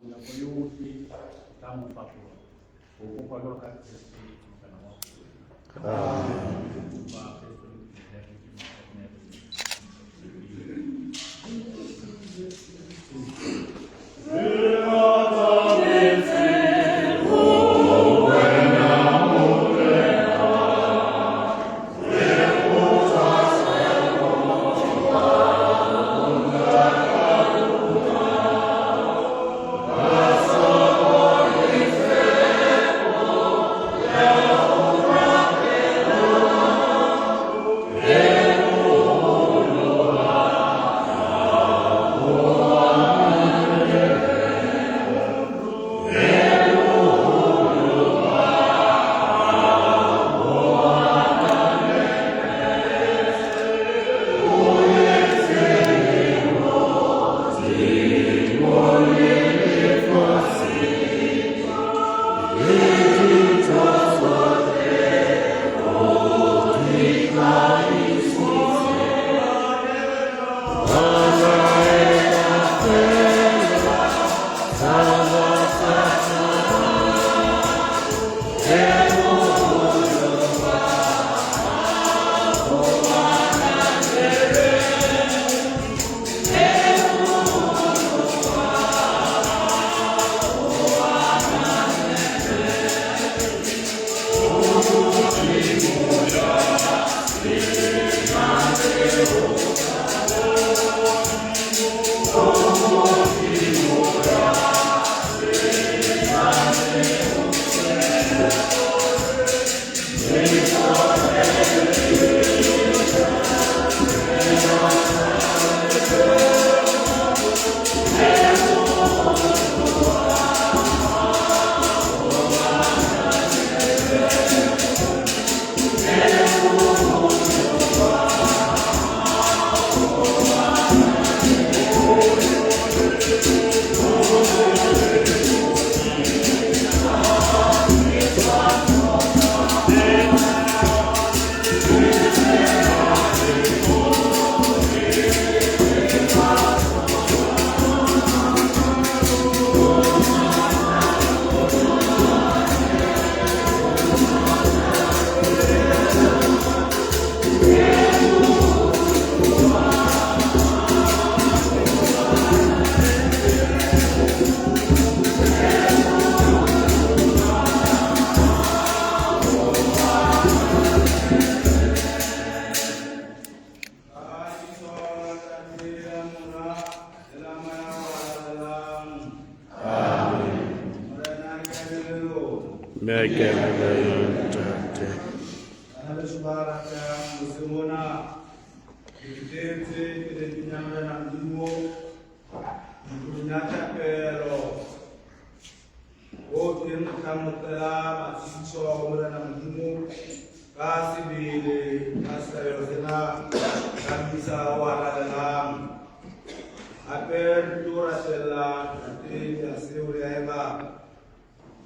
Nako yohle tla mo fapoha ho bopwa jwalo ka Kreste Morena wa rona. Ba Kreste le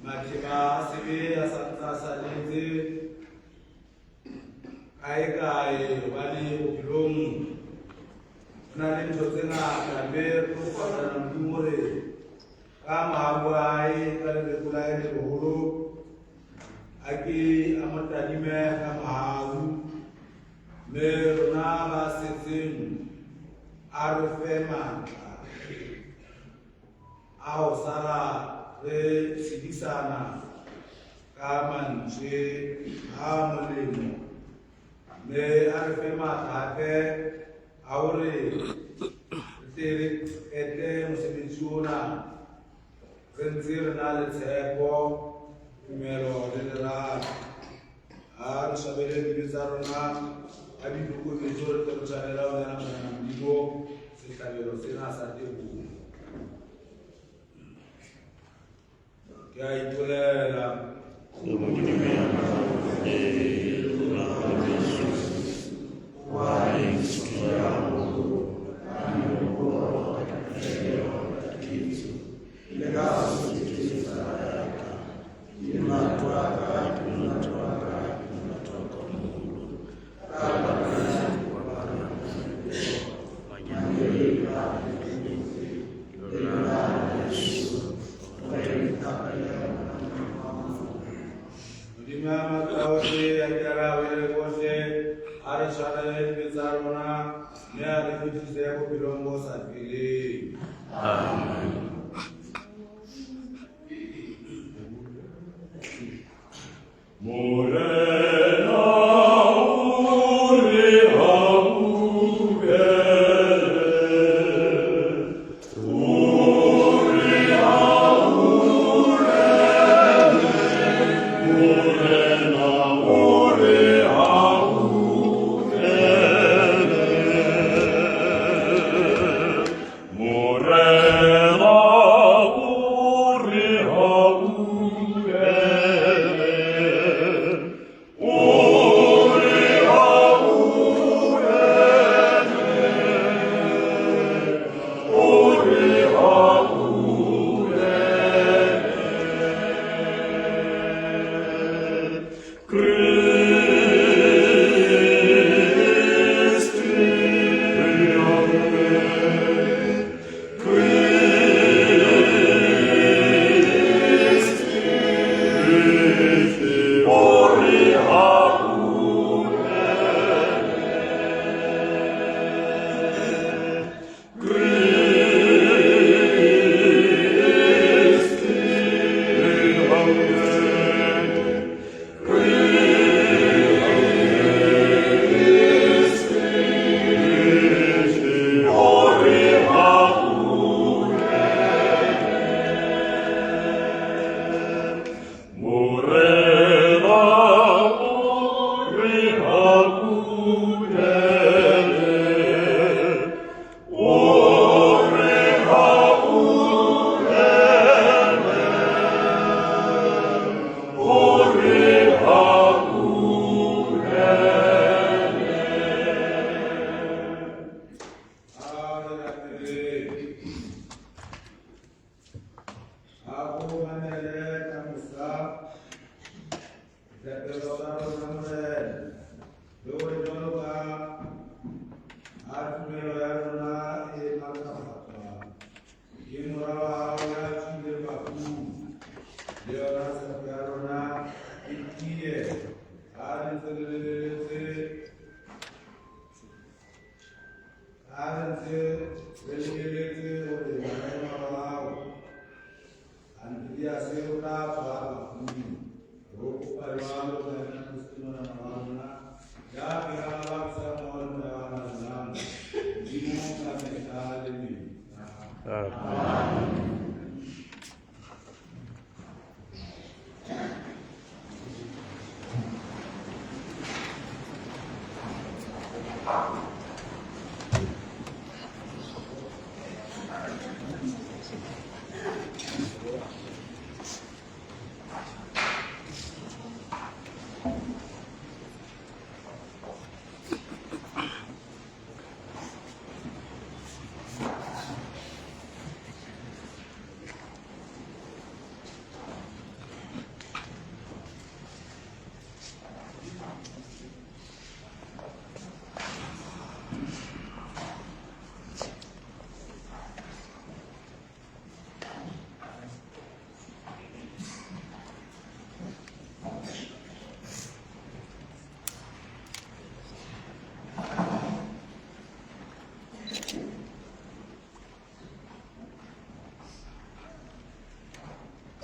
Matheba a sebe a sa ntse a saletse kae kae hobane bophelong ho na le ntho tse ngata mme re tlo kopana Modimo hore ka mohau wa hae ka lereko la hae le leholo a ke a mo tadime ka mohau mme rona ba setseng a re fe matla a ho sala re tshedisana ka mantswe a molemo mme a re fe matla hape a hore re tle re qete mosebetsi ona re ntse re na le tshepo, tumelo le lerato. Ha re swabele dibe tsa rona ka boikokobetso re tle re tshwanela ho nena Morena Modimo sehlabelo sena sa teboho. Ke a ipolela. Go Modimo ya gago e lona beso wa A ko mamele ka mosa dithapelo tsa rona Morena, le hore jwalo ka ha tumelo ya rona e matlafatswa ke Mora wa hao ya tsohileng bafung, le yona tshepo ya rona e tiye ha re ntse re lebeletse ha re ntse re lebeletse hore Morena wa hao Andrease o tla tsoha bafung. Re o kopa jwalo ka yena Kreste Morena wa rona, ya phelang a ba busa mmoho le Moya o Halalelang, Modimo ka mehla le mehla. Amen.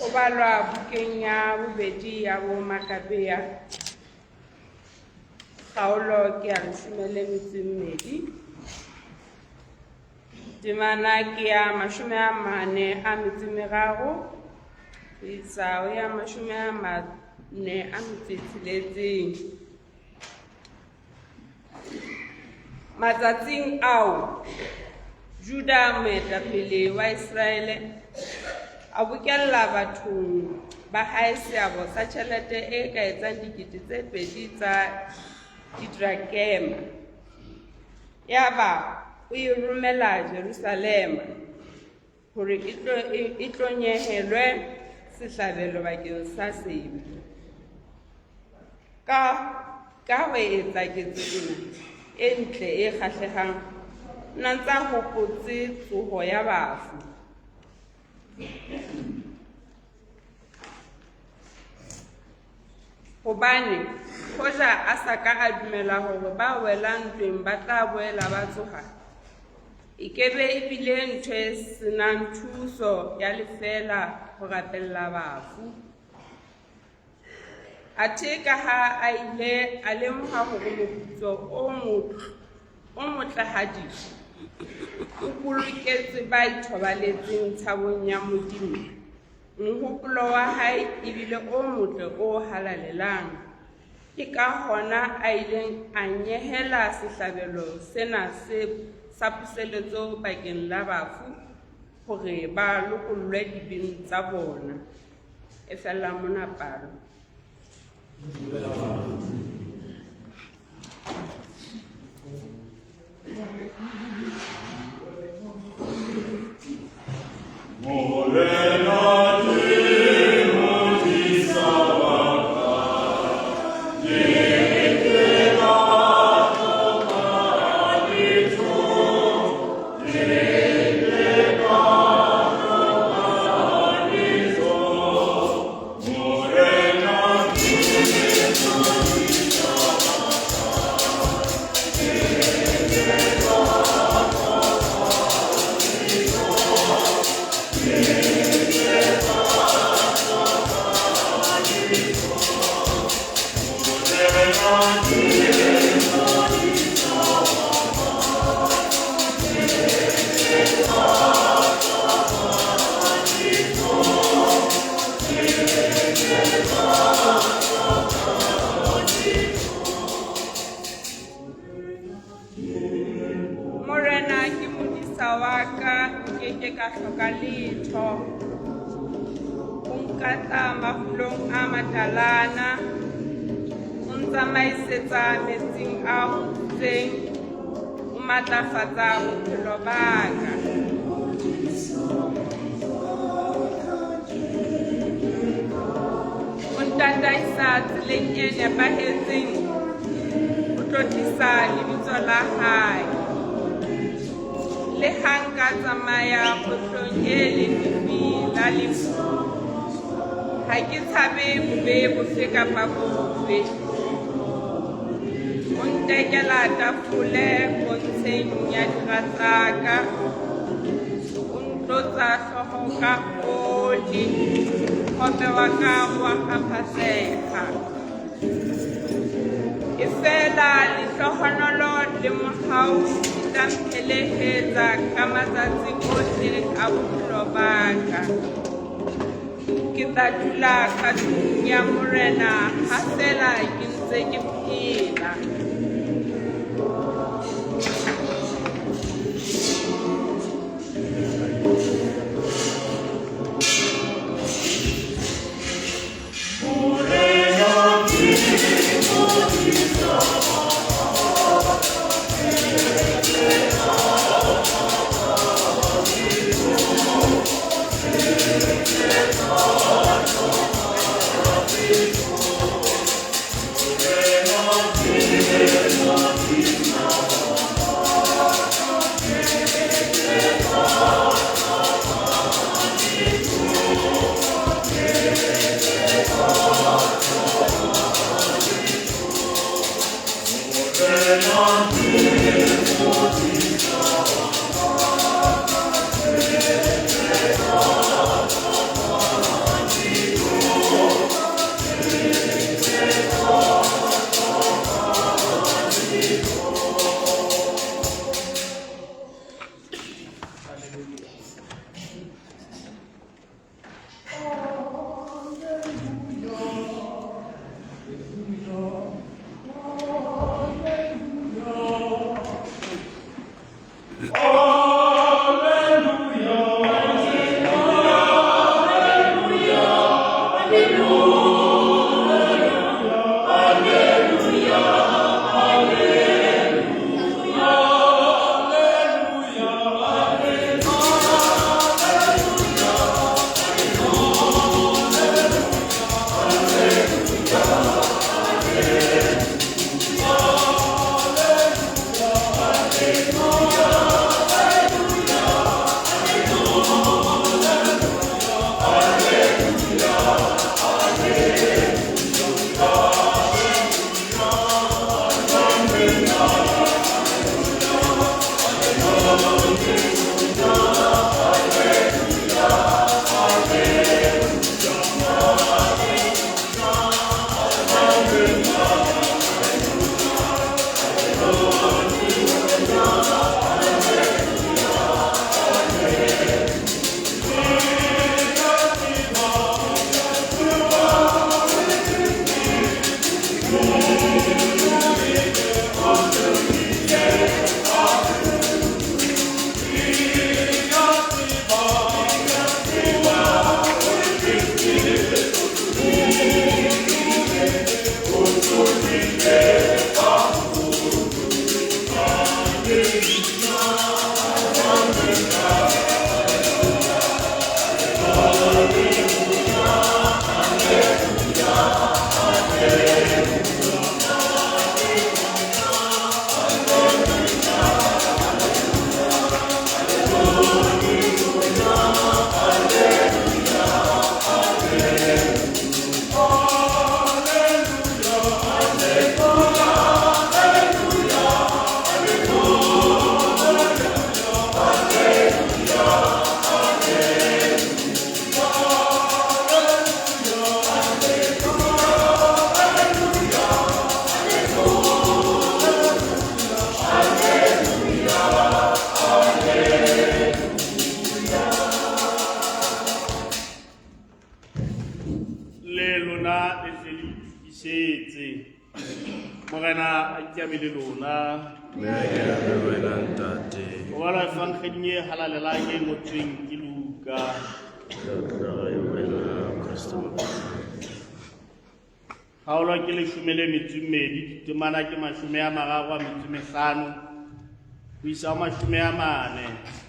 O balwa bukeng ya bobedi ya bo Makabea, kgaolo ke ya leshome le metso e mmedi, temana ke ya 43 ho isa ho ya 46. Matsatsing ao, Juda moetapele wa Iseraele a bokella bathong ba hae seabo sa tjhelete e ka etsang 2000 tsa didrakema. Yaba o e romela Jerusalema hore e tlo nyehelwe sehlabelo bakeng sa sebe. Ka ho etsa ketso ena e ntle e kgahlehang, nna ntsa hopotse tsoho ya bafu. Hobane hoja a sa ka a dumela hore ba welang ntweng ba tla boela ba tsoha, e ke be e bile ntho e senang thuso ya lefeela ho rapella bafu. Athe ka ha a ile a lemoha hore moputso o motlehadi o boloketswe ba ithobaletseng tshabong ya Modimo, mohopolo wa hae ebile o motle o halalelang. Ke ka hona a ileng a nyehela sehlabelo sena sa puseletso bakeng la bafu hore ba lokollwe dibeng tsa bona. E fella mona palo. Morena ke modisa wa ka, ke ke ka hloka letho, ke ke ka hloka letho. Morena ke modisa wa ka, ke ke ka hloka letho, ke ke ka hloka letho. Morena ke modisa wa ka, ke ke ka hloka letho, ke ke ka hloka letho. Morena ke modisa wa ka, nke ke ka hloka letho. O nkatla mafulong a matalana, o ntsamaisetse metsing a kgutsitseng, o matlafatsa bophelo ba ka. tseleng e nepahetseng ho tlotlisa lebitso la hae. Le ha nka tsamaya kgohlong e lefifi la lefu, ha ke tshabe bobe bofe kapa bofe. O ntekela tafole pontsheng ya dira tsa ka, o ntlotsa hlooho ka oli, mokgope wa ka o a kgaphatseha. Efela lehlohonolo le mohau di tla mphelehetsa ka matsatsi ohle a bophelo ba ka. Ke tla dula ka tlung ya Morena ha feela ke ntse ke phela. Le lona le tle le itokisetse. Morena a ke a be le lona. Mme a ke a be le wena, Ntate. Ho balwa Evangeding e halalelang e ngotsweng ke Luka. Tlotla e wena, Kreste Morena. Kgaolo ke leshome le metso e mmedi, ditemana ke 35 ho isa ho 40.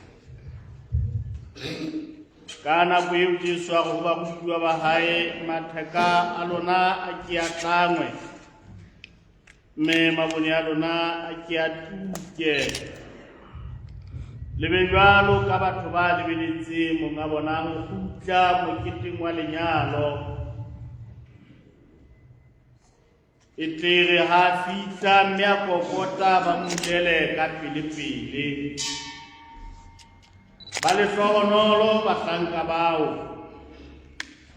Ka nako eo Jesu a re ho barutuwa ba hae, matheka a lona a ke a tlangwe, mme mabone a lona a ke a tuke. Le be jwalo ka batho ba lebeletseng monga bona ho kgutla moketeng wa lenyalo. E tle re ha a fihla mme a kokota ba mmulele ka pele-pele. Ba lehlohonolo bahlanka bao,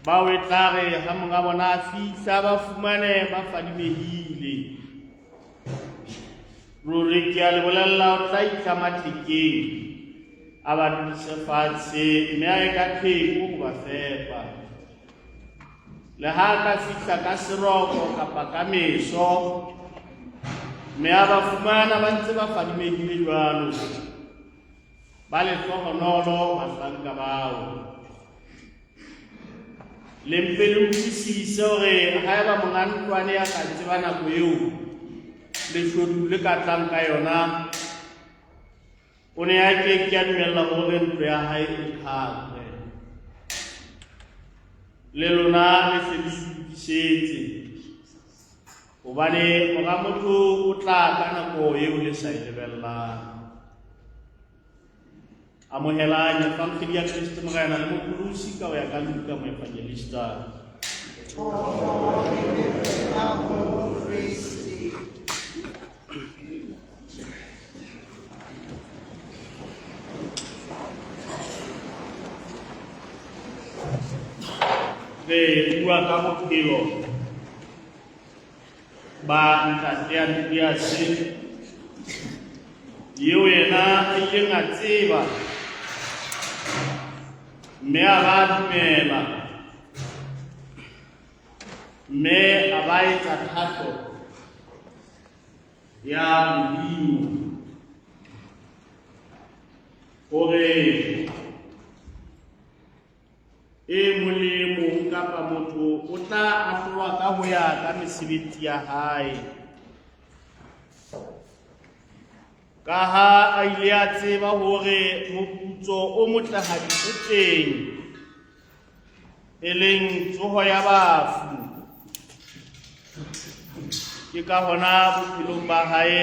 bao e tla re ha monga bona a fihla ba fumane ba fadimehile. Ruri ke a le bolella o tla itlama thekeng, a ba dudise fatshe mme a ye ka pheko ho ba fepa. Le ha a ka fihla ka seroko kapa ka meso, mme a ba fumana ba ntse ba fadimehile jwalo, ba lehlohonolo bahlanka bao. Le mpe le utlwisise hore haeba monga ntlo a ne a ka tseba nako eo leshodu le ka tlang ka yona, o ne a ke ke a dumella hore ntlo ya hae e qhaqwe. Le lona le hle le itokisetse, hobane mora motho o tla ka nako eo le sa e lebellang. Amohelang Evangeli ya Kreste Morena le Mopholosi ka ho ya ka Luka moevangelista. Re bua ka bophelo ba ntate Andrease eo yena a ileng a tseba mme a ba dumela mme a ba etsa thato ya Modimo hore e mong le e mong kapa motho o tla ahlolwa ka ho ya ka mesebetsi ya hae. Ka ha a ile a tseba hore moputso o motlehadi o teng, e leng tsoho ya bafu. Ke ka hona bophelong ba hae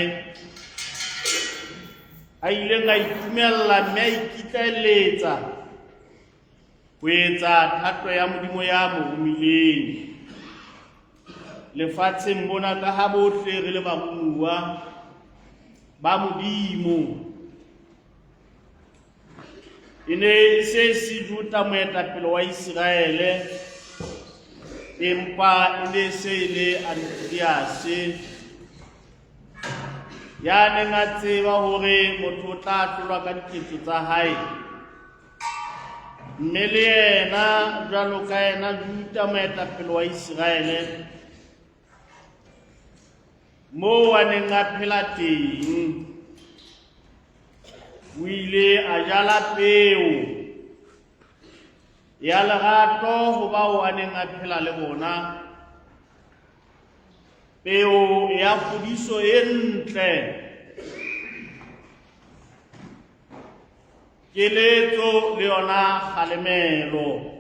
a ileng a itumella mme a ikitlaelletsa ho etsa thato ya Modimo ya mo romileng lefatsheng mona, ka ha bohle re le baromuwa ba Modimo. E ne e se e se Juda moetapele wa Iseraele, empa e ne e se e le Andrease ya neng a tseba hore motho o tla ahlolwa ka diketso tsa hae. Mme le yena jwalo ka yena Juda moetapele wa Iseraele, moo a neng a phela teng, o ile a jala peo ya lerato ho bao a neng a phela le bona, peo ya kgodiso e ntle, keletso le yona kgalemelo.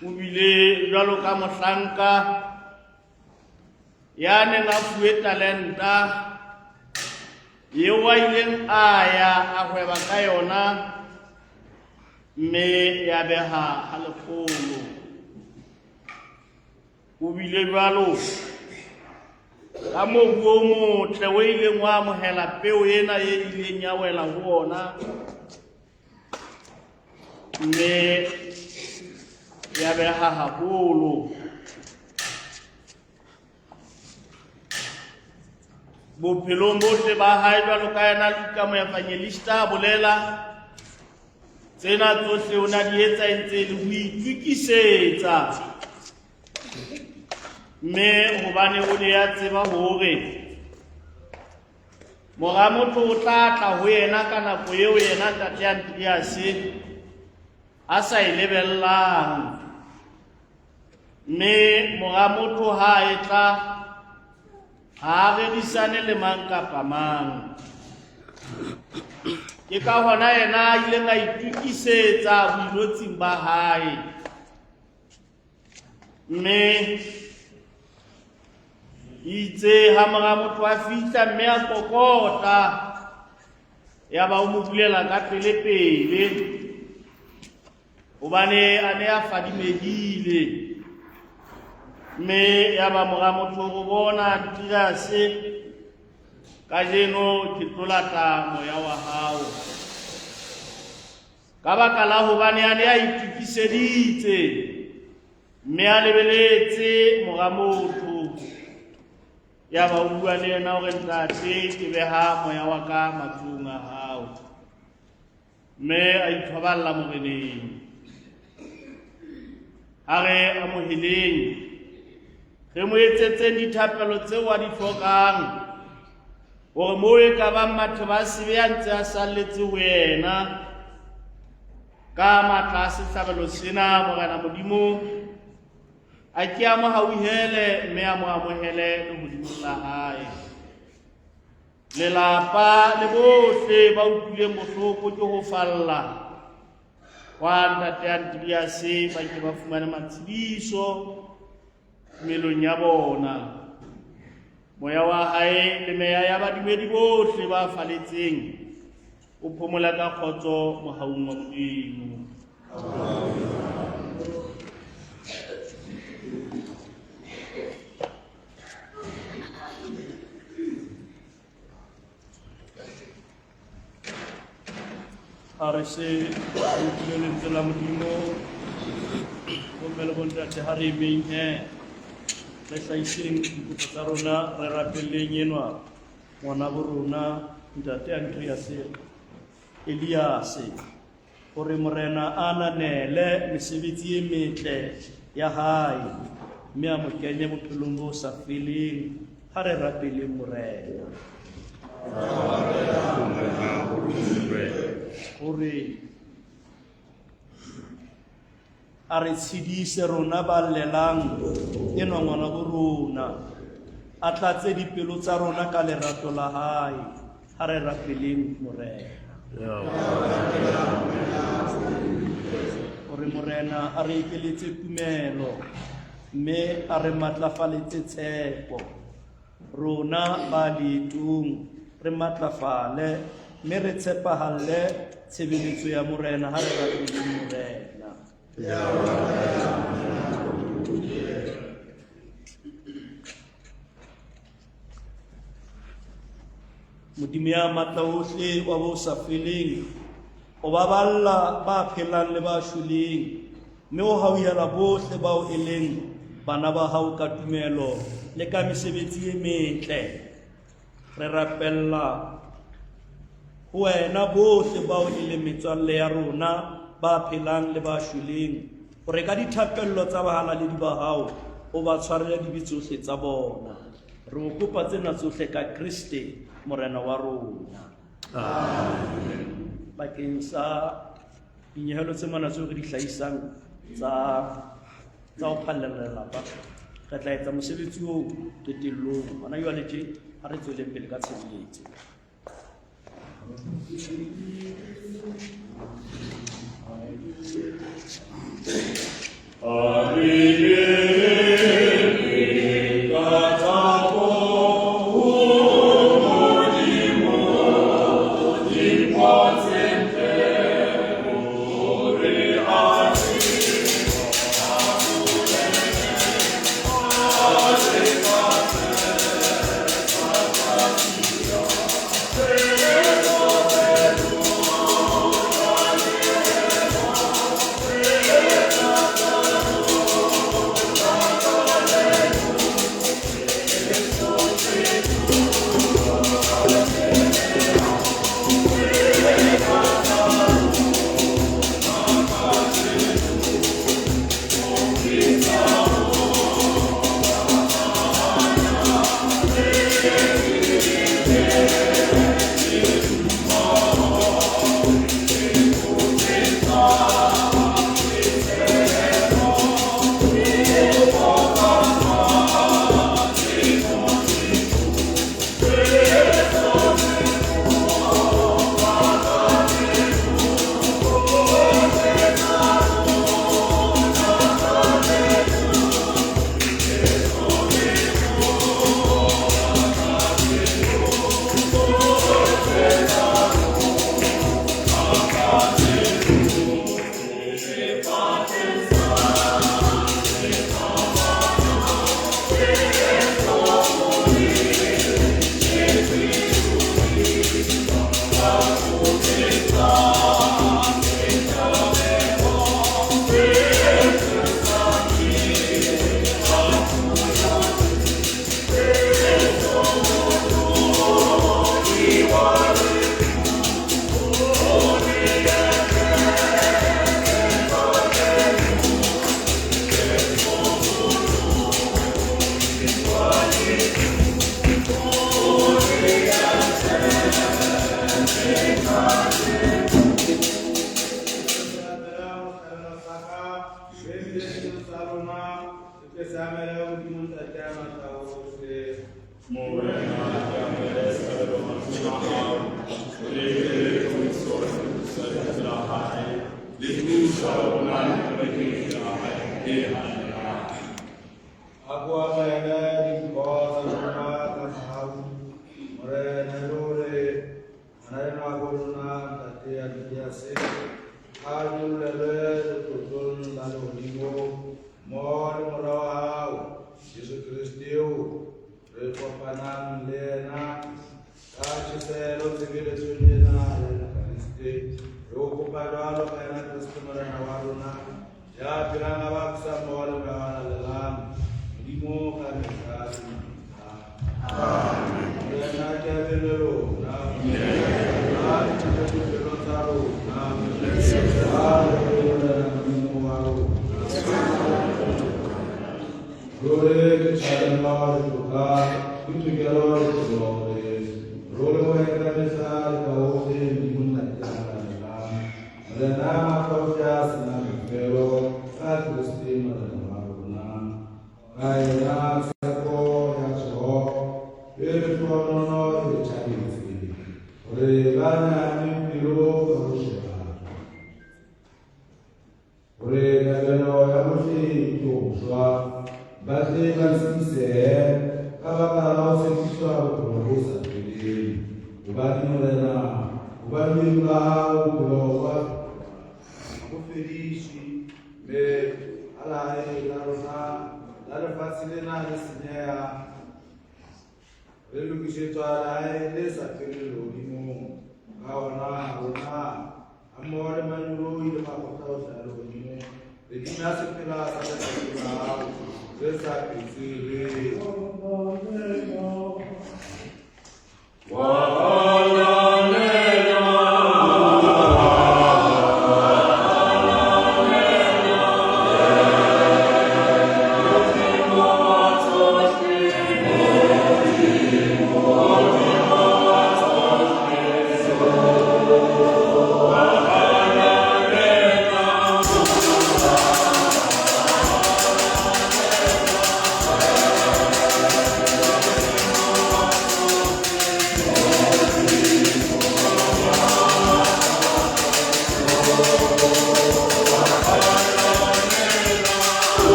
O bile jwalo ka mohlanka ya neng a fuwe talenta eo a ileng a ya a hweba ka yona mme ya beha ha lekgolo. O bile jwalo ka mobu o motle o ileng wa amohela peo ena e ileng ya wela ho ona mme ya beha haholo. Bophelong bohle ba hae jwalo ka yena Luka moevangelista a bolela tsena tsohle o ne a di etsa e ntse e le ho itokisetsa, mme hobane o ne a tseba hore mora motho o tla tla ho yena ka nako eo yena ntate Andrease a sa e lebellang, mme mora motho ha a etla ha a rerisane le mang kapa mang. Ke ka hona yena a ileng a itokisetsa boinotsing ba hae. Mme itse ha mora motho a fihla mme a kokota, ya ba o mo bulela ka pele-pele, hobane a ne a fadimehile. Mme ya ba mora motho o bona Andrease, kajeno ke tlo lata moya wa hao. Ka baka la hobane a ne a itokiseditse mme a lebeletse mora motho, ya ba o bua le yena hore ntate, ke beha moya wa ka matsohong a hao. Mme a ithoballa moreneng. Ha re amoheleng, re mo etsetseng dithapelo tseo a di hlokang, hore moo e ka bang matheba a sebe a ntse a salletse ho yena. Ka matla a sehlabelo sena, Morena Modimo a ke a mo hauhele mme a mo amohele lehodimong la hae. Lelapa le bohle ba utlwileng bohloko ke ho falla kwa ntate Andrease ba ke ba fumane matshediso tumelong ya bona. Moya wa hae le meya ya badumedi bohle ba faletseng o phomola ka kgotso mohaung wa Modimo. A re se re utlwile lentswe la Modimo, bomme le bontate, ha re emeng he re hlahiseng dikopo tsa rona, re rapelleng enwa ngwana bo rona ntate Andrease Eliase, hore Morena a ananele mesebetsi e metle ya hae mme a mo kenye bophelong bo sa feleng. Ha re rapeleng Morena hore a re tshedise rona ba llelang enwa ngwana bo rona, a tlatse dipelo tsa rona ka lerato la hae. Ha re rapeleng Morena hore Morena a re ekeletse tumelo mme a re matlafaletse tshepo. Rona ba leetong re matlafale mme re tshepahalle tshebeletso ya Morena. Ha re rapeleng Morena. Modimo ya matla ohle wa bo sa feleng, o baballa ba phelang le ba shweleng, mme o hauhela bohle bao e leng bana ba hao ka tumelo le ka mesebetsi e metle. Re rapella ho wena bohle bao e leng metswalle ya rona ba phelang le ba shweleng, hore ka dithapello tsa bahalaledi ba hao o ba tshwarele dibe tsohle tsa bona. Re o kopa tsena tsohle ka Kriste Morena wa rona. Amen. Bakeng sa dinyehelo tse mona tseo re di hlahisang tsa tsa ho phallela lelapa, re tla etsa mosebetsi oo qetellong. Hona jwale tje ha re tsweleng pele ka tshebeletso.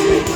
Thank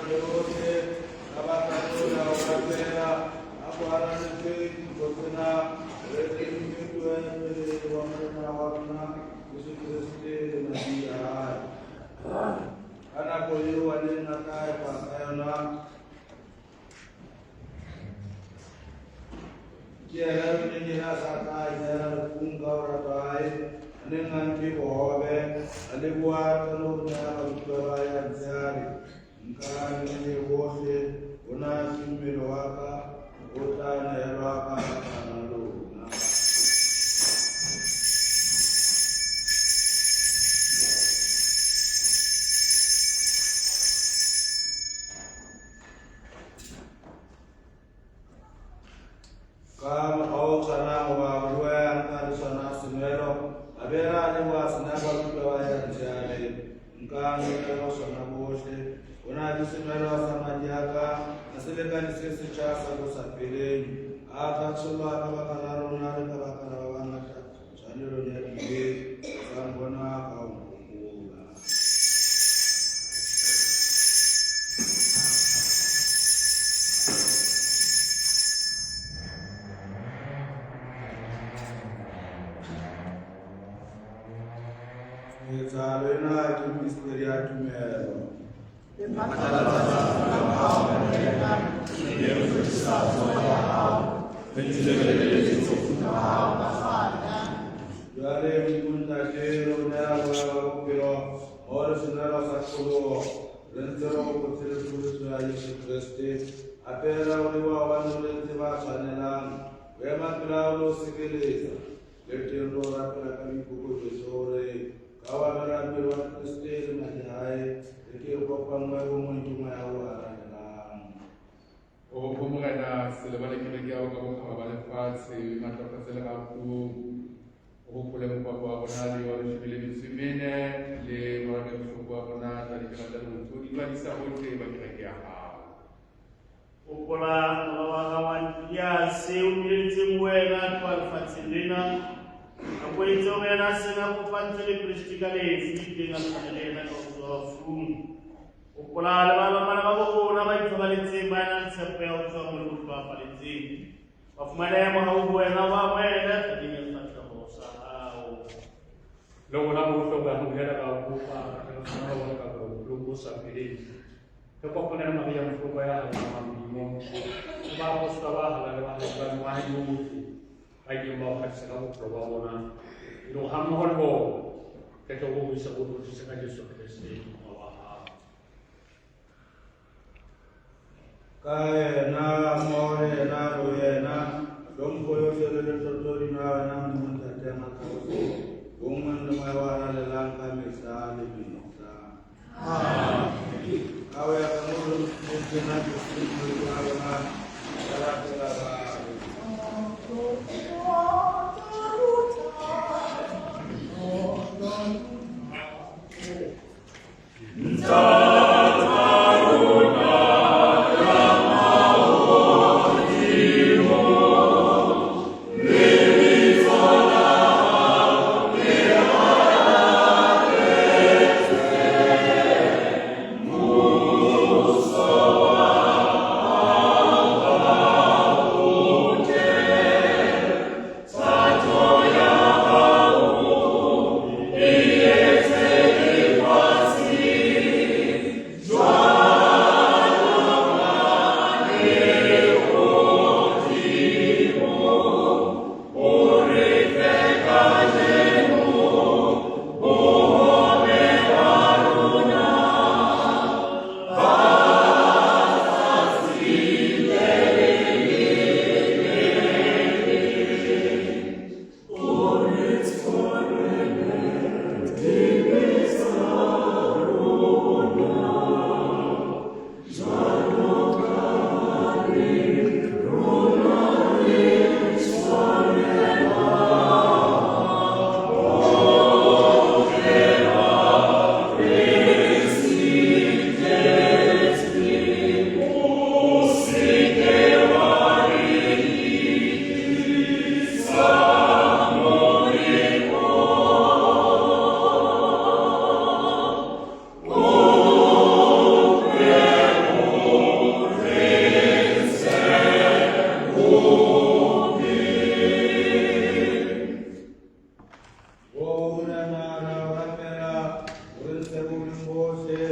le bohle ka baka leo re a o rapela, a ko arabetse dikopo tsena, re tle di fetohe mmele wa Morena wa rona Jesu Kreste le madi a hae. Ka nako eo a neng a tla epa ka yona, ke yena yo neng yena a sa tla inehela lefung ka ho rata ha hae, a neng a nke bohobe, a leboha qalo ho neha barutwa ba hae, a ntse a re, Nkang le je bohle, hona ke mmele wa ka, o tla nehelwa ka baka la lona. Ka mokgwa o tshwanang, hoba boloe a nka le sona senwelo, a bera a leboha sena barutwa ba hae, a ntse a re, Nkang le nwe ho sona bohle, hona ke senwelo sa madi a ka, a selekane se setjha sa bo sa feleng, a tla tshollwa ka baka la rona le ka baka la ba bangata tshwanelong ya dibe. Etsang hona ka ho nkgopola. Ketsahalo ena ke misteri ya tumelo. Jwale Modimo Ntate, re o neela moya wa bophelo, mo re senwelo sa tlholoho, re ntse re hopotse le pholoso ya Jesu Kreste. Hape re a o leboha hobane o re entse ba tshwanelang ho ema pela hao le ho sebeletsa. Le teng re o rapela ka boikokobetso hore ka ho abela mmele wa Kreste le madi a hae, re ke re kopanngwe bonngweng ke Moya o halalelang. Oho Morena, se lebale kereke ya hao ka bophara ba lefatshe, o e matlafatse leratong. O hopole mopapa wa rona Leo wa leshome le metso e mene, le morabehloko wa rona Tladikana le Bothodi, le badisa bohle ba kereke ya hao. Hopola mora wa hao Andrease, o mmileditseng ho wena a tloha lefatsheng lena. A ko etse hore yena a seng a kopantswe le Kreste ka lefu, teng a tshwane le yena ka ho tsoha bafung. Hopola le ba bang bana ba bo rona ba ithobaletseng, ba nang le tshepo ya ho tsoha mo le ho hloafaletseng. Ba fumane mohau ho wena, o ba amohele kganyeng ya sefahleho sa hao. Le rona bohle re amohela ra o kopa, re re fumana ho bona kabelo bophelong bo sa feleng. Re kopanele Maria Mohlokwa ya halalelang Modimo, le baapostola ba halalelang ba mengwaha yohle ba ileng ba o kgathisa ka bophelo ba bona, e le hore hammoho le bona re tle re o ise o tlotlise ka Jesu Kreste Mora wa hao. Ka yena, mmoho le yena, le ho yena, hlompho yohle le letlotlo di na wena, Modimo Ntate ya matla ohle, bonngweng le Moya o Halalelang ka mehla le mehla. Ka ho ya ka moo re utlwileng tena, Kreste Modimo wa rona, re rapela ra re.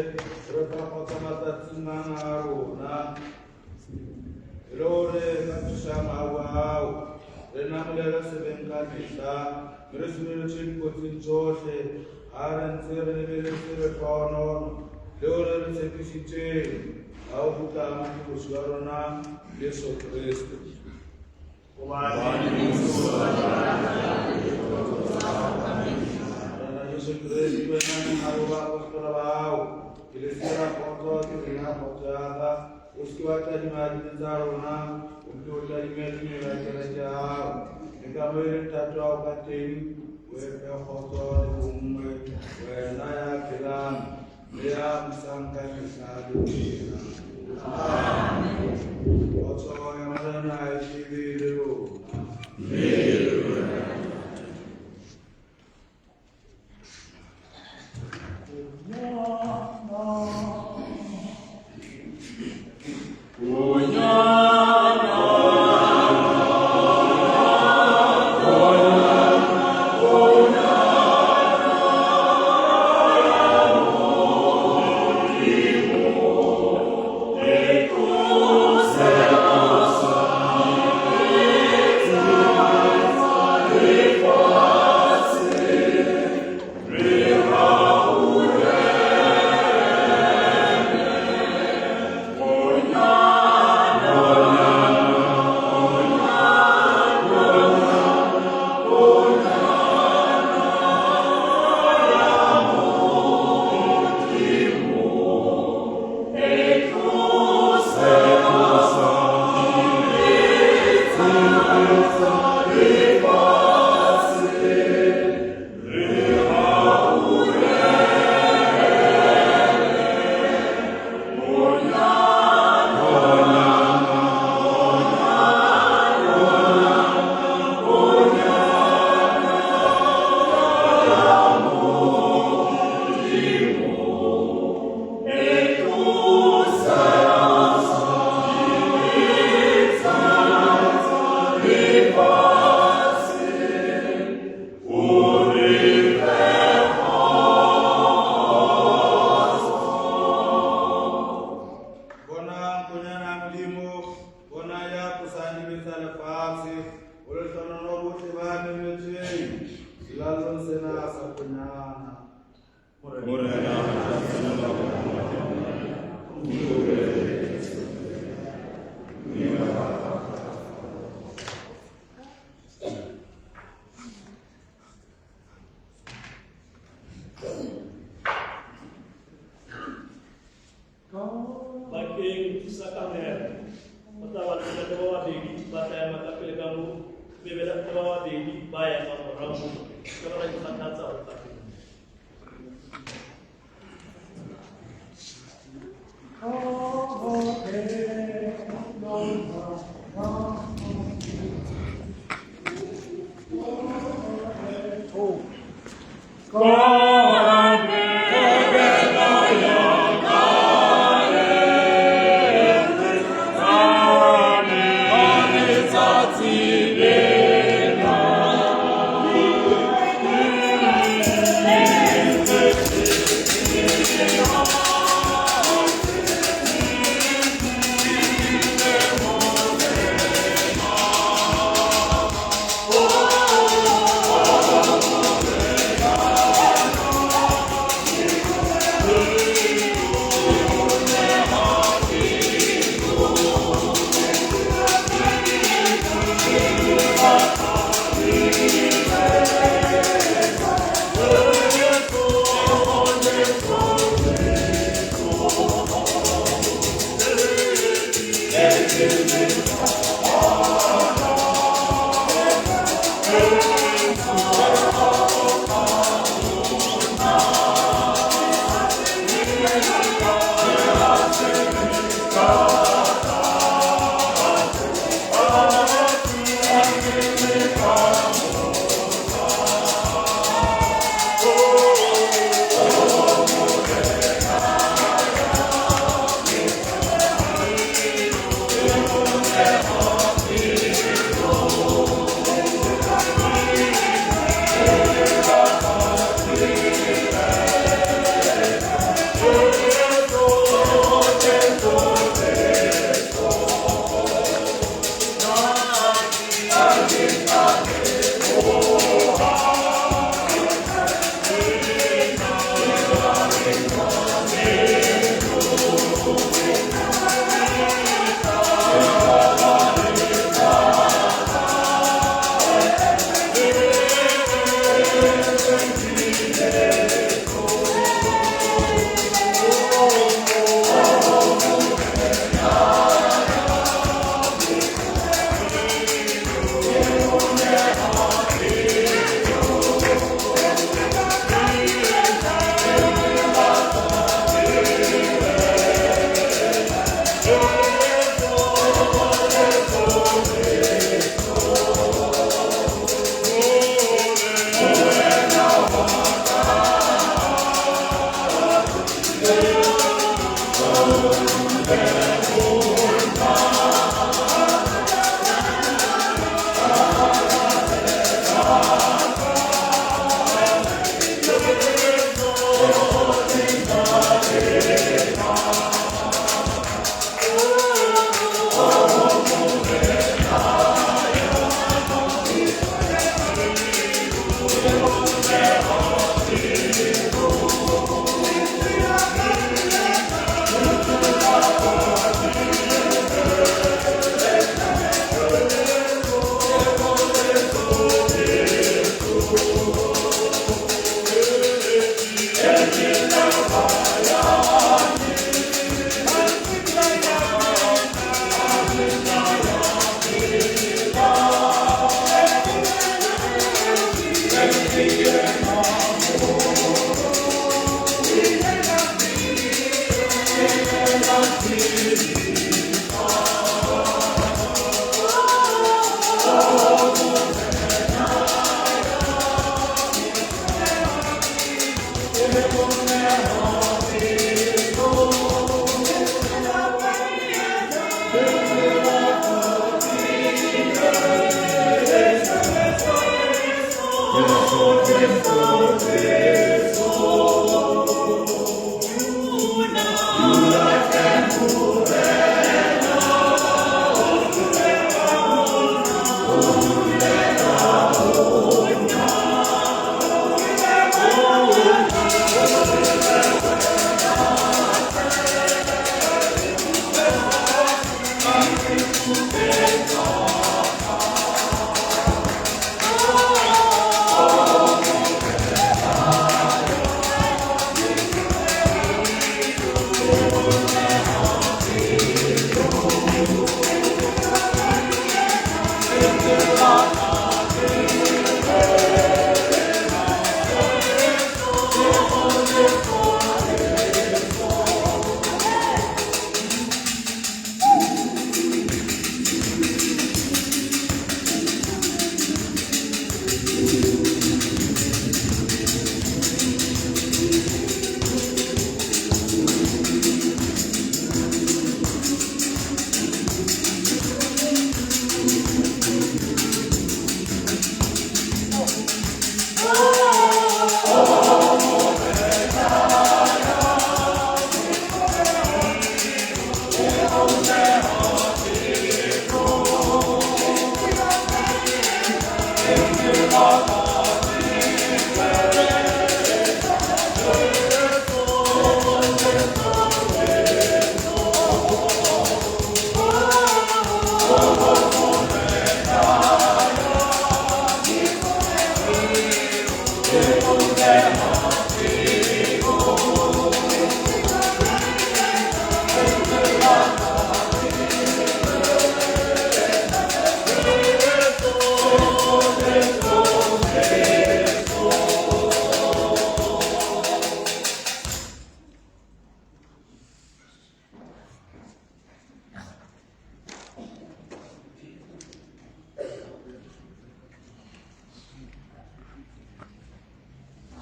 o re fa kgotso matsatsing ana a rona. E le hore ka thuso ya mohau wa hao, re namolelwe sebeng ka mehla, mme re sireletswe dikotsing tsohle, ha re ntse re lebeletse lehlohonolo leo re le tshepisitsweng ha ho kgutla ha Mopholosi wa rona Jesu Kreste. Morena Jesu Kreste, wena neng a re ho baapostola ba hao, ke le siela kgotso, ke le nea kgotso ya ka. O se ke wa tadima dibe tsa rona, o mpe o tadime tumelo ya kereke ya hao. Le ka moo e leng thato ya hao ka teng, o e fe kgotso le bonngwe, wena ya phelang le ya busang ka mehla le mehla. Amen. Kgotso ya Morena e ke be le lona. Bonang Konyana ya Modimo, bona ya tlosang dibe tsa lefatshe, ho lehlohonolo bohle ba memetsweng selalong sena sa Konyana. Morena, ha ke a tshwanela ho Bakeng sa kamelo, ho tla ba le bontate ba babedi ba tla ema ka pele ka moo, mme be le ba babedi ba emang morao moo. Se ka ba la ikgathatsa ho tla pele. Amen.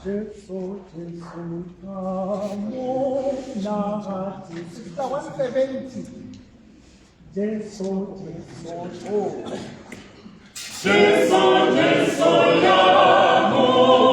Jesu, Jesu, monate. 170. Jesu, Jesu, oh. Jesu, Jesu, ya monate.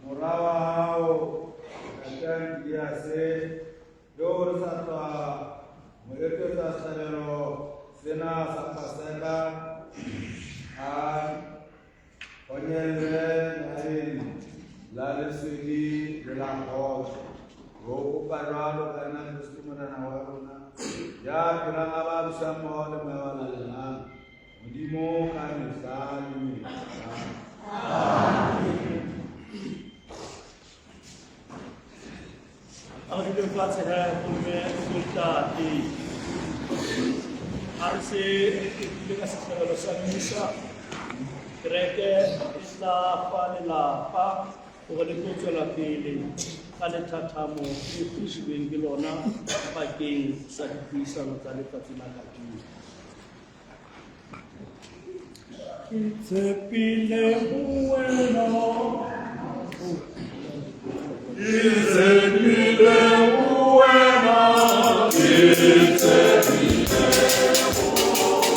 Mora wa hao Ntate Eliase, eo re sa tswa mo etsetsa sehlabelo sena sa Paseka, a honyelle naheng la lesedi le la kgotso. Re o kopa jwalo ka yena Kreste Morena wa rona, ya phelang a ba busa mmoho le Moya o Halalelang, Modimo ka mehla le mehla. A re dule fatshe he, bomme le bontate. Ha re se re qetile ka sehlabelo sa misa, kereke e tla fa lelapa hore le tlo tswela pele ka lethathamo le thusitsweng ke lona bakeng sa dipuisano tsa letsatsi la kajeno. Ke tshepile ho wena. Ke tshepile ho wena. Ke tshepile ho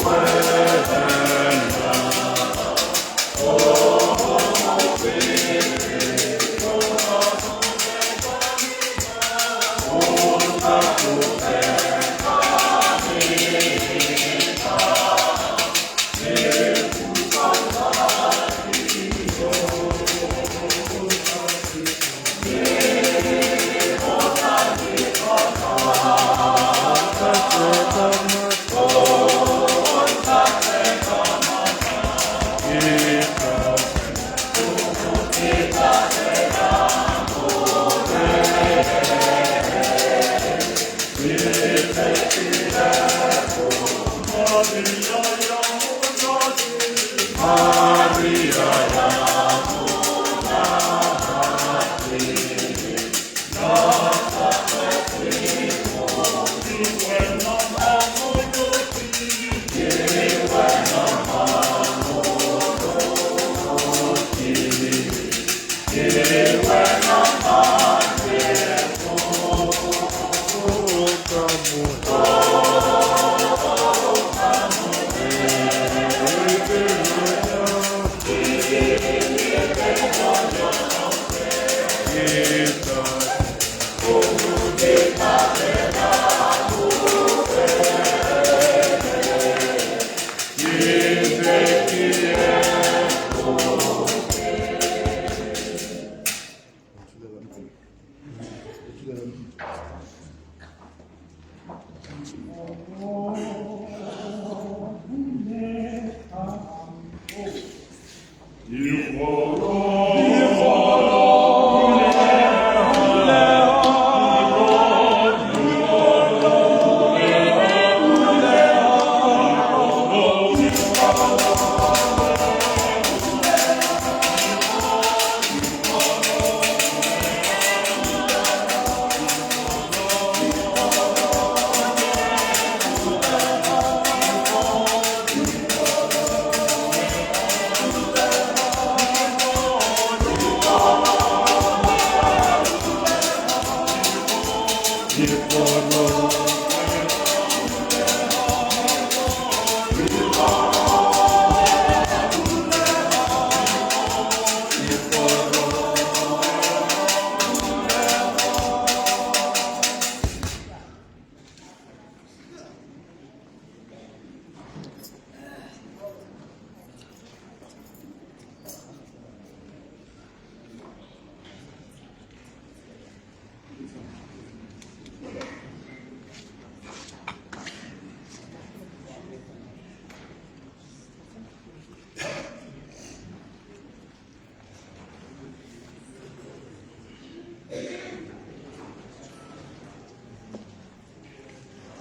wena.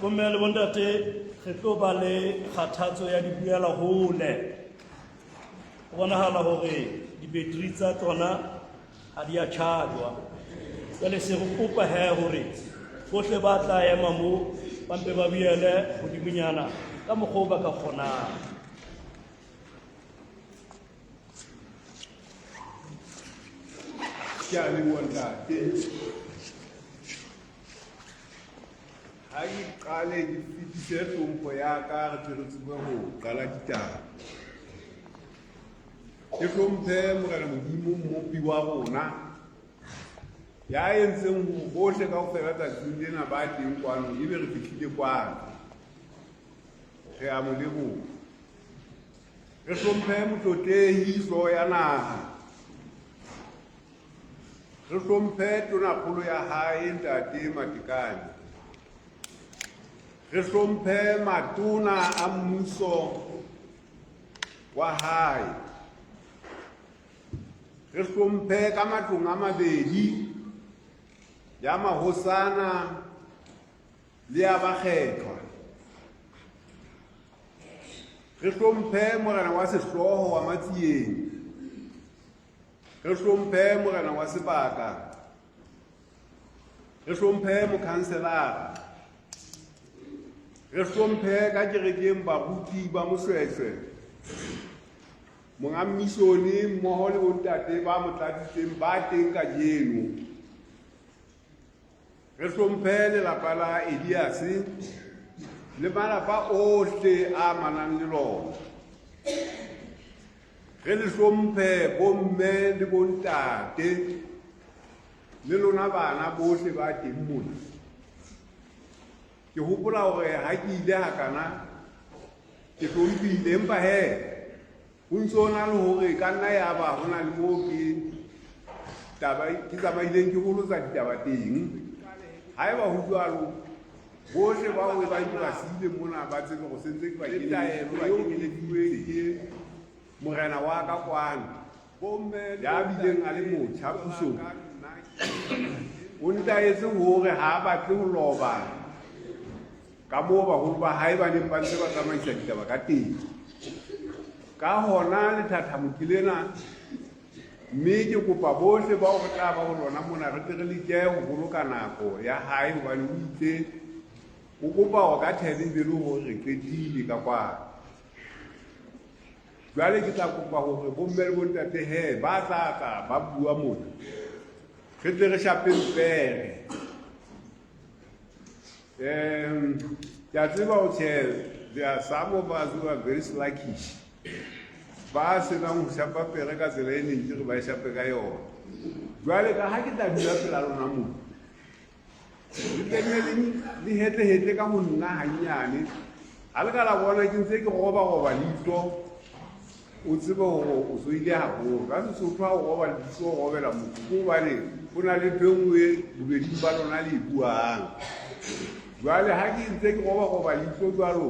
Bomme le bontate re tlo ba le kgathatso ya dibuela hole. Ho bonahala hore dibetri tsa tsona ha di a charge-wa. Jwale se re kopa he hore bohle ba tla ema mo ba mpe ba buele hodimonyana ka mokgwa o ba ka kgonang. Ke a leboha ntate. Ha ke qale ke fetise hlompho ya ka re tle re tsebe ho qala ditaba. Ke hlomphe Morena Modimo Mmopi wa rona ya entseng hore bohle kaofela tsatsing lena ba teng kwano ebe re fihlile kwano. Re a mo leboha. Re hlomphe motlotlehi hlooho ya naha. Re hlomphe tonakgolo ya hae ntate Matekane. Re hlomphe matona a mmuso wa hae. Re hlomphe ka matlong a mabedi ya mahosana le ya bakgethwa. Re hlomphe morena wa sehlooho wa Matsieng. Re hlomphe morena wa sebaka. Re hlomphe mokhanselara. Re hlomphe ka kerekeng baruti ba Moshweshwe. Monga mmisone mmoho le bontate ba mo tlatsitseng ba teng kajeno. Re hlomphe lelapa la Eliase le malapa ohle a amanang le lona. Re le hlomphe bomme le bontate le lona bana bohle ba teng mona. Ke hopola hore ha ke ile hakana ke hlomphile, empa he ho ntse ho na le hore ka nna ya ba ho na le moo ke taba ke tsamaileng ke bolotsa ditaba teng. Haeba ho jwalo, bohle bao e bang ke ba siile mona ba tsebe hore sentse ke ba kenyeleditswe ke morena wa ka kwano ya bileng a le motjha pusong. O ntaetse hore ha a batle ho loba ka moo baholo ba hae ba neng ba ntse ba tsamaisa ditaba ka teng. Ka hona lethathamo ke lena, mme ke kopa bohle bao re tla ba ho lona mona re tle re leke ho boloka nako ya hae, hobane o itse o kopa hore ka 10 e be le hore re qetile ka kwano. Jwale ke tla kopa hore bomme le bontate he ba tla tla ba bua mona, re tle re shapeng pere. Ke a tseba ho tjhe, there are some of us who are very sluggish, ba senang ho shapa pere ka tsela e neng ke re ba e shape ka yona. Jwale ka ha ke tla dula pela lona mona, le tenne le hetlehetle ka ho nna hannyane. Ha le ka la bona ke ntse ke roba-roba leihlo, o tsebe hore o so ile haholo. Ka Sesotho ha o roba leihlo, o robela motho, ke hobane ho na le ntho e nngwe bobeding ba lona le e buang. Jwale ha ke ntse ke roba-roba leihlo jwalo,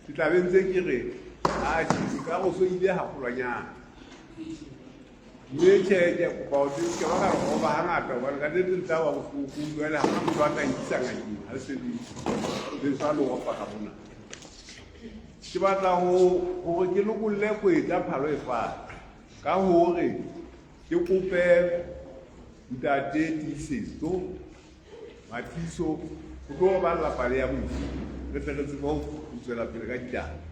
ke tla be ntse ke re, atjhe, ekare o so ile haholwanyane. Mme tjhe, ke a kopa hore ke se ke ba ka re roba hangata, hobane ka nnete le tla ba bohloko. Jwale ha hona motho a tla nkisa ngakeng ha se le le sa le opa ka mona. Ke batla ho hore ke lokolle kwetla phalo e fatshe ka hore ke kope ntate Tiisetso Mathiso ho tlo balla pale ya mofu, re tle re tsebe ho tswela pele ka ditaba.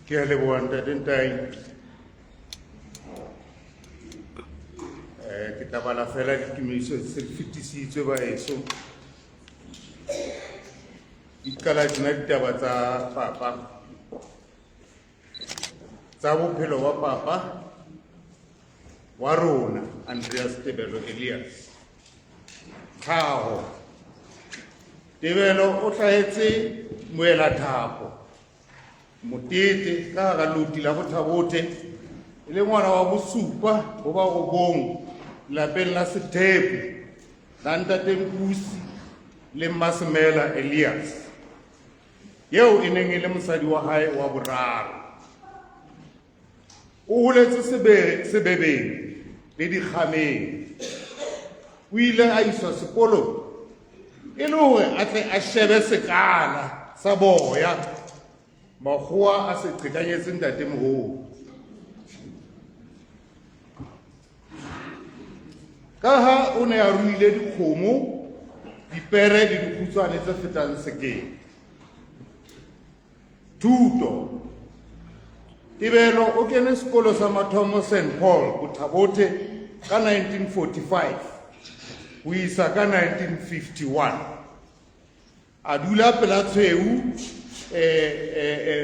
Ke a leboha ntate Ntai. Ke tla bala fela ditumediso se di fetisitswe baheso. Di qala tjena ditaba tsa papa. Tsa bophelo ba papa wa rona Andreas Tebelo Elias. Tlhaho. Tebelo o hlahetse Moelathapo, Motete, ka hara loti la Bothabothe, e le ngwana wa bosupa ho ba robong lapeng la Sethepu la ntate Nkusi le Mmasemela Elias. eo e neng e le mosadi wa hae wa boraro. O holetse sebebeng le dikgameng. O ile a iswa sekolong e le hore a tle a shebe sekala sa boya makgowa a se qhekanyetse ntatemoholo. Ka ha o ne a ruile dikgomo, dipere le dikgutswane tse fetang sekete. Thuto. Tebelo o kene sekolo sa mathomo St Paul Bothabothe ka 1945 ho isa ka 1951. A dula pela tshweu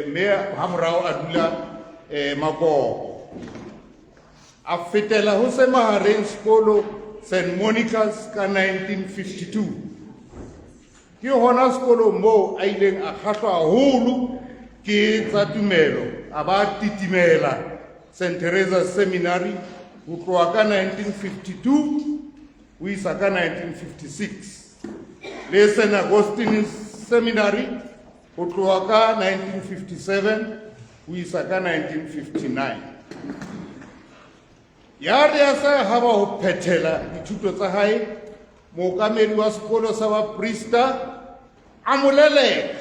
mme hamorao a dula Makoko. A fetela ho se mahareng sekolo St Monica's ka 1952. Ke hona sekolong moo a ileng a kgahlwa haholo ke tsa tumelo, a ba titimela St Teresa's Seminary ho tloha ka 1952 ho isa ka 1956 le St Augustine's Seminary ho tloha ka 1957 ho isa ka 1959. Ya re a sa haba ho phethela dithuto tsa hae, mookamedi wa sekolo sa baprista a mo leleka,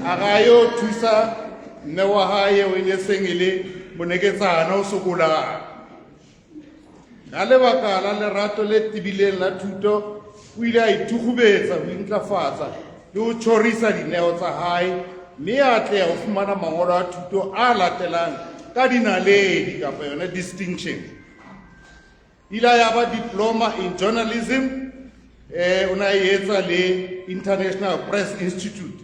a re a yo thusa mme wa hae eo e ne seng e le moneketsana o sokolang. Ka lebaka la lerato le tebileng la thuto, o ile a ithukgubetsa ho intlafatsa le ho tjhorisa dineo tsa hae, mme a atleha ho fumana mangolo a thuto a latelang ka dinaledi kapa yona distinction. Ile a ya ba diploma in journalism, o ne a e etsa le International Press Institute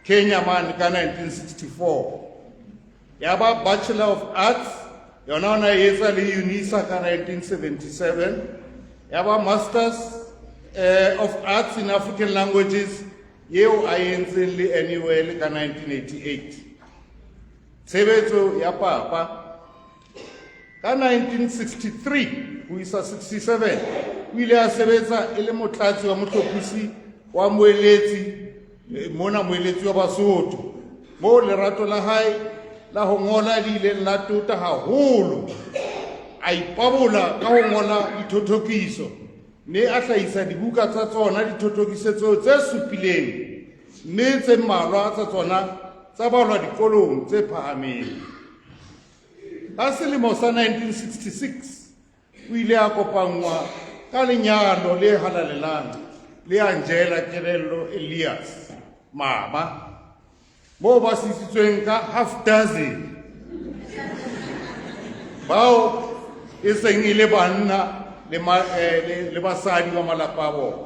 Kenya mane ka 1964. Ya ba Bachelor of Arts, yona o ne a e etsa le UNISA ka 1977. Ya ba Masters of Arts in African Languages, eo a entseng le NUL ka 1988. Tshebetso ya papa ka 1963 ho isa 67 o ile a sebetsa e le motlatsi wa mohlophisi wa moeletsi mona moeletsi wa Basotho, moo lerato la hae la ho ngola le ileng la tota haholo. A ipabola ka ho ngola dithothokiso mme a hlahisa dibuka tsa tsona dithothokiso tseo tse supileng, mme tse mmalwa tsa tsona tsa balwa dikolong tse phahameng. Ka selemo sa 1966 o ile a kopanngwa ka lenyalo le halalelang le Angela Kelello Elias Mama, moo ba sisitsweng ka half dozen bao e seng e le banna le basadi ba malapa a bona.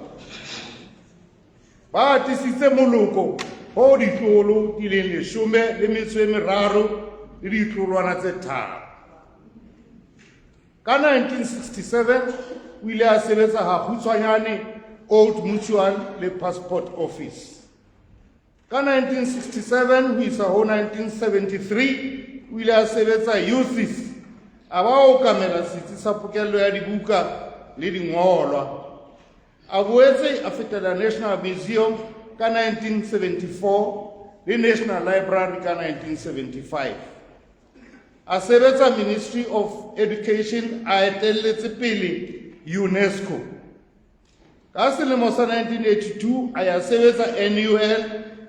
Ba atisitse moloko ho ditloholo di leng leshome le metso e meraro le ditloholwana tse tharo. Ka 1967 o ile a sebetsa hakgutshwanyane Old Mutual le Passport Office. Ka 1967 ho isa ho 1973 o ile a sebetsa UCIS, a ba okamela setsi sa pokello ya dibuka le dingolwa. A boetse a fetela National Museum ka 1974 le National Library ka 1975. A sebetsa Ministry of Education, a etelletse pele UNESCO. Ka selemo sa 1982 a ya sebetsa NUL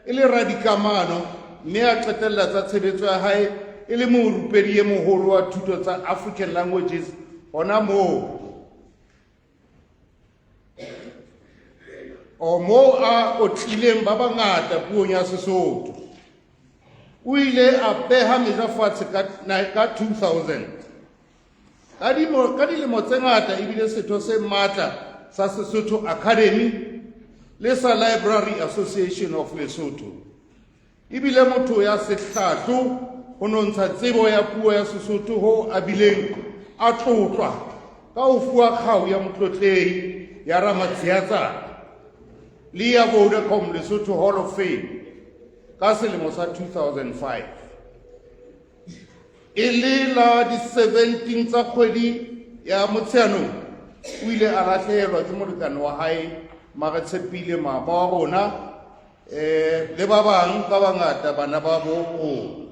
e le radikamano, mme a qetella tsa tshebetso ya hae e le morupedi e moholo wa thuto tsa African Languages hona moo. O moo a otlileng ba bangata puong ya Sesotho. O ile a beha meja fatshe ka 2000. Ka dilemo tse ngata ebile setho se matla sa Sesotho Academy le sa Library Association of Lesotho. Ebile motho ya sehlahlo ho nontsha tsebo ya puo ya Sesotho ho a bileng a tlotlwa ka ho fuwa kgau ya motlotlehi ya Ramatsiatsana le ya Vodacom Lesotho Hall of Fame ka selemo sa 2005. E le la di-17 tsa kgwedi ya Motsheanong o ile a lahlehelwa ke molekane wa hae Maretshepile Mama wa rona. um le ba bang ba bangata bana ba bo rona.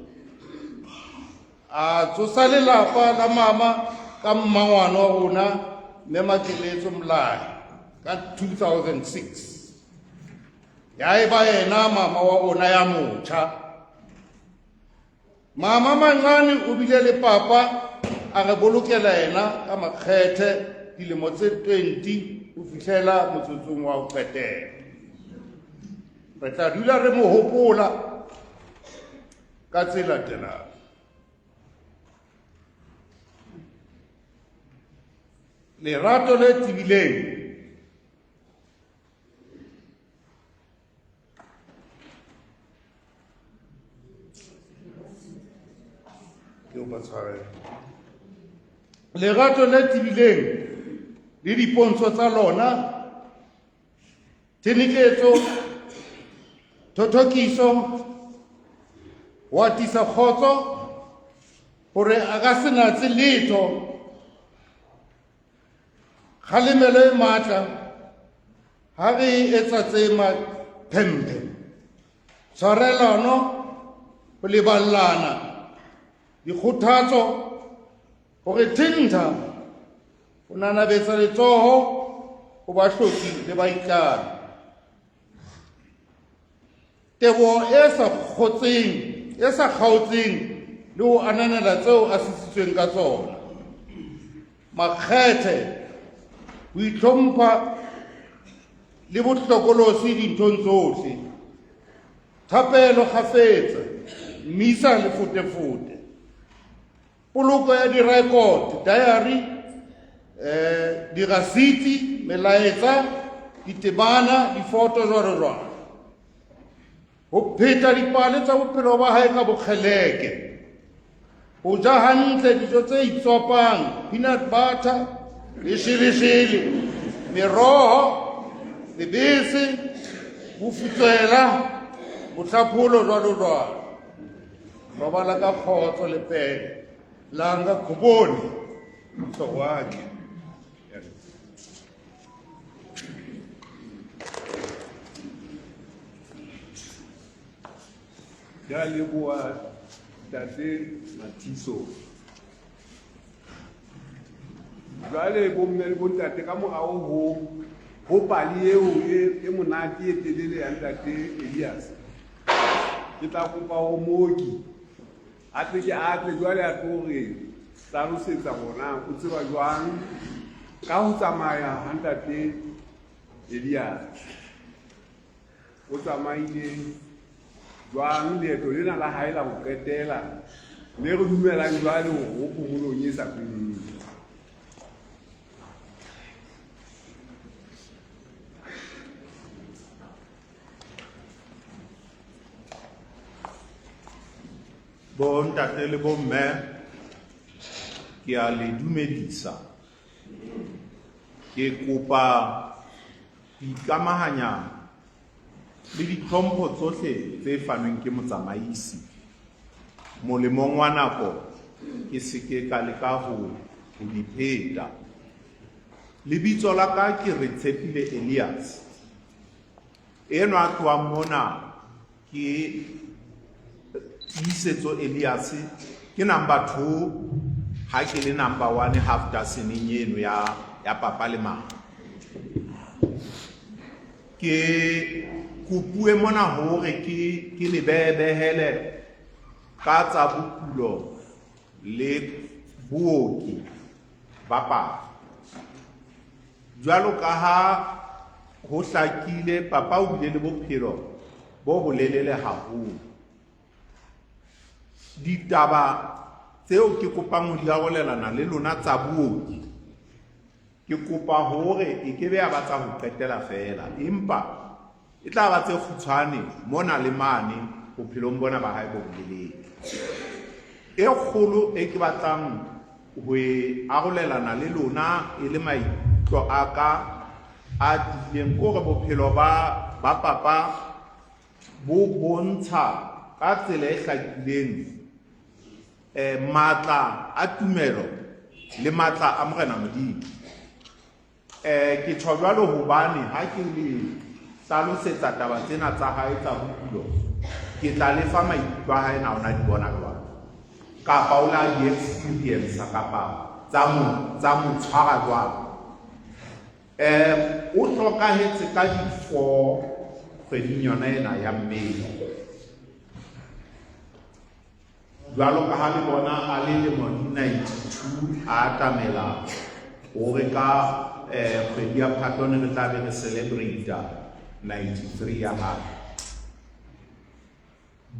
A tsosa lelapa la mama ka mmangwana wa rona mme Makeletso Molae ka 2006. Ya eba yena mama wa rona ya motjha. Mama Manqane o bile le papa a re bolokela yena ka makgethe dilemo tse 20 ho fihlela motsotsong wa ho qetela. Re tla dula re mo hopola ka tse latelang. Lerato le tebileng ke o ba tshwarele. Lerato le tebileng le dipontsho tsa lona, theneketso, thothokiso, ho atisa kgotso, hore a ka se natse letho, kgalemelo e matla ha re etsa tse maphemphe, tshwarelano, ho leballana, dikgothatso, hore thentha, ho nanabetsa letsoho ho bahloki le baitlami. Teboho e sa kgotseng, e sa kgaotseng le ho ananela tseo a sisitsweng ka tsona. Makgethe, ho itlhompha le bohlokolosi dinthong tsohle. Thapelo kgafetsa, mmisa le fotefote. Poloko ya direkoto, diary, dirasiti, melaetsa, ditebana, difoto jwalo jwalo. Ho pheta dipale tsa bophelo ba hae ka bokgeleke. Ho ja hantle dijo tse itswapang, peanut butter, lesheleshele, meroho, lebese, bofutswela, bohlapholo jwalo jwalo. Robala ka kgotso le pele. Langa khuboni mhlobo wakhe. Ke a leboha Ntate Mathiso. Jwale bomme le bontate ka morao ho ho pale eo e, e monate e telele ya Ntate Elias. Ke tla kopa ho mooki a tle ke a tle jwale a tlo re hlalosetsa hore o tseba jwang ka ho tsamaya ha Ntate Elias. O tsamaile jwang leeto lena la hae la ho qetela le re dumelang jwale hore o phomolong e sa feleng. Bontate le bomme, ke a le dumedisa. Ke kopa ho ikamahanya le ditlhompho tsohle tse fanweng ke motsamaisi. Molemong wa nako ke se ke ka leka ho ho di pheta. Lebitso la ka ke Retshepile Elias. Enwa a tlohang mona ke Tiisetso Elias, ke number 2 ha ke le number 1 half dozeneng eno ya ya papa le mama. Ke kopuwe mona hore ke ke le behele ka tsa bokulo le booki ba papa. Jwalo ka ha ho hlakile, papa o bile le bophelo bo bolelele haholo. Ditaba tseo ke kopang ho di arolelana le lona tsa booki, ke kopa hore e ke be ya ba tsa ho qetela feela, empa e tla ba tse kgutshwane mona le mane bophelong bona ba hae bo bolelele. E kgolo e ke batlang ho e arolelana le lona e le maikutlo a ka a tiileng ke hore bophelo ba ba papa bo bontsha ka tsela e hlakileng matla a tumelo le matla a Morena Modimo. Ke tjho jwalo hobane ha ke le hlalosetsa taba tsena tsa hae tsa bokulo, ke tla le fa maikutlo a hae na ona di bona jwang, kapa o la di experience kapa tsa mo tsa mo tshwara jwang. O hlokahetse ka di 4 kgweding yona ena ya May. Jwalo ka ha le bona a le lemo di 92 a atamela hore ka kgwedi ya Phato ne re tla be re celebrate 93 ya hae.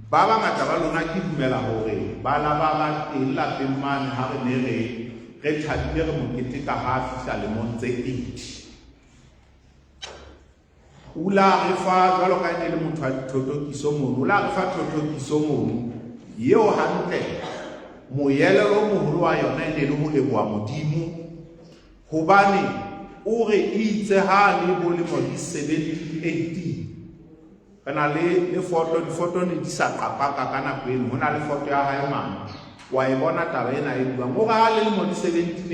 Ba bangata ba lona ke dumela hore ba la ba ba teng lapeng mane ha re ne re re thabile re mo keteka ha a fihla lemong tse 80. O la re fa jwalo ka e ne le motho wa dithotokiso mono, o la re fa thothokiso mono eo hantle moelelo o moholo wa yona e ne le ho leboha Modimo, hobane o re itse ha le bolemo di 17 18 re na le le foto, difoto ne di sa qapaka ka nako eno, ho na le foto ya hae mane wa e bona taba ena e buang. O re ha le lemo di 17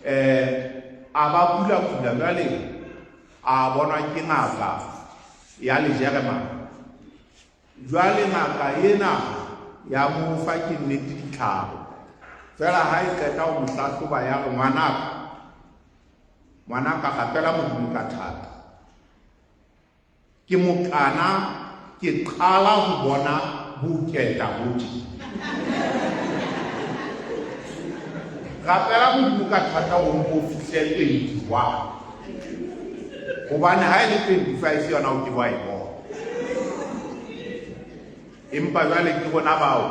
18 a ba kula kula jwale a bonwa ke ngaka ya Lejeremane. Jwale ngaka ena ya mo fa ke nnete ditlhare, fela ha e qeta ho mo hlahloba ya re ngwanaka, ngwanaka rapela Modimo ka thata. Ke mokana ke qala ho bona boketa bo tjena. Rapela Modimo ka thata o mpo fihle 21. Hobane ha e le 25 yona o ke wa e bona. Empa jwale ke rona bao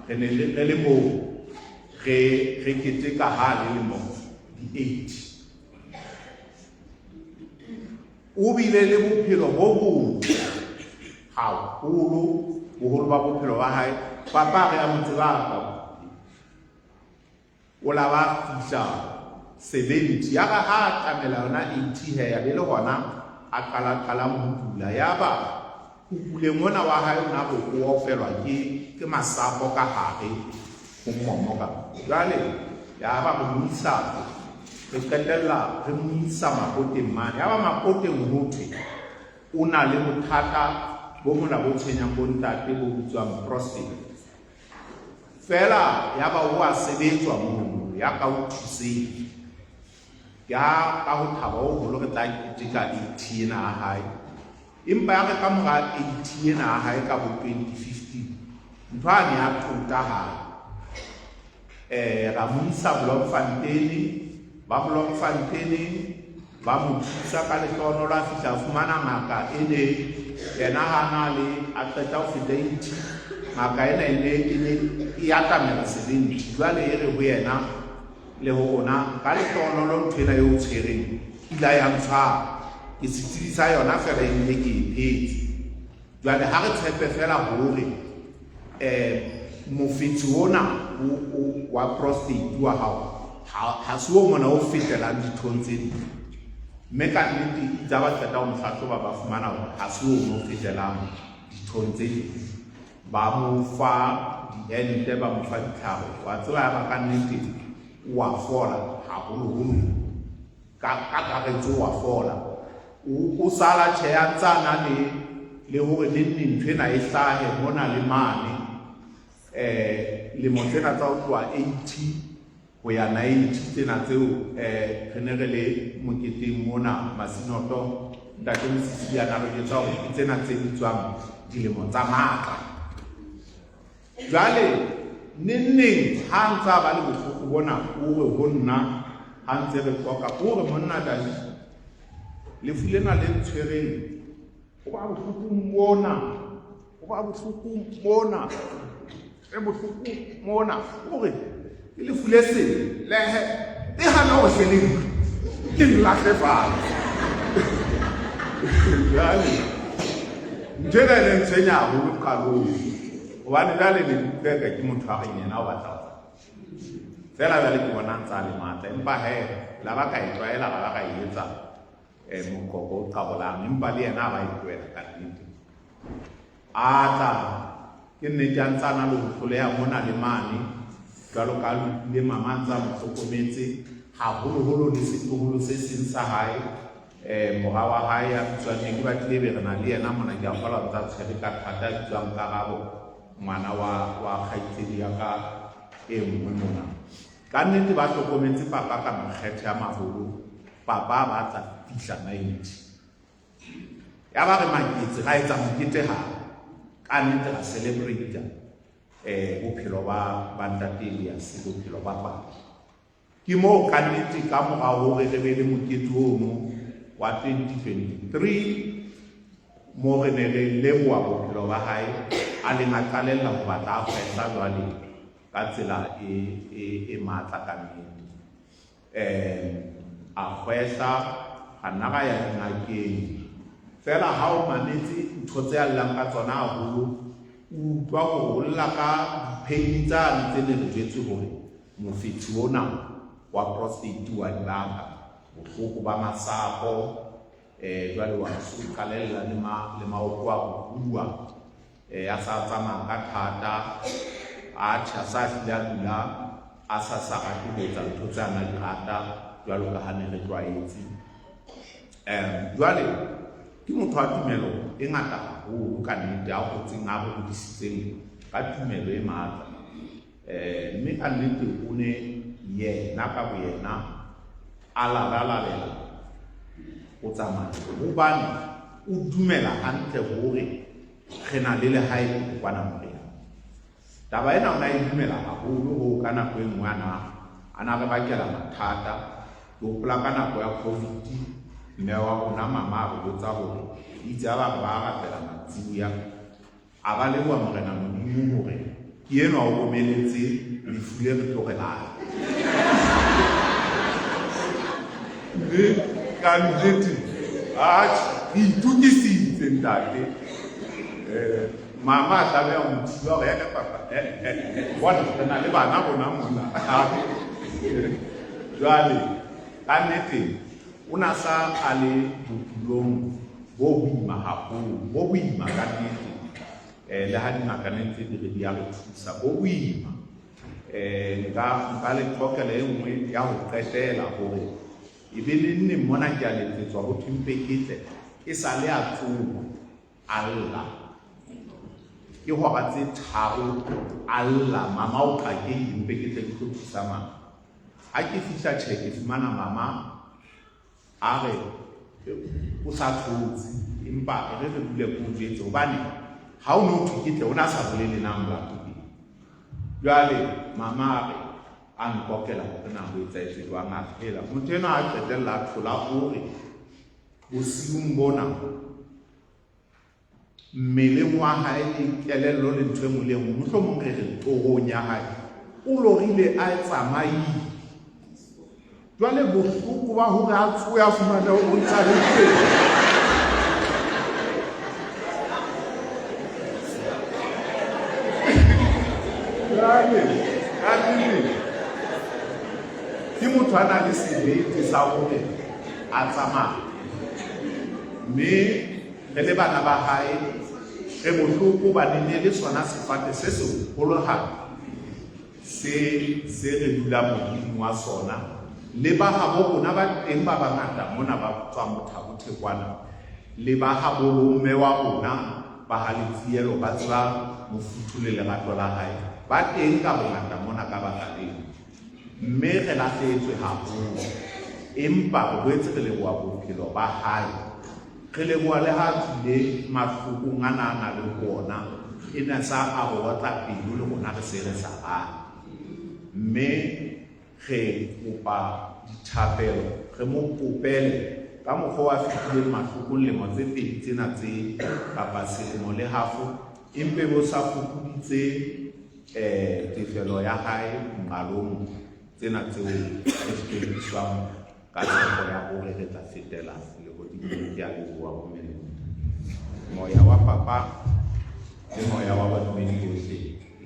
re ne re le moo re re keteka ha le lemo di 80. O bile le bophelo bo botle haholo boholo ba bophelo ba hae. Papa re a mo tseba ka o la ba fihla 70 ya ba ha atamela yona 80 he ya be le hona a qala qalang ho kula. Ya ba ho kuleng ona wa hae o na bo o opelwa ke ke masapo ka hare ho mmomo ka. Jwale ya ba re mo isa, re qetella re mo isa Mapoteng mane. Ya ba Mapoteng ho thwe o na le bothata bo mona bo tshwenyang bo ntate bo bitswang prostate. Fela ya ba o a sebetswa mono ya ka o thuseng. Ya ka ho thaba o holo re tla keteka 80 ena ya hae. Empa ya re ka mora 80 ena ya hae ka bo 2015 ntho a ne a tota hae. Ra mo isa Bloemfontein, ba Bloemfontein ba mo thusa ka lehlohonolo a fihla a fumana ngaka e ne yena ha na le a qeta ho feta 80, ngaka ena e ne e ne e atamela 70. Jwale e re ho yena le ho rona ka lehlohonolo ntho ena e o tshwereng ila ya ntshwara, ke setsebi sa yona fela ebile ke e phetse. Jwale ha re tshepe fela hore mofetshe ona wa prostate wa hao ha se o mona o fetelang dithong tse ding, mme ka nnete itse ha ba qeta ho mo hlahloba ba fumana hore ha se o fetelang dithong tse ding. Ba mo fa diente, ba mo fa ditlhare, wa tseba ya ba ka nnete wa fola haholoholo, ka kakaretso wa fola. O sala tjhe a ntse a na le le hore neng neng ntho ena e hlahe mona le mane. Lemo tsena tsa ho tloha 80 ho ya 90 tsena tseo re ne re le moketeng mona Masinoto, ntate Mosisi a na re jwetsa hore ke tsena tse bitswang dilemo tsa matla. Jwale neng neng ha ntse a ba le bohloko bona o re ho nna ha ntse re qoqa, o re monna Dali, lefu lena le ntshwereng ho ba bohloko mona, ho ba bohloko mona, re bohloko mona, o re ke lefu le seng lehe le hana ho hle le ke nlahle fatshe. Jwale ntho ena e ne ntshwenya haholo qalong, hobane jwale ne ke utlwa eka ke motho a reng yena o batla ho fela. Jwale ke bona ntse a le matla, empa he la ba ka e tlwaela, ra ba ra e etsa moqoqo o qabolang, empa le yena a ba e tlohela ka nnete. A tla ke nnete a ntse a na le ho hloleha mona le mane, jwalo ka lokile mama a ntse a mo hlokometse haholoholo le setloholo se seng sa hae. Mora wa hae ya bitswang ne ke batlile be re na le yena mona, ke a kgolwa ntsa tshwere ka thata, ya bitswang Karabo, ngwana wa kgaitsedi ya ka e nngwe mona. Ka nnete ba hlokometse papa ka makgethe a maholo, papa a batla fihla 90. Ya ba re maketse, ra etsa mokete hape. Ka nnete ra celebrate bophelo ba ntate Elias, bophelo ba papa. Ke moo ka nnete ka mora hore re be le mokete ono wa 2023 mo re ne re leboha bophelo ba hae, a leng a qalella ho batla a kgwehla jwale ka tsela e matla ka nnete. A kgwehla, ra nna ra ya dingakeng. Feela ha o mametse ntho tse a llang ka tsona haholo, o utlwa hore o lla ka di-pain tsane tse ne re jwetswe hore mofetshe ona wa prostate wa di baka, bohloko ba masapo, jwale wa so qalella le maoto a ho bua, a sa tsamaya ka thata, a tjha sa hlile a dula a sa sa rate ho etsa ntho tse a na di rata jwalo ka ha ne re tlwaetse. Jwale ke motho wa tumelo e ngata haholo ka nnete, a hotseng a re hodisitseng ka tumelo e matla. Mme ka nnete o ne yena ka boyena a labalabela ho tsamaya, hobane o dumela hantle hore re na le lehae kwana Morena. Taba ena o na e dumela haholo hoo ka nako e nngwe a na re bakela mathata. Ke hopola ka nako ya COVID, mme wa rona mama a re botsa hore itse a ba re ba rapela mantsiboya, a ba leboha Morena Modimo hore ke enwa o romeletse lefu le re tlo re lata. Mme ka nnete, atjhe, re itokisitse ntate. Mama a tlameha ho nthiba hore ya ka papa, bona re na le bana rona mona. Jwale ka nnete o na sa a le bophelong bo boima haholo, bo boima ka nnete. Le ha dingaka ne ntse di re di a re thusa, bo boima. Nka le qoqela e nngwe ya ho qetela hore e be le nne mona ke a letsetswa ho thwe mpe ke tle, e sa le a tsoha a lla. Ke hora tse 3 a lla, mama o qakehile, mpe ke tle ke tlo thusa mama. Ha ke fihla tjhe, ke fumana mama a re o sa thotse, empa re re dule ko jwetse hobane ha o no thwe ke tle, o na sa bolele na molato ke. Jwale mama a re a nkokela hore na ho etsahetse jwang, a phela. Motho enwa a qetella a thola o re bosiung bona mmeleng wa hae le kelello le ntho e nngwe le e nngwe, mohlomong re re torong ya hae, o lorile a tsamaile. Jwale bohloko ba hore a tsohe a fumane o ntsa le teng. Jwale ka nnete ke motho a na le sebete sa hore a tsamaye, mme re le bana ba hae re bohloko hobane ne le sona sefate se seholohadi se re dulang moriting wa sona. Le ba habo rona ba teng ba bangata mona ba tswang Mothabothe kwana, le ba habo bomme wa rona ba ha Letsielo ba tseba mofuthu le lerato la hae, ba teng ka bongata mona ka baka leo. Mme re lahlehetswe haholo, empa re boetse re leboha bophelo ba hae. Re leboha le ha tswile mahlokong a na a na le ona, e ne sa a re otla pelo le rona re se re sa rate. Mme re kopa dithapelo, re mo kopele ka mokgwa o a fetileng mahlokong lemo tse pedi tsena tse kapa selemo le hafo, empe bo sa fokoditse tefelo ya hae nqalong tsena tseo re di sebediswang ka tshepo ya hore re tla fetela lehodimong. Ke a leboha bomme le bontate. Moya wa papa le moya wa badumedi bohle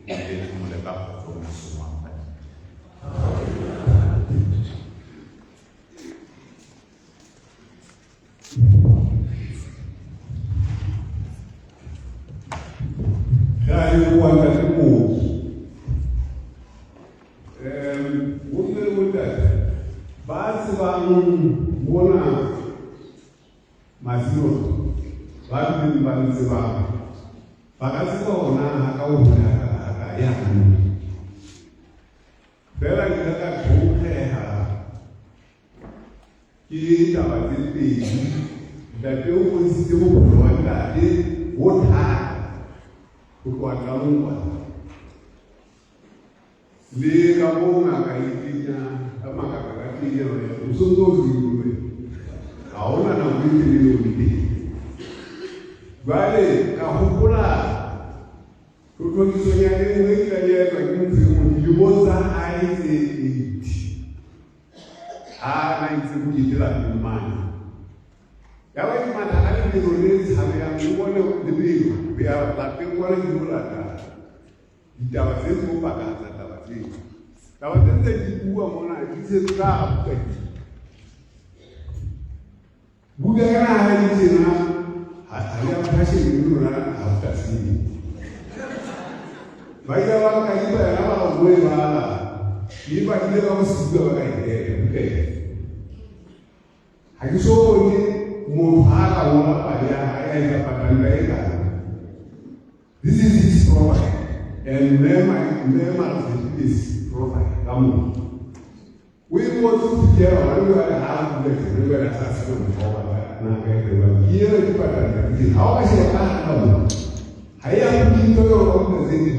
e ke e phomole ka kgotso mmusong wa Modimo. Re a leboha ntate Mooki. Bomme le bontate ba tsebang mona Mazinotto ba bileng ba ntsebang ba ka tseba hore na ha ka ho hole ha ka ya hantle. Feela ke ile ka thonkgeha ke taba tse pedi. Ntate o bontshitse bophelo ba ntate bo thata ho tloha qalong kwana. Le ka moo ngaka e kenya ka makaka ka teng ya hore o sontse o shwele ha hona nako e telele o le teng. Jwale ka hopola Tlhotlhokisonyana e nngwe e kileng ya etswa ke motho e mong dilemong tsa hae tse 80 ha na itse mokete lapeng mane. Ya ba ke matha ka lebelo le tshabehang le bone lebelo ho ya lapeng kwana ke lo lata ditaba tse tlo pakahatsa taba tseo. Taba tse ntse di bua mona di se ka hara buka ke. Buka ena ha e tjena ha ya phashe le lona ha o ka seng. Ba ile ba ka iba yona ba go e bala. Mme ba ile ba go se bua ba ka e reka buka ena. Ha ke so bone motho ha ka ngola pale ya hae a etsa patanta e kana. This is his profile. And Mme Matshepi is profile ka moo. O e ngotse ho fihlela hona jwale ha a bula tjena jwale a sa tsebe mokgwa wa na ka e jwang. Ke ena ke patala ke ha o ka sheba ka hara ka moo ha e a bula jwalo ka buka tse ding.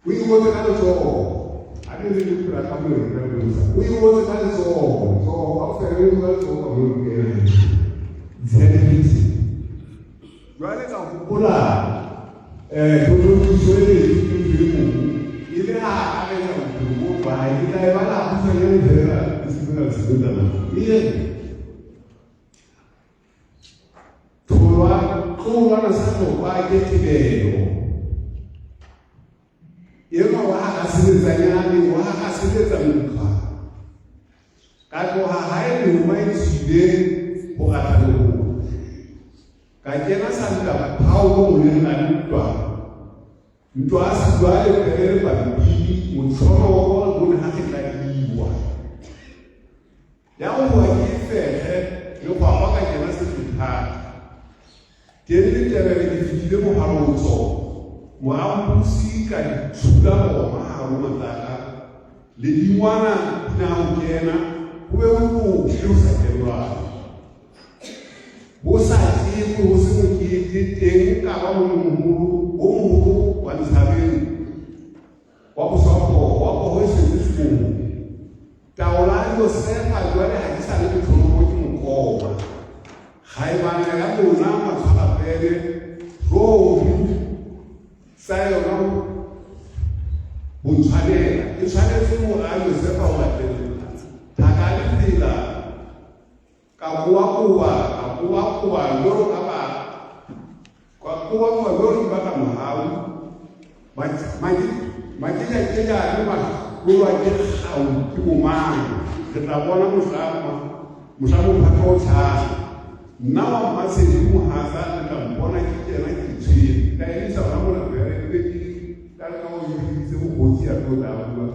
O e ngotse ka letsoho. Ha ne le phela ka moo ka letsoho. O e ngotse ka letsoho. Letsoho kaofela e ngotse ka letsoho ka moo ke ena. It's handwritten. Jwale ka hopola thothokiso e ke motho e mong e le ha akaretsa bophelo bo ba hae ke tla e bala kgutshwanyane fela e se ka sebetsa nako e re tholwa tlowana sa tlokwa ke tebelo enwa wa ha sebetsanyane wa ha sebetsa mokgwa Ka tloha hae mehoma e tswile ho ratha leholo. Ka kena Santa Paulo moleng la ntwa. Ntwa a silwa lepele le pampiri motšhono wa re bone ha re tladiwa. Ya go boa ke fehe le kgwagwa ka kena sefethata. Teng letebele ke fetile mohalotso morampusi ka dithula roma haro matlaka le dingwana di na ho kena ho be ho tlohle ho sa kenwang ho sa tsebe ho se mokete teng ka ba momoholo o moholo wa ntshabeng wa boswapoho wa poho e setse sekomo Taola Josefa jwale ha ke sa le letlholoko ke mokoma. Kgaebana ya lona matshwarapele ruri sa yona ho ntshwanela e tshwanetse mora Josefa ho latella thaka le tsela ka koakoa ka koakoa jwalo ka ba ka koakoa jwalo ke batla mohau makekakekane mahlolwa ke kgau ke bomang re tla bona mohla mohla mophatho o tshasa nna wa mmasedi mohatsa le tla mpona ke kena ke tshwere ka emisa gona mona fela ke be ke ka leka go ibiditse bokgotsi ya tlo tla bua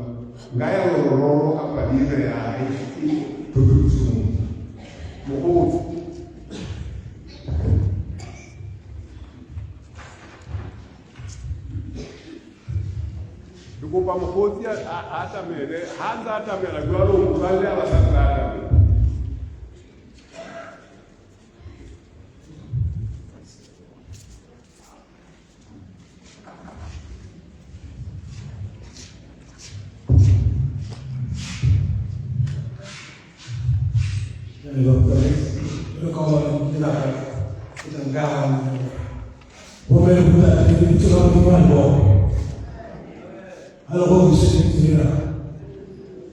nka ya lorororo ka padi ena ya hae ke thothokiso mokgotsi ke kopa mokgotsi a atamele ha a ntse a atamela jwalo motswalle a ba sa ntse a atamela.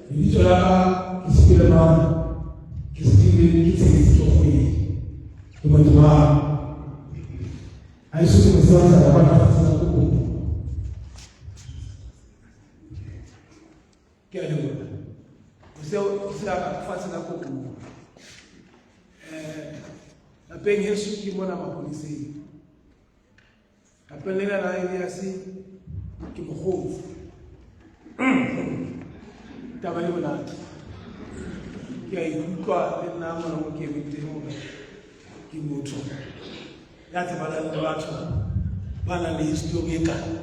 Lebitso la ka ke Sepelemane, ke Steven, ke Tsheditse ke Kgwedi, ke motho wa ha eso ke motho wa tsala kwa lefatshe la Kokopo. Ke a leboha. Seo ke sa fatshe la Kokopo. Lapeng heso ke mona mapoleseng. Lapeng lena la Elias ke mokgotsi. Taba e monate. Ke a ikutlwa le nna mona mo ke emeng teng hore ke motho ya tsebanang le batho ba nang le histori e kana,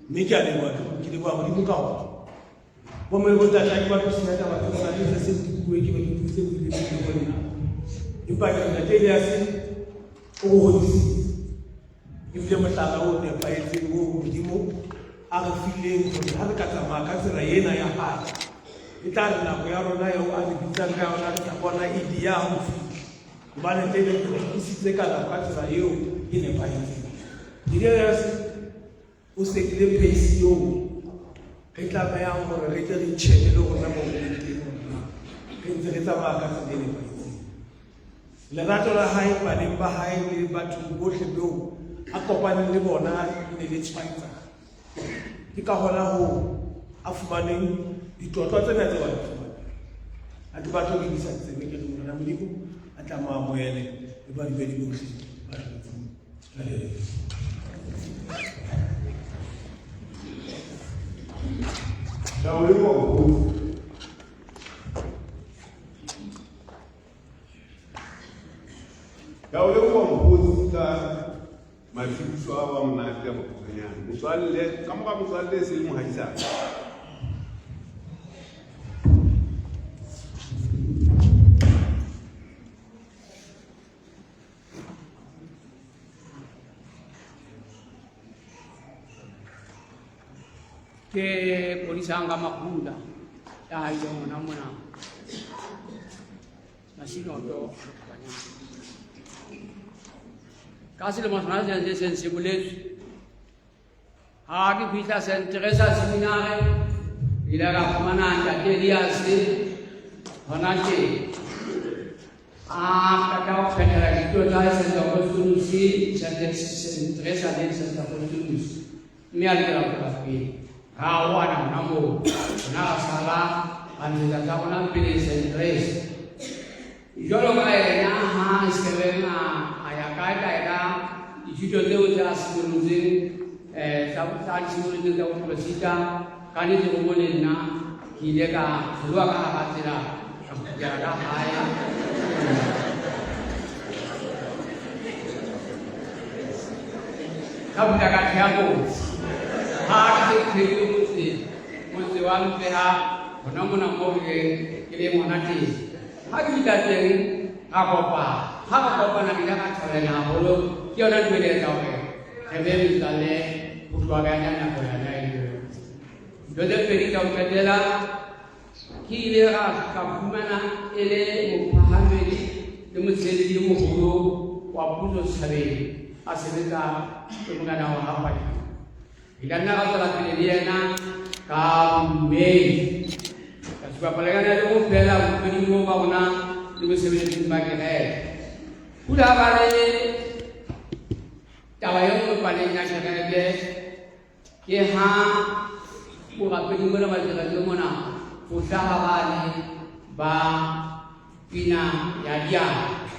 mme ke a leboha, ke leboha Modimo ka hore bomme le bontate ha ke batle ho senya taba tse ngata tse seng di bue, ke be ke dutse buile le ho nna, empa ke re Ntate Elias o re hodisitse ebile mohlala o nepahetseng oo Modimo a re fileng hore ha re ka tsamaya ka tsela ena ya hae, e tla re nako ya rona eo a re bitsang ka yona re tla bona e dia ho fihla, hobane tse re isitse ka nako ka tsela eo e nepahetseng. Elias o setile pace eo re tlamehang hore re tle re itjhebe le rona mo re leng teng hore na re ntse re tsamaya ka tsela e nepahetseng. Lerato la hae baneng ba hae le bathong bohle beo a kopaneng le bona le ne le tshwaetsana. Ke ka hona hoo a fumaneng ditlotlo tsena tseo a di fumaneng. Ha ke batle ho lebisa tsebe, ke re Morena Modimo a tla mo amohele le badumedi bohle ba hlobetseng. Ke a o leboha mokgotsi. Ke a o leboha mokgotsi ka matshediso a wa monate a makgutshwanyane. Motswalle, ka mora motswalle e se le mohaisane. Ke kodisang ka makgula ya haileng hona mona Masinoto ka selemo sona se se seng se boletswe. Ha ke fihla Saint Teresa Seminare, ke ile ka fumana Ntate Elias hona teng a qeta ho phethela dithuto tsa hae Saint Augustinus, Saint Teresa le Saint Augustinus, mme a lokela ho tswela pele. Ra arohana hona moo, rona ra sala ra ntshetsa tsa rona pele Saint Teresa. Jwalo ka yena ha Sekebeng a ya kae kae ka dithuto tseo tse a simolotseng, tsa di simolotseng tsa boporofeta, ka nnete ho mo le nna ke ile ka kgeloha ka hara tsela, ka kgutlela ka hae. Ka bula ka theha motse. Ha ke se ke thehile motse, motse wa mpeha hona mona moo ke leng hona teng. Ha ke fihla teng, ra kopana. Ha re kopana, re ile ra thabelana haholo. Ke yona ntho e le etsa hore re be metswalle ho tloha ka yona nako yona eo. Ntho tse pedi tsa ho qetela, ke ile ra ka fumana e le mophahamedi le motshehetsi e moholo wa puso setjhabeng, a sebetsa le morena wa Hapadi. Re ka nna ra tswela pele le yena ka bodumedi, ka supa palekana le mo feela bodumeding bo ba rona le bosebeletsing ba kereke. Pula ba le taba e nngwe paleng ya kereke ke ha borapeding bona ba kereke mona ho hlaha bane ba pina ya diatla.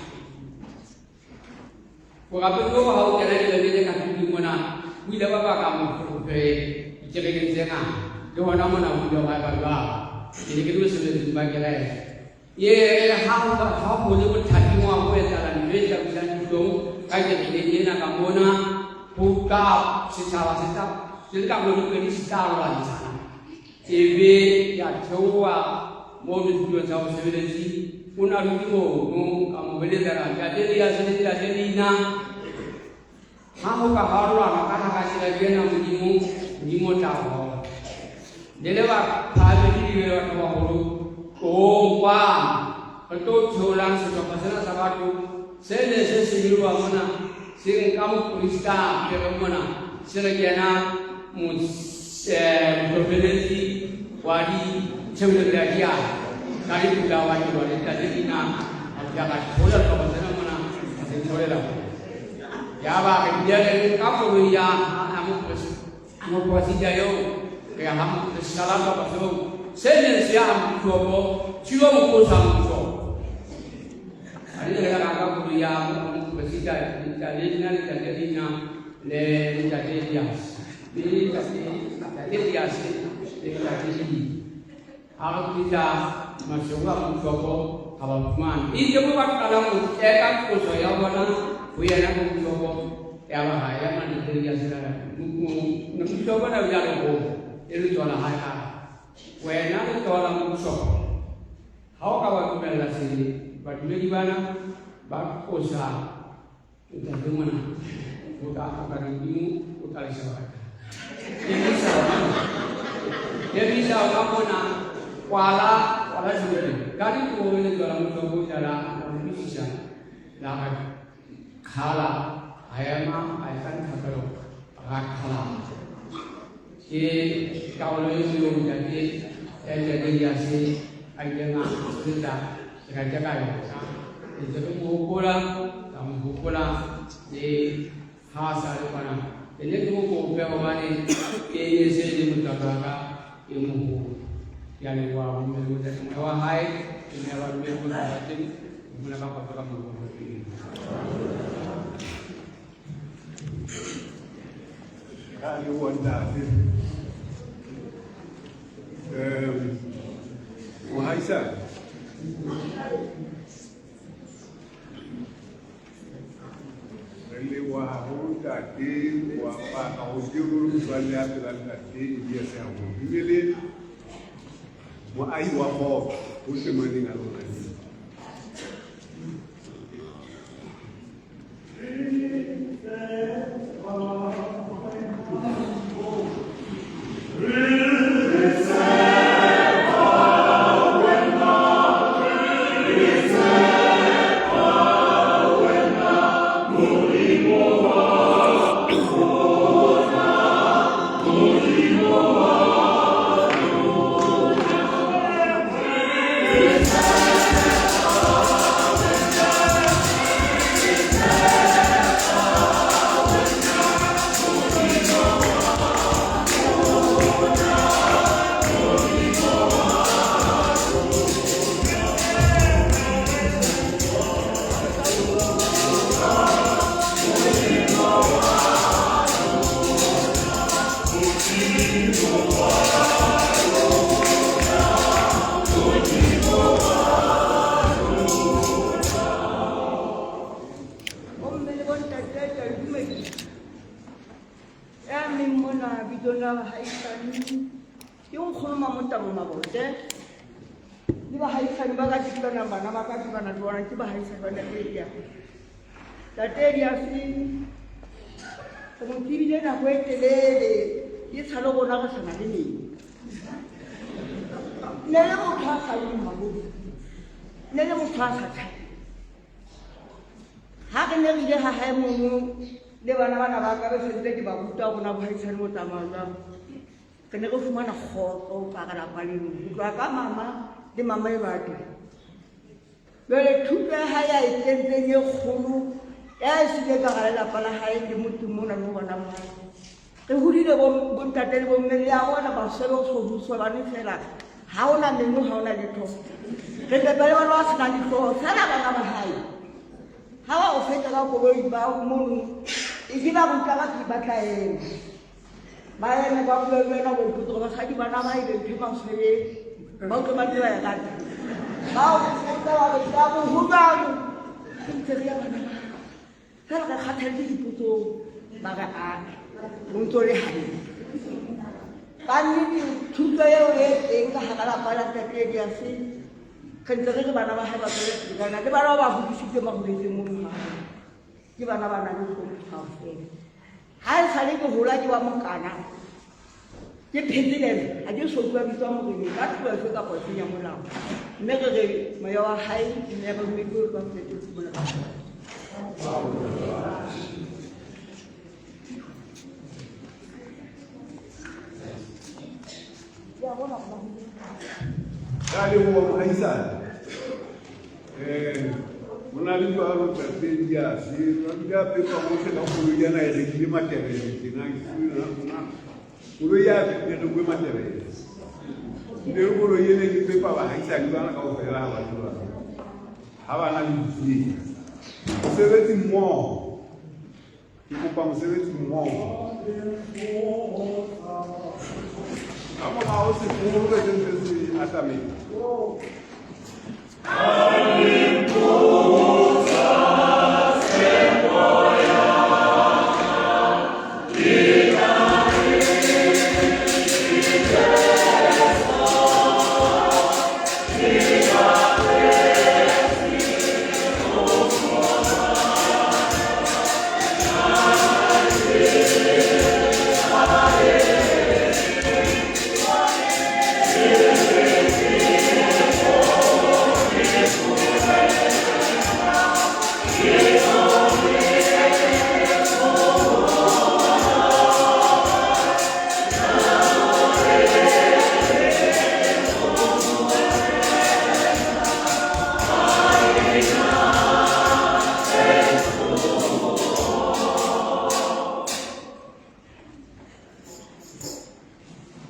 Borapedi bo ha o kena kerekeng e Katholike mona bo ile ba baka moferefere dikerekeng tse ngata, le hona mona ho ile hwa eba jwalo. Ke ne ke le bosebeletsing ba kereke. E ha ho ha ho le mothating wa ho etsahala ntho e hlabisang dihlong ka kerekeng ena ka mona, ho ka setjhaba se tla se le karolo di pedi se tla lwantshana, ebe ya theoha mono setulong sa bosebeletsi, o na dutse mono, ka mo hweletsa ka Ntate Elias le Ntate Lina, ha ho ka ha lwana ka hara kereke ena, Modimo, Modimo o tla bona. Le le baphahamedi le le batho ba baholo, tloong kwano, re tlo theolang sehlopha sena sa batho se ne se senyoloha mona, se nka moprista a apere mona, se re kena mohlopheleletsi wa ditshebeletso ya diatla ka lepula wa dirwa le Ntate Lina, a fihla ka theola sehlopha sena mona, a se theolela mona. Yaba re bile re nka koloi ya mopresida eo, re ya ha re sala sehlopha seo se neng se ya ha mobishopo, se yo mo qosa mobishopo. A re re ka koloi ya mopresida, Ntate Lina le Ntate Lina le Ntate Elias, le Ntate Elias le Ntate Lina. Ha re fihla Maseru a Moshopo ra ba fumana. Itse mo ba qalang ho teka qoso ya bona ho yena bo Moshopo ya ba ha ema ntate Elias ka Moshopo na o ile a re ho e letsoho la hae a re wena letsoho la Moshopo ha o ka ba dumella sele badumedi bana ba qosa ntate mona o tla hloka Modimo o tla le sheba emisa emisa ka mona kwala kwala tsohle ka ditoro le tswala motho o tla la utlwisisa la re khala a ema a etsa dithapelo ra khala ke karolo e nngwe eo ntate ya ntate Eliase a ileng a sebetsa kereke ka yona ntse re mo hopola ka mo hopola le ha a sa le kwana ke ne ke mo kope hobane ke ne se le motswalo wa ka e moholo ke a leboha ho mme le bontate moya wa hae ke ne ba dumele ho ba teng ho mona ka kgotso ka moloko Ra leboha ntate. Mohaisane. Re leboha haholo ntate wa paka ho ke ruri motswalle ya pela ntate Elias haholo. Ebile le moahi wa kgotso hohle maneng a lona. Bomme le bontate ke a le dumedisa. Ya meng mona bitsong la bahaisane ke nkgono Mamotamo Mabote le bahaisane ba ka ke bana bana ba ka ke bana le bona ke bahaisane ba ntate Elias. Ntate Elias re mo tsebile nako e telele e sa le rona re sa na le meng. Ne le motho a sa leng haholo. Ne le motho a sa thabeng. Ha re ne re ile ha hae mono le bana bana ba ka re sentse ke ba ruta rona bohaisane bo tsamaya jwang. Re ne re fumana kgotso ka hara lapa leno. Ho tloha ka mama le mama e batho. Jwale thuto ya hae a e kentseng e kgolo ya e siile ka hara lelapa la hae le motseng mona le ho bana ba hae. Re hodile bontate le bomme le a bona baswebe o sohusolane fela ha ona meno ha ona letho. Re pepa le bana ba senang dihlooho fela bana ba hae. Ha ba o feta ka koloi ba mono e ke ba ruta ba ba tla ema. Ba eme ba bue le wena o ipotse gore basadi bana ba e be ntho e maswebe ba utlwe ba dira ya rata. Ba o botsa ba re ka boholo ntse re ya bana ba. Fela re kgathaletse dipotsong ba re a o ntse o le hantle. Ka nnete thuto eo e teng ka hara lapa la ntate Elias re ntse re re bana ba hae ba tswele pele ka yona le bana ba ba hodisitseng ba holetseng mono hae ke bana ba nang le hlompho kaofela. Ha e sale ke hola ke ba mokana ke phetse le ena ha ke so utlwa bitswa moreneng ka tlolo efe kapa efeng ya molao mme re re moya wa hae mme re mme ke utlwa fete mona ka Ra leboha mohaisane. Ho na le jwalo ntate Elias, a bile a pepa bohle ka koloi ena e rekile Matebele tjena. Koloi ya e rekwe Matebele. Ne le koloi ene ke pepa bahaisane bana kaofela ha ba tseba. Ha ba na le ditsietsi. Mosebetsi mmoho. Ke kopa mosebetsi mmoho. Ka morao sekolo re sentse se atamela.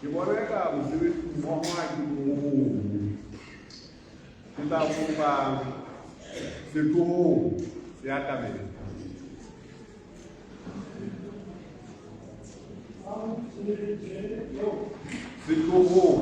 Ke bona eka mosebetsi mmoho ha ke moo. Ke tla kopa setlohong se atamela. Setlohong.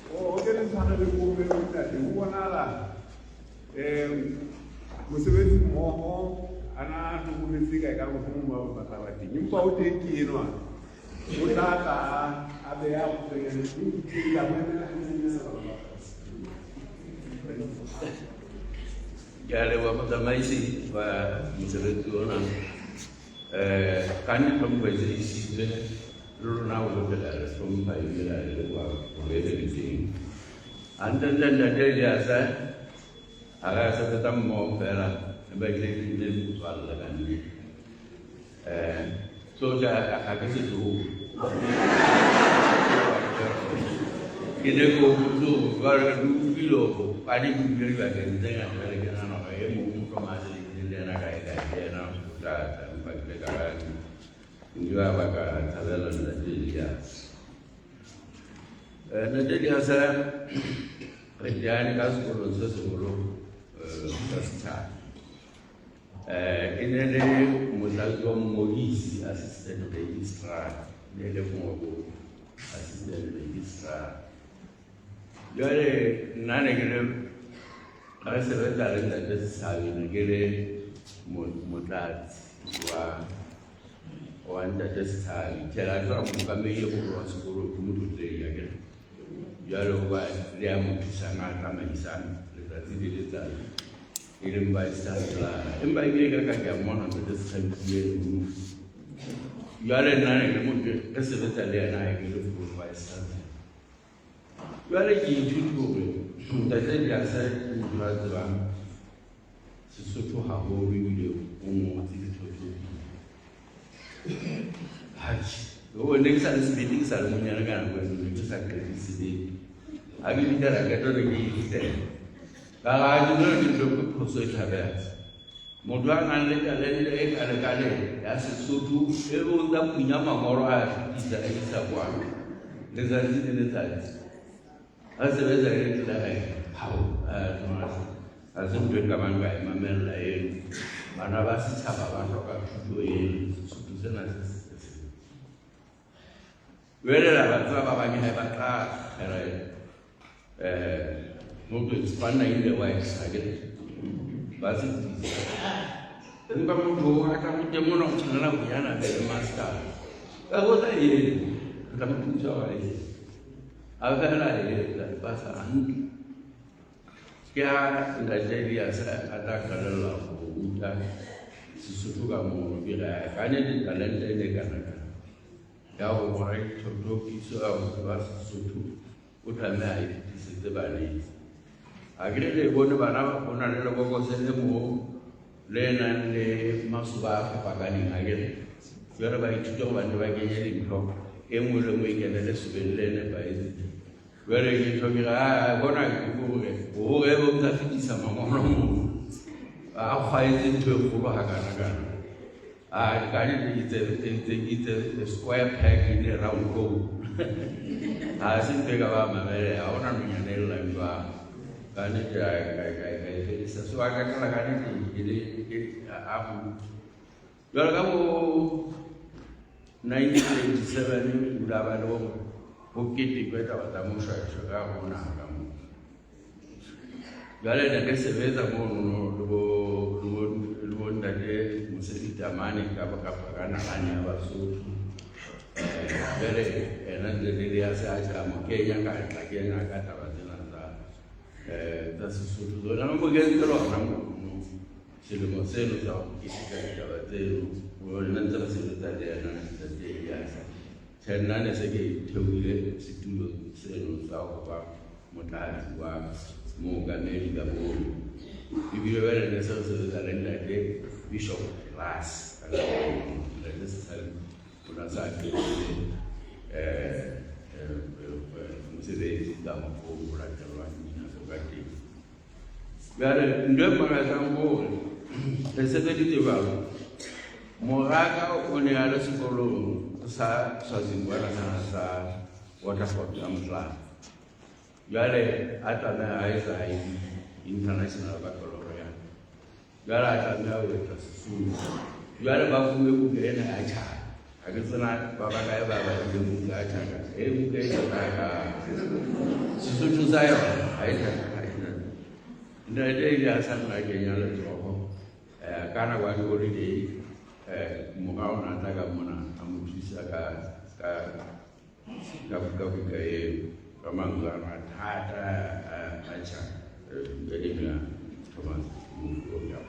O ke le tshwane le kope ntate, ho bonahala mosebetsi mmoho a na hlokometse kae ka mohlomong ba batla ba teng, empa o teng ke enwa o tla tla a beha kgutshwanyane. Ke a leboha motsamaisi wa mosebetsi ona. Ka nnete hlompho e sebedisitswe le rona ho lokela re hlompha ebile ra le leboha hore e le teng. Hantlentle ntate Elias ha re a sebetsa mmoho fela, empa ebile ke bile motswalle ka nnete. So ha ke setloholo. Ke ne ke hopotse hore jwale ke utlwile hore hobane ke utlwile dibakeng tse ngata, jwale ke nahana hore e mong mohlomong a sebeditseng le yena kae kae le yena o tla tla, empa ke ile ka ba ke nke ba ba ka tshabela ntate Elias. Ntate Elias re teane ka sekolong se seholo sa setjhaba. E ne le motlatsi wa mongodisi, assistant registrar, ne le mongobo assistant registrar. Jwale nna ne ke le re sebetsa le ntate Setshabi, ne ke le motlatsi wa ntate Setshabi. Tjhe, la tseba mookamedi e moholo wa sekolo ke motlotlehi akere. Jwale hoba le ya mo thusang a tsamaisang letsatsi le letsatsi, e leng vice chancellor. Empa ebile ka ka ke a mmona ntate Setshabi ke eno. Jwale nna ne ke motho re sebetsa le yena ha ke le full vice chancellor. Jwale ke ithuta hore ntate Elias ke motho a tsebang Sesotho haholo ebile o ngotse dithoto. Atjhe, o ne ke sa le sebete, ke sa le monyane ka nako eno, ne ke sa qete sebete. Ha ke fihlela qeto ne ke e fihlela. Ka ha ke jwale ke ntho ke phoso e thabela. Motho a nang le talente e kalekale ya Sesotho e be o ntsa phunya mangolo a fetisa a isa kwano letsatsi le letsatsi. A sebetsa e le tlelereke, hao, ha se ntho e ka bang ka e mamella eno. Bana ba setjhaba ba hloka thuto eno, Sesotho sena se se se. Jwale la ba tseba ba bang ha ba tla kgela motho spanner in the works, akere ba se tlisa. Empa motho a tla mo teng mona o tshwanela ho yana be le master. Ka ho tla eng? Re tla mo thusa hore a etse. A fela a etsa pasa hantle. Ke ha ntate Elias a tla qalella ho ruta Sesotho ka mono. Ke re ka nnete talente e ne kana-kana ya ho ngola dithothokiso ya ho tseba Sesotho, o tlameha a e fetisetse baneng. A ke le bone bana ba go na le lebokose le mo le nang le masoba a fapakaneng, a kere jwale ba ithuta gobane ba kenye dintho e nngwe le nngwe e kene lesobeng le nepahetseng. Jwale ke ntho ke re a bona ke gore gore bo ntsa fetisa mangolo mo a kgwaetse ntho e kgolo hakana-kana. A ka nnete it's a square peg in a round hole. Ha se ntho e ka ba mamele, ha hona nonyana e llang jwang. Ka nnete ka e fedisa. So a qetella ka nnete ke le a jwale ka bo 1987 o la ba le hore ho ketekwe taba tsa Moshweshwe ka ho naha ka moo. Jwale ne re sebetsa mono le bo ntate Mosedi Tamane ka ka nalane ya Basotho. Jwale ena ntse le le ya se a tla mo kenya ka tla kenya ka taba tsena tsa Sesotho. Tsona mo kentse lona mono selemo seno sa ho keteka ditaba tseno. Rona ntse re sebetsa le yena ntate Elias. Tjhe, nna ne se ke theohile setulo seno sa ho ba motlatsi wa mookamedi ka mono. Ebile jwale ne se re sebetsa le ntate Bishop Glass ka nako eo. Ntate Sesali o na sa qetile mosebetsi ka mokgwa o latelwang dinako ka teng. Jwale ntho e makatsang ke hore re sebeditse jwalo. Moraka o ne a le sekolong sa Swazingwana sana sa Waterford ka Motlapo. Jwale a tlameha a etsa international baccalaureate. Jwale a tlameha ho etsa Sesotho. Jwale ba fuwe buka ena ya Tjhaka. Ha ke tsena ba ba kae ba badile buka ya Tjhaka. E buka e tjhaka ka Sesotho sa yona ha e tjhaka ha e tjhaka. Ntate ile a sa nna kenya letsoho ka nako ya di-holiday, mora o ne a tla ka mona a mo thusa ka buka eo ka mantswe ana a thata a tjhaka buka eno ya Thomas Mofokeng.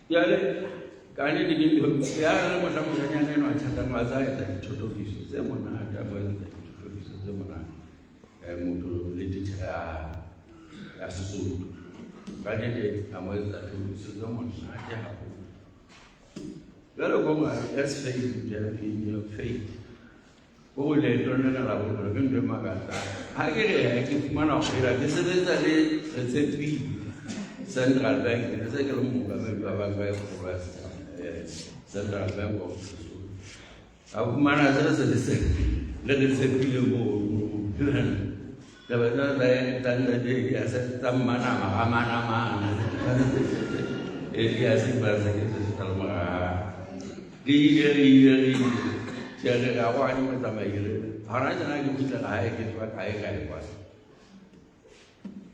Jwale ka nnete ke ntho ya re mohla moshanyana enwa a tjhakang wa tsa etsa dithothokiso tse monate, a bo etsa dithothokiso tse monate motho le titjhere ya Sesotho. Ka nnete a mo etsa thothokiso tse monate haholo. Jwale ko as faith in your faith ko leeto lena la bophelo ke ntho e makatsang. Ha ke re ke fumana ho phela ke sebetsa le Retshepile Central Bank, ke se ke le mookamedi wa banka e kgolo ya Central Bank of Lesotho. Ka fumana se se le se le Retshepile mono. Taba tsena tsa ntate ya se tsa mmanama ga manamana e ya se ba se ke se sa le morago. Re ile re ile re ile tjhe re ga go ane motsamai re gona tjena ke kgutlela gae ke tswa kae kae kwa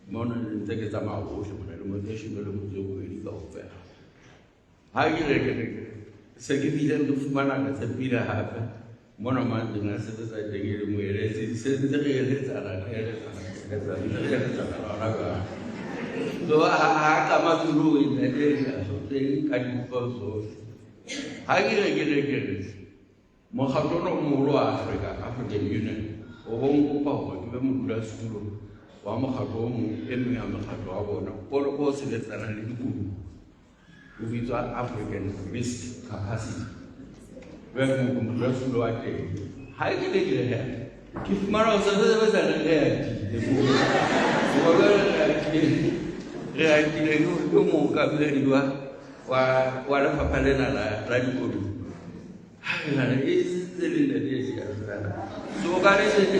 mono ntse ke tsamaya gotlhe mona le motse shome le motse bobedi kaofela. Ha ke re ke re se ke bile ke fumana ka tshepile hape mona mantleng a sebetsa teng e le moeletsi, se ntse re eletsana re eletsana re eletsana ntse re eletsana lona jwang. So ha ka matsolong ntate so teng ka dibuka tsohle. Ha ke re ke re ke re mokgatlo ona o moholo wa Africa, African Union, o bo nkopa hore ke be modulasetulo wa mokgatlo o mong e meng ya mekgatlo wa bona o sebetsanang le dikoduwa, o bitswa African Risk Capacity. Jwale modulasetulo wa teng. Ha ke le ke re he ke fumana ho se sebetsa re re atile mo re atile ke mookamedi wa lefapha lena la dikoduwa. Ha ke nahana e sentse le ntate e se so ka nnete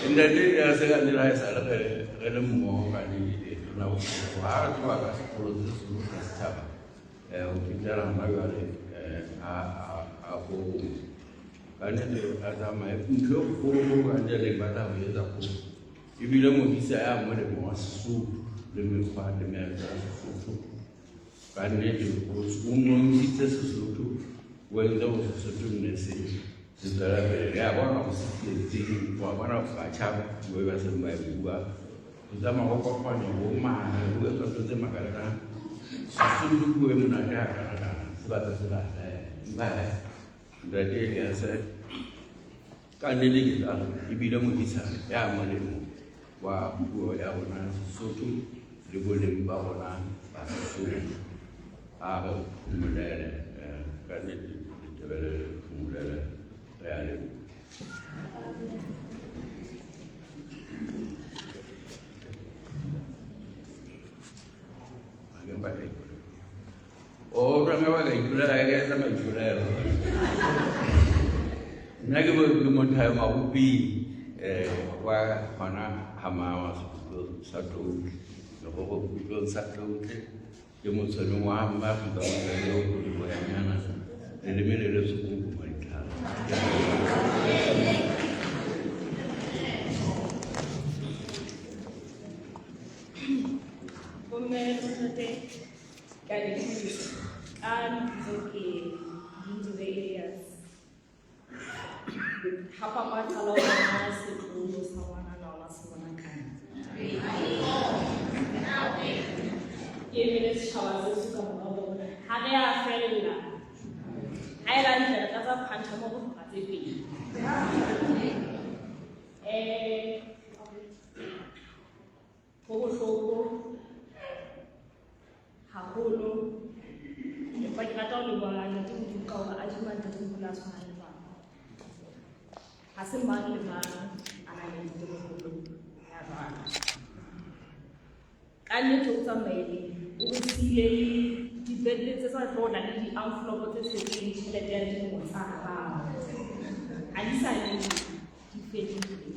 ntate ya se ka nnete ha e sale re le mmoho ka nnete la bohloko ha re tloha ka sekolo se seholo sa setjhaba ho fihlela hona jwale a ko ka nnete a tsamaye. Ntho e kgolo ka nnete le batla ho etsa kgolo ebile modisa ya molemo wa Sesotho le mekgwa le meetlo ya Sesotho. Ka nnete o nontshitse Sesotho, o entse hore Sesotho nne se se tswela pele. Re a bona ho se tsietsing, wa bona batjha bo ba seng ba e bua, ho tsamaya ho kopanywa bo mane ho etswa ntho tse makatsang. Sesotho ke puo e monate hakanakana, se batla se batla empa hee ntate Elias ka nnete ke tla re ebile modisana ya molemo wa puo ya rona ya Sesotho le boleng ba rona ba Sesotho. A re phomolele ka nnete Letebele le phomolele, re a leboha. O ranga ba ka ipolela ka etsa maipolelo. Nna ke ke motho a mabopi wa hona ha mawa sekhutlong sa Tloutle. Lekgokgo khutlong sa Tloutle ke motshweneng wa mma Afrika Mokgele o boyanyana leleme le le sekunku maditlhare. Bomme le bontate, ke a le dumedisa. Ka lebitso ke Lindiwe Elias. Ha papa a qala ho bona setloholo sa ngwanana ona se bona kae? Ke emele setjhaba seso ka morao hore ha re a fella. Ha e le hantle re tlatsa quantum re hloka tse pedi. Ho bohloko haholo, empa ke rata ho leboha Ntate Modimo ka hore adima ntatemoholo a tshwanang le papa. Ha se mang le mang a nang le ntatemoholo ya jwalo. Ka nnete o tsamaile, o re siile le dipetlele tse sa tlo tla le di-envelope tse tshetseng tjhelete ya dilemo tsa hao. Ha di sa le di fedile.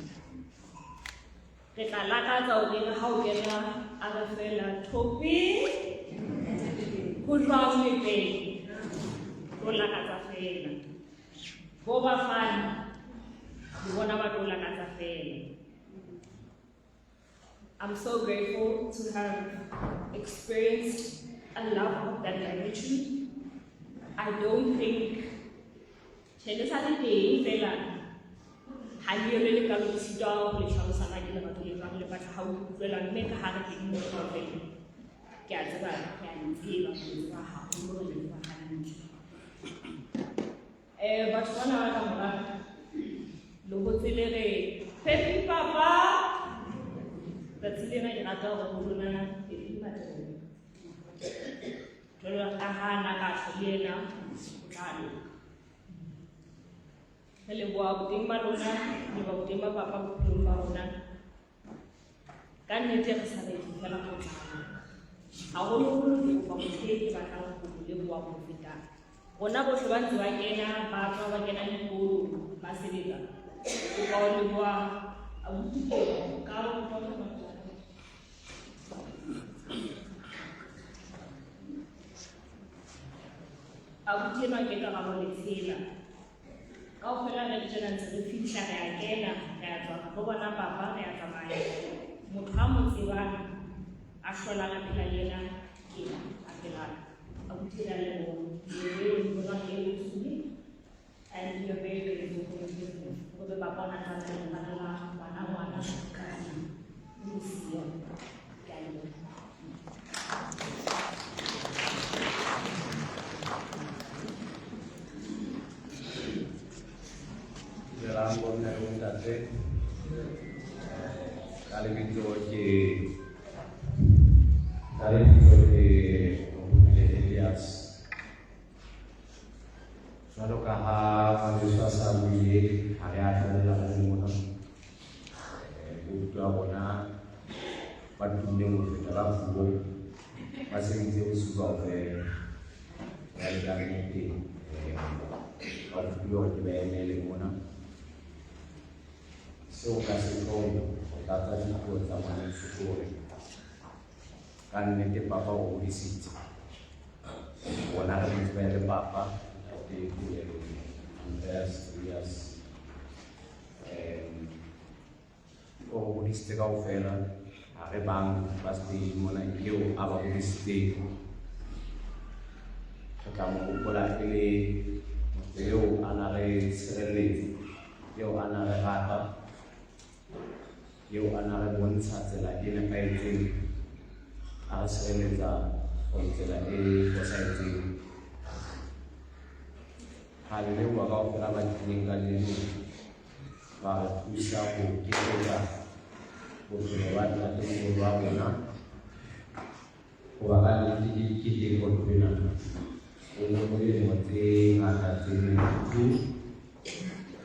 Re tla lakatsa hore re ha o kena a re fela thope ho jwang mepeng tlo lakatsa fela bo bafana le bona ba tlo lakatsa fela. I'm so grateful to have experienced a love of that magnitude. I don't think Tjhe, le sa le teng fela ha le eo le le kalo ke sitwa ho le hlalosa na ke lerato le jwang le batla ha o utlwela mme ka ha re teng mo kaofela ke a tseba ke a le tseba ke le tseba haholo re le tseba hantle. Batho bana ba ka mora le hotse le re Pepi papa tsatsi lena ke rata hore ho lona Pepi Matebele jwalo ka ha na ka tjho le yena o tla loka. Re leboha boteng ba lona, re leboha boteng ba papa bophelong ba rona. Ka nnete re sa redi fela go tlala. Haholoholo ke kopa motho e ke batlang ho mo leboha ho feta rona bohle ba ntse ba kena ba tswa ba kena dikolo ba sebetsa. Ke kopa ho leboha abuti ka abuti enwa ke Karabo Letshela. Kaofela re le tjena ntse re fihla re a kena re a tswa re tlo bona papa re a tsamaya. Motho a mo tsebang a hlolang a phela le yena ke ena a phelang. Abuti ena le bo and we are very grateful for your business. Gore papa o na tsamaya le patala ngwana ngwana ka o mo siyo. Ke a leboha. Dumelang bomme le bontate. Ka lebitso ke ka lebitso ke Rupile Elias. Jwalo ka ha ngwaneso a sa buile ha re a fella re le mona. Boruti wa rona ba tummeng ho feta ba puo ba sebeditse bosiu kaofela. Jwale ka nnete ba kopile hore ke ba emele mona. Seo ka se tjhong ho tlatsa dipuo tsa ngwaneso ke hore ka nnete papa o hodisitse rona re mo tseba e le papa ntate Tumelo Andreas Elias. O re hodisitse kaofela ha re bang ba stage mona eo a ba hodisitseng. Re tla mo hopola e le motho eo a na re tshireletsa, eo a na re rata, eo a na re bontsha tsela e nepahetseng, a re sireletsa from tsela e fosahetseng. Ra le leboha kaofela ba tlileng kajeno ba re thusa ho keteka bophelo ba ntatemoholo wa rona. Hoba ka nnete ke keteko nthwena. O ne o dilemo tse ngata tse 92.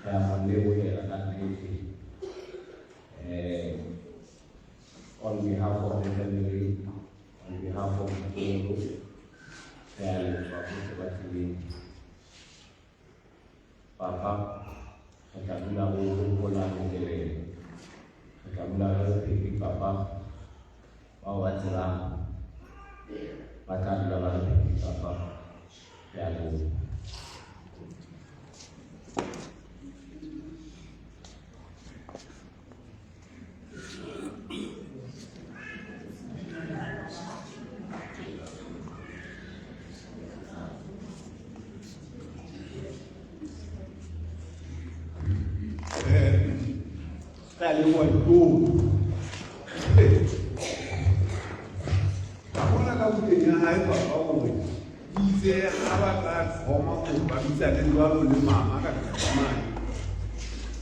Re a mo lebohela ka nnete. On behalf of the family, on behalf of ditloholo, re a leboha bohle ba tlileng. Papa, re tla dula re o hopola botelele. Re tla dula re re phephi papa, bao ba tsebang ba tla dula ba re phephi papa. Re a leboha. Re a leboha ditloholo. Ka bona ka bukeng ya hae papa hore itse ha ba tla thoma ho ba bitsane jwalo le mama ka letsatsi mane.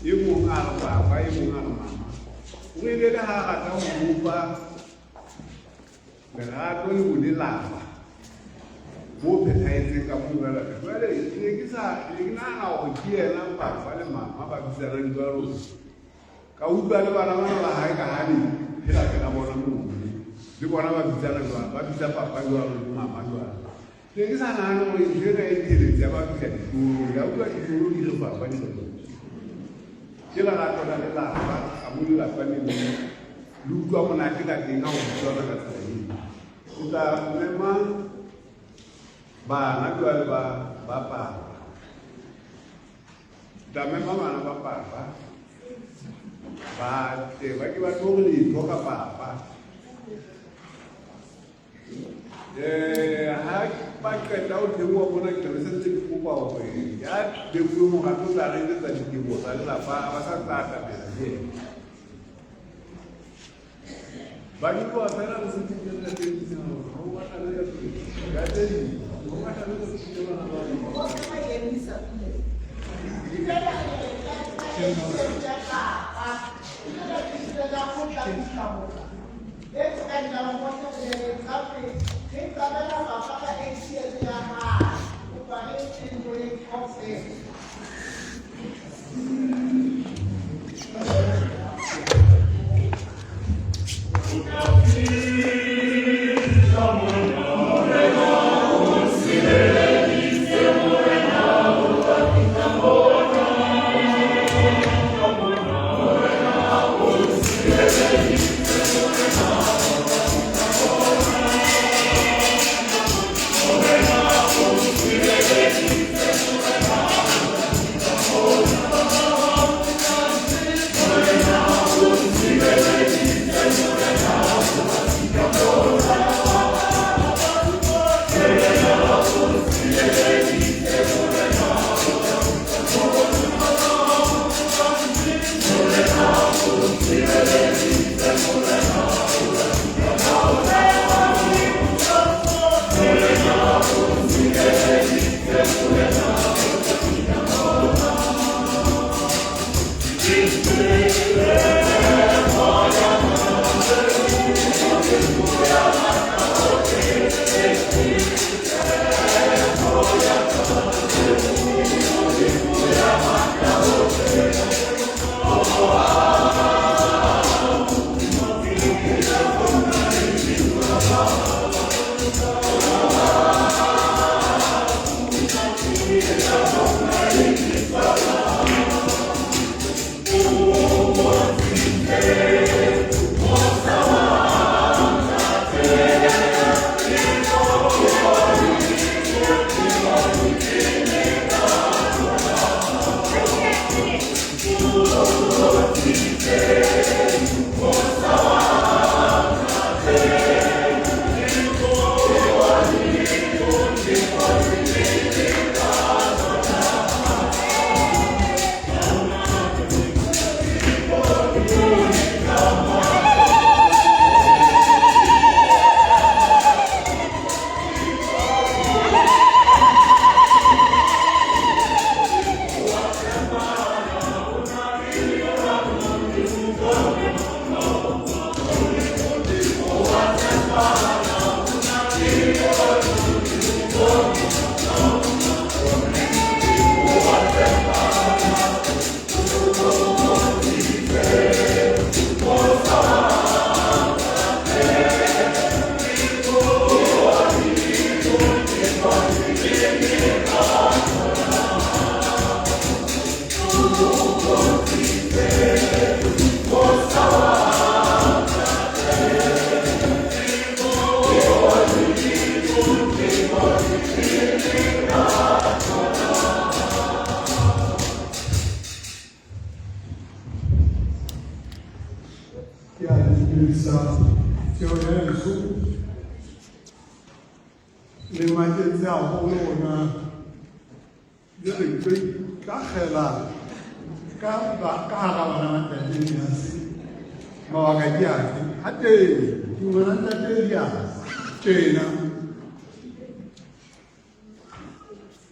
E mong a re papa, e mong a re mama. O ile le ha a rata ho bopa lerato le bolelapa bo phethahetseng ka moo jwale. Jwale ke ne ke sa, ke ne ke nahana hore ke yena papa le mama ba bitsanang jwalo. Ka utlwa le bana bana ba hae ka ha ne phela pela bona moo. Le bona ba bitsana jwalo, ba bitsa papa jwalo le mama jwalo. Ke ne ke sa nahane hore ntho ena e theletse ya ba fihla dikolong. Ka utlwa dikolo di re papa di re mama. Ke lerato la lelapa, ka mo lelapa le le le utlwa monate ka teng ha o utlwana ka tsela eo. O tla mema bana jwale ba ba papa. O tla mema bana ba papa ba tle ba ke ba tlo re letho ka papa. Ha ba qeta ho theoha mona ke tlabe se ntse ke kopa hore ya beuwe mohato o tla re etsetsa diteboho tsa lelapa ha ba sa tla atamela le yena. Ba nyoloha fela re se ke re tse ding ha o batla le ka tse ka tse ding o batla le ka tse bana ba Ke a le dumedisa phuthego ya heso. Le maketse haholo hore le re tlo ikakgela ka ka hara bana ba ntate Elias. Mabaka ke afe? Ha teng ke ngwana ntate Elias tjena.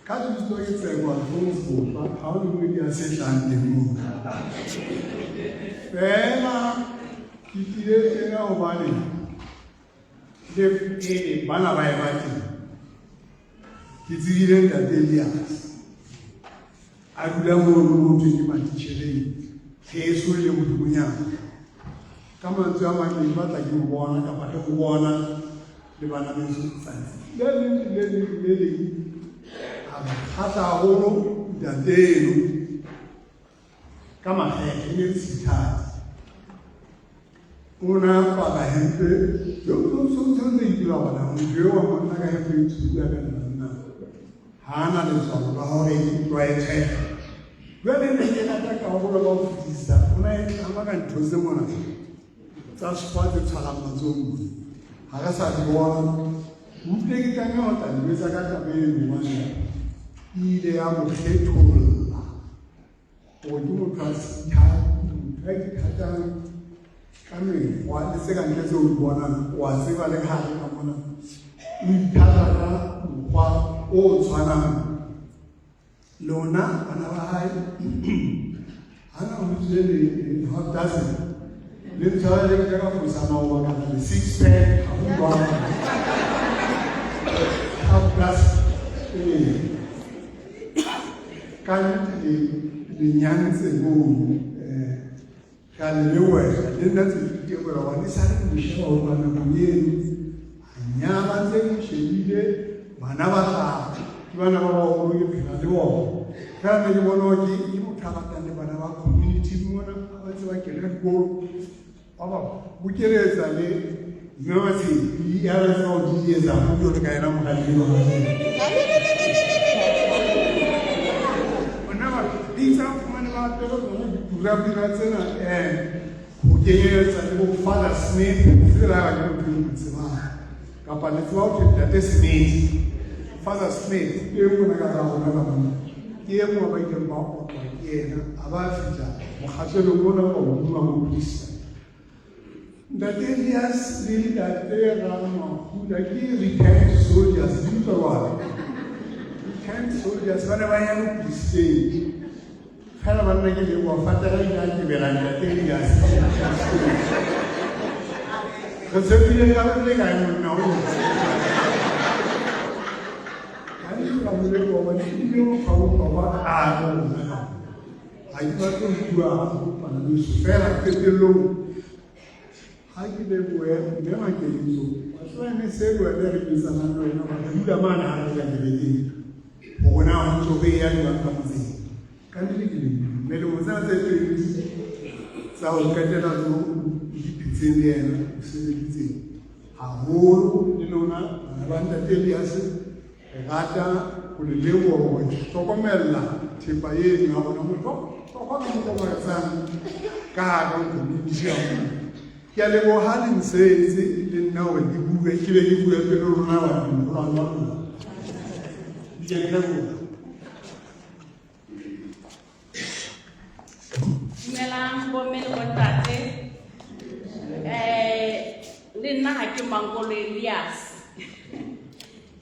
Ka lebitso ke Tseko Alphonse Bopa, ha ho le Elias e hlahang teng moo. Feela ke tlile tjena hobane le pele bana ba eba teng ke tsebile ntate Elias a dula mono mo thweng ke matitjhereng heso le modimonyana ka mantswe a mang ke batla ke mo bona kapa re mo bona le bana beso tsatsi le leng le leng le leng a ba kgahla haholo ntate eno ka makgethe e ne le seithati o ne a apara hempe tse itela gona motho eo wa monna ka hempe e tshweu ya ka nna ga a na letswalo la gore e tlwaetshega jale ne ke rata karolo ka go fetisisa o ne a e tlama ka ntho tse mona tsa sekgwa tse tshwarang matsoho ga re sa di bona utlwe ke tlameha go tla lebetsa ka taba eno gobane e ile ya mo kgetholla gore ke motho a motho a ithatang ka mekgwa le tse ka ntle tse o di bonang wa tseba le ka gare ka mona o ithata ka mokgwa o tshwanang lona bana ba hae ha na ho tsile le half dozen le ntshwara le ke ka fosa maoba kana le six pack ha ho jwalo half dozen ee ka nnete le nyantse mono um ka le lebohela le nna tse ke itebola gobane e sale ke mo sheba go tloga nakong eno a nyala ntse ke mo shebile bana ba hlaha ke bana ba bagolo ke phela le bona fela ne ke bona gore ke motho a ratang le bana ba community mona ba tseba kena dikolo ba ba bokeletsa le mme wa tshepi ya re tseba go di etsa go jalo ka ena moradi wa ona ba bitsa fumane ba apere tsone dipurapura tsena um go kenyeletsa le bo Father Smith tsela ya ke motho yo mo tsebang kapa le tseba ho thwe Ntate Smith Father Smith e mona ka ga rona ka mona ke e mongwe ba ileng ba otlwa ke ena a ba fihla mokgahlelong ona wa godimo wa moprista Ntate Elias le Ntate Ramahula ke retired soldiers di utlwa jwalo retired soldiers ba ne ba ya mopristeng fela banna ke leboa fatela ile a tebela Ntate Elias re tshepile ka re le kae monna o ga ne ka mo leboa bane ebile motho wa bohlokwa a rona ga ke batle go bua bana beso fela qetellong ga ke leboe mme makeletso wa tseba ne se le wena re buisanang le wena gore re dula mane ga re ka kerekeng gore na go ntse go e ya jwang ka motseng ka nnete ke lebohile mme lemo tsena tse pedi tsa go qetela tse o di phetseng le ena o sebeditseng haholo le lona bana ba ntate Elias re rata go le leboga gore hlokomella thepa eno ya rona motho ka mokgwa o makatsang ka hara community ya rona ke a leboga le ntshetse le nna gore ke bue ke be ke bue pele rona batho mogolwane wa rona ke a leboga. Dumelang bomme le bontate. Le nna ga ke Mankolo Elias.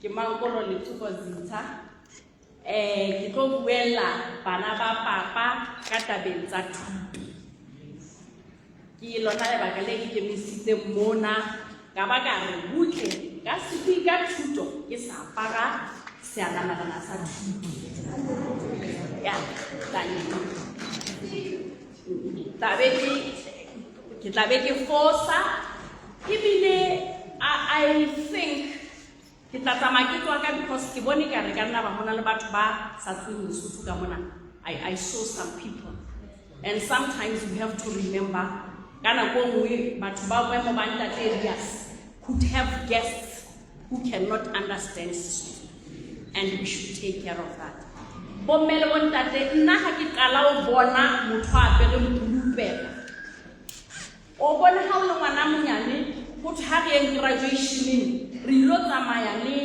Ke Mankolo Letsogo Zitha. Ke tlo buella bana ba papa ka tabeng tsa thuto. Ke lona lebaka le ke kemisitseng mona ka ba ka re butle ka se bue ka thuto ke sa apara seanamarena sa thuto. Ya, tla be ke ke tla be ke fosa ebile I think ke tla tsamaya ke tswa ka because ke bone ka re ka nna ba gona le batho ba sa tsweng Lesotho ka mona. I saw some people and sometimes we have to remember ka nako nngwe batho ba boemo ba ntate Elias could have guests who cannot understand Sesotho and we should take care of that. Bomme le bontate, nna ha ke qala ho bona motho a apereng pulupela, o bone ha o le ngwana monyane ho thwe ha re yeng graduationeng re ilo tsamaya le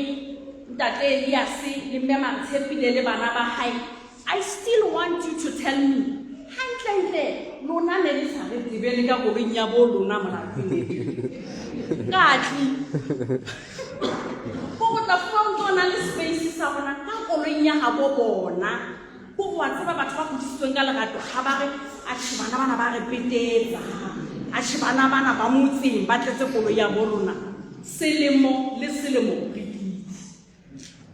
ntate Elias le mme Matshepile le bana ba hae. I still want you to tell me hantlentle lona ne le sa re tsebe le ka koloing ya bo lona molapeng katli ko go tla fuma o ntse o na le space sa rona ka koloing ya gabo bona. Ko go wa tseba batho ba godisitsweng ka lerato ga ba re atšhe bana bana ba re petetsa, atšhe bana bana ba motseng ba tletse koloi ya bo rona. Selemo le selemo re kitse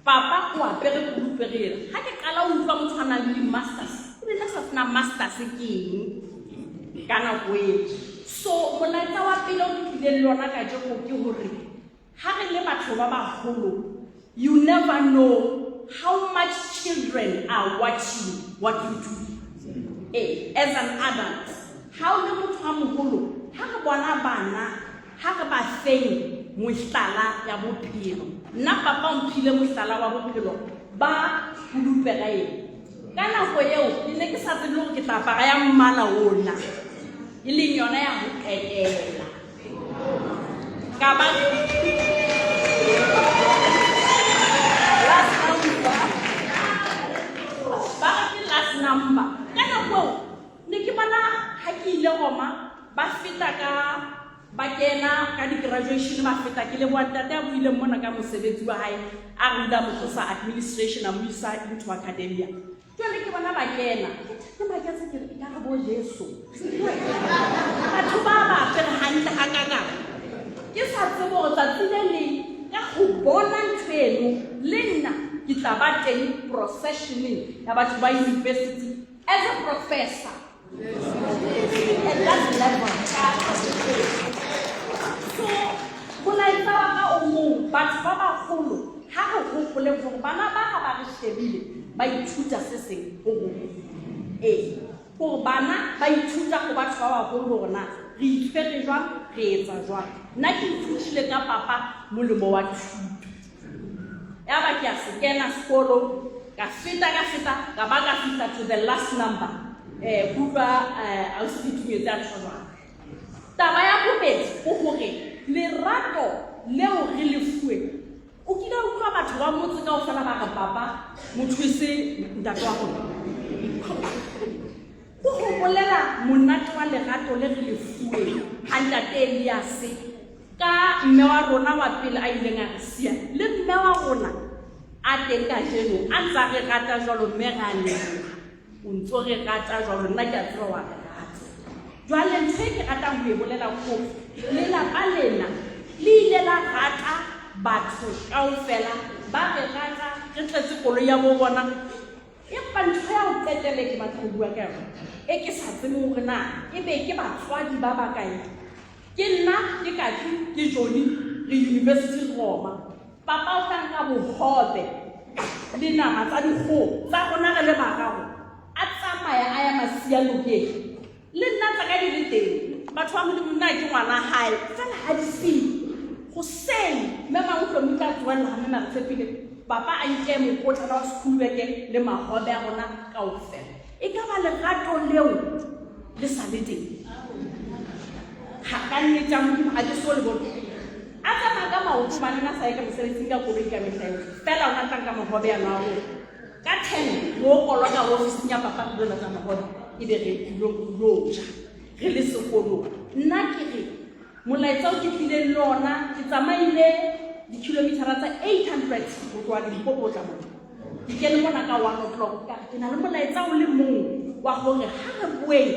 papa o apere kulupere ela. Ga ke qala o utlwa motho a nang le di-masters, e ne nna sa tsena masters ke eng ka nako eo. So molaetsa wa pele o ke tlileng le ona kajeko ke hore ha re le batho ba baholo, you never know how much children are watching what you do. As an adult, ha o le motho a moholo, ha re bona bana, ha re ba feng mohlala ya bophelo. Nna papa o mphile mohlala wa bophelo ba pulupera eo. Ka nako eo ke ne ke sa tsebe hore ke tla apara ya mmala ona, e leng yona ya ho qetela. Ka ba last number, ba re ke last number. Ka nako eo ne ke bona ha ke ile Roma ba feta ka ba kena ka di-graduation ba feta ke leboha ntate a buileng mona ka mosebetsi wa hae a re ile a mo tlosa administration a mo isa into academia. Jwale ke bona ba kena ke maketse ke re ka re bo Jesu batho ba ba apere hantle hakakang. Ke sa tsebe hore tsatsi le leng ka ho bona ntho eno le nna ke tla ba teng processioneng ya batho ba university as a professor at that level. So molaetsa wa ka o mong, batho ba baholo ha re hopoleng hore bana ba ha ba re shebile ba ithuta se seng ho rona. Ee, hore bana ba ithuta ho batho ba baholo hore na re itshwere jwang, re etsa jwang. Nna ke ithutile ka papa molemo wa thuto. Ya ba ke a se kena sekolo, ka feta ka feta ka ba ka fihla to the last number. Kutlwa ausi Ketumetse a tjho jwang. Taba ya bobedi ke hore lerato leo re le fuweng, o kile wa utlwa batho ba motse kaofela ba re papa motho e se ntate wa rona. Ke ho bolela monate wa lerato le re le fuweng ha ntate Elias ka mme wa rona wa pele a ileng a re siya, le mme wa rona a teng kajeno a ntsa re rata jwalo, mme re a leboha o ntso re rata jwalo, nna ke a tseba wa re rata. Jwale ntho e ke ratang ho e bolela ko lelapa lena le ile la rata batho kaofela, ba re rata re tletse koloi ya bo bona. Empa ntho ya ho qetela e ke batla ho bua ka yona e ke sa tsebeng hore na e be ke batswadi ba bakae. Ke nna, ke Katli, ke Johnny, re university Roma. Papa o tla nka bohobe le nama tsa dikgoho tsa rona re le bararo, a tsamaya a ya Masianokeng. Le nna tsa ka di le teng, batho ba Modimo, nna ke ngwana hae fela ha di siyo. Hoseng mme Mangwe o tla tsoella ha mme Maretshepile, papa a nke mokotlana wa sekhulubeke le mahobe a rona kaofela. E ka ba lerato leo le sa le teng? Ha ka nnete ya Modimo ha ke so le bone. A tsamaya ka maoto hobane na sa ye ka mosebetsing ka koloi ka mehla yohle. Fela o na tla nka mahobe ano a rona. Ka 10 re o kolota ofising ya papa re lo lata mahobe ebe re lo ja re le sekolong. Nna ke re molaetsa o ke tlileng le ona, ke tsamaile di-kilometer tsa 800 ho tloha Limpopo ho tla mona. Ke kene mona ka 1 o'clock ka re ke na le molaetsa o le mong wa hore ha re boeng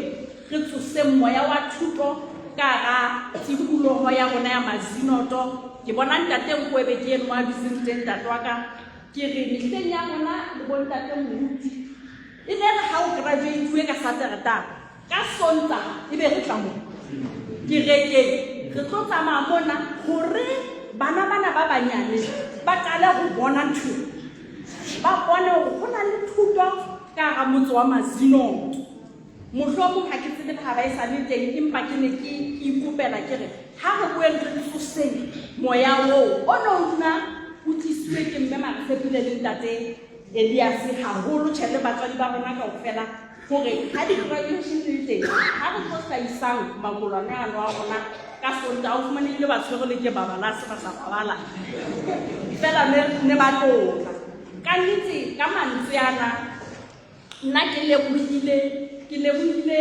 re tsoseng moya wa thuto ka hara tikoloho ya rona ya Mazinoto. Ke bona ntate Nkoebe ke eno a dutseng teng ntate wa ka. Ke re mehleng ya rona le bontate moruti e ne re ha o graduate ka Sateretaha, ka Sontaha e be re tla mona kerekeng, re tlo tsamaya mona hore bana bana ba banyane ba qale ho bona ntho, ba bone hore ho na le thuto ka hara motse wa Mazinoto. Mohlomong ha ke tsebe le ha ba e sa le teng, empa ke ne ke ikopela ke re ha re boeng re tsoseng moya oo o ne o dula o tlisiwe ke mme Maretshepile le ntate Elias haholo, tjhe le batswadi ba rona kaofela, hore ha di-graduation di le teng, ha re tlo hlahisang makolwane ano a rona ka Sontaha, o fumane ebile ba tshwerwe le ke babalase ba sa babala feela, ne ba tlotla ka nnete. Ka mantswe ana, nna ke lebohile, ke lebohile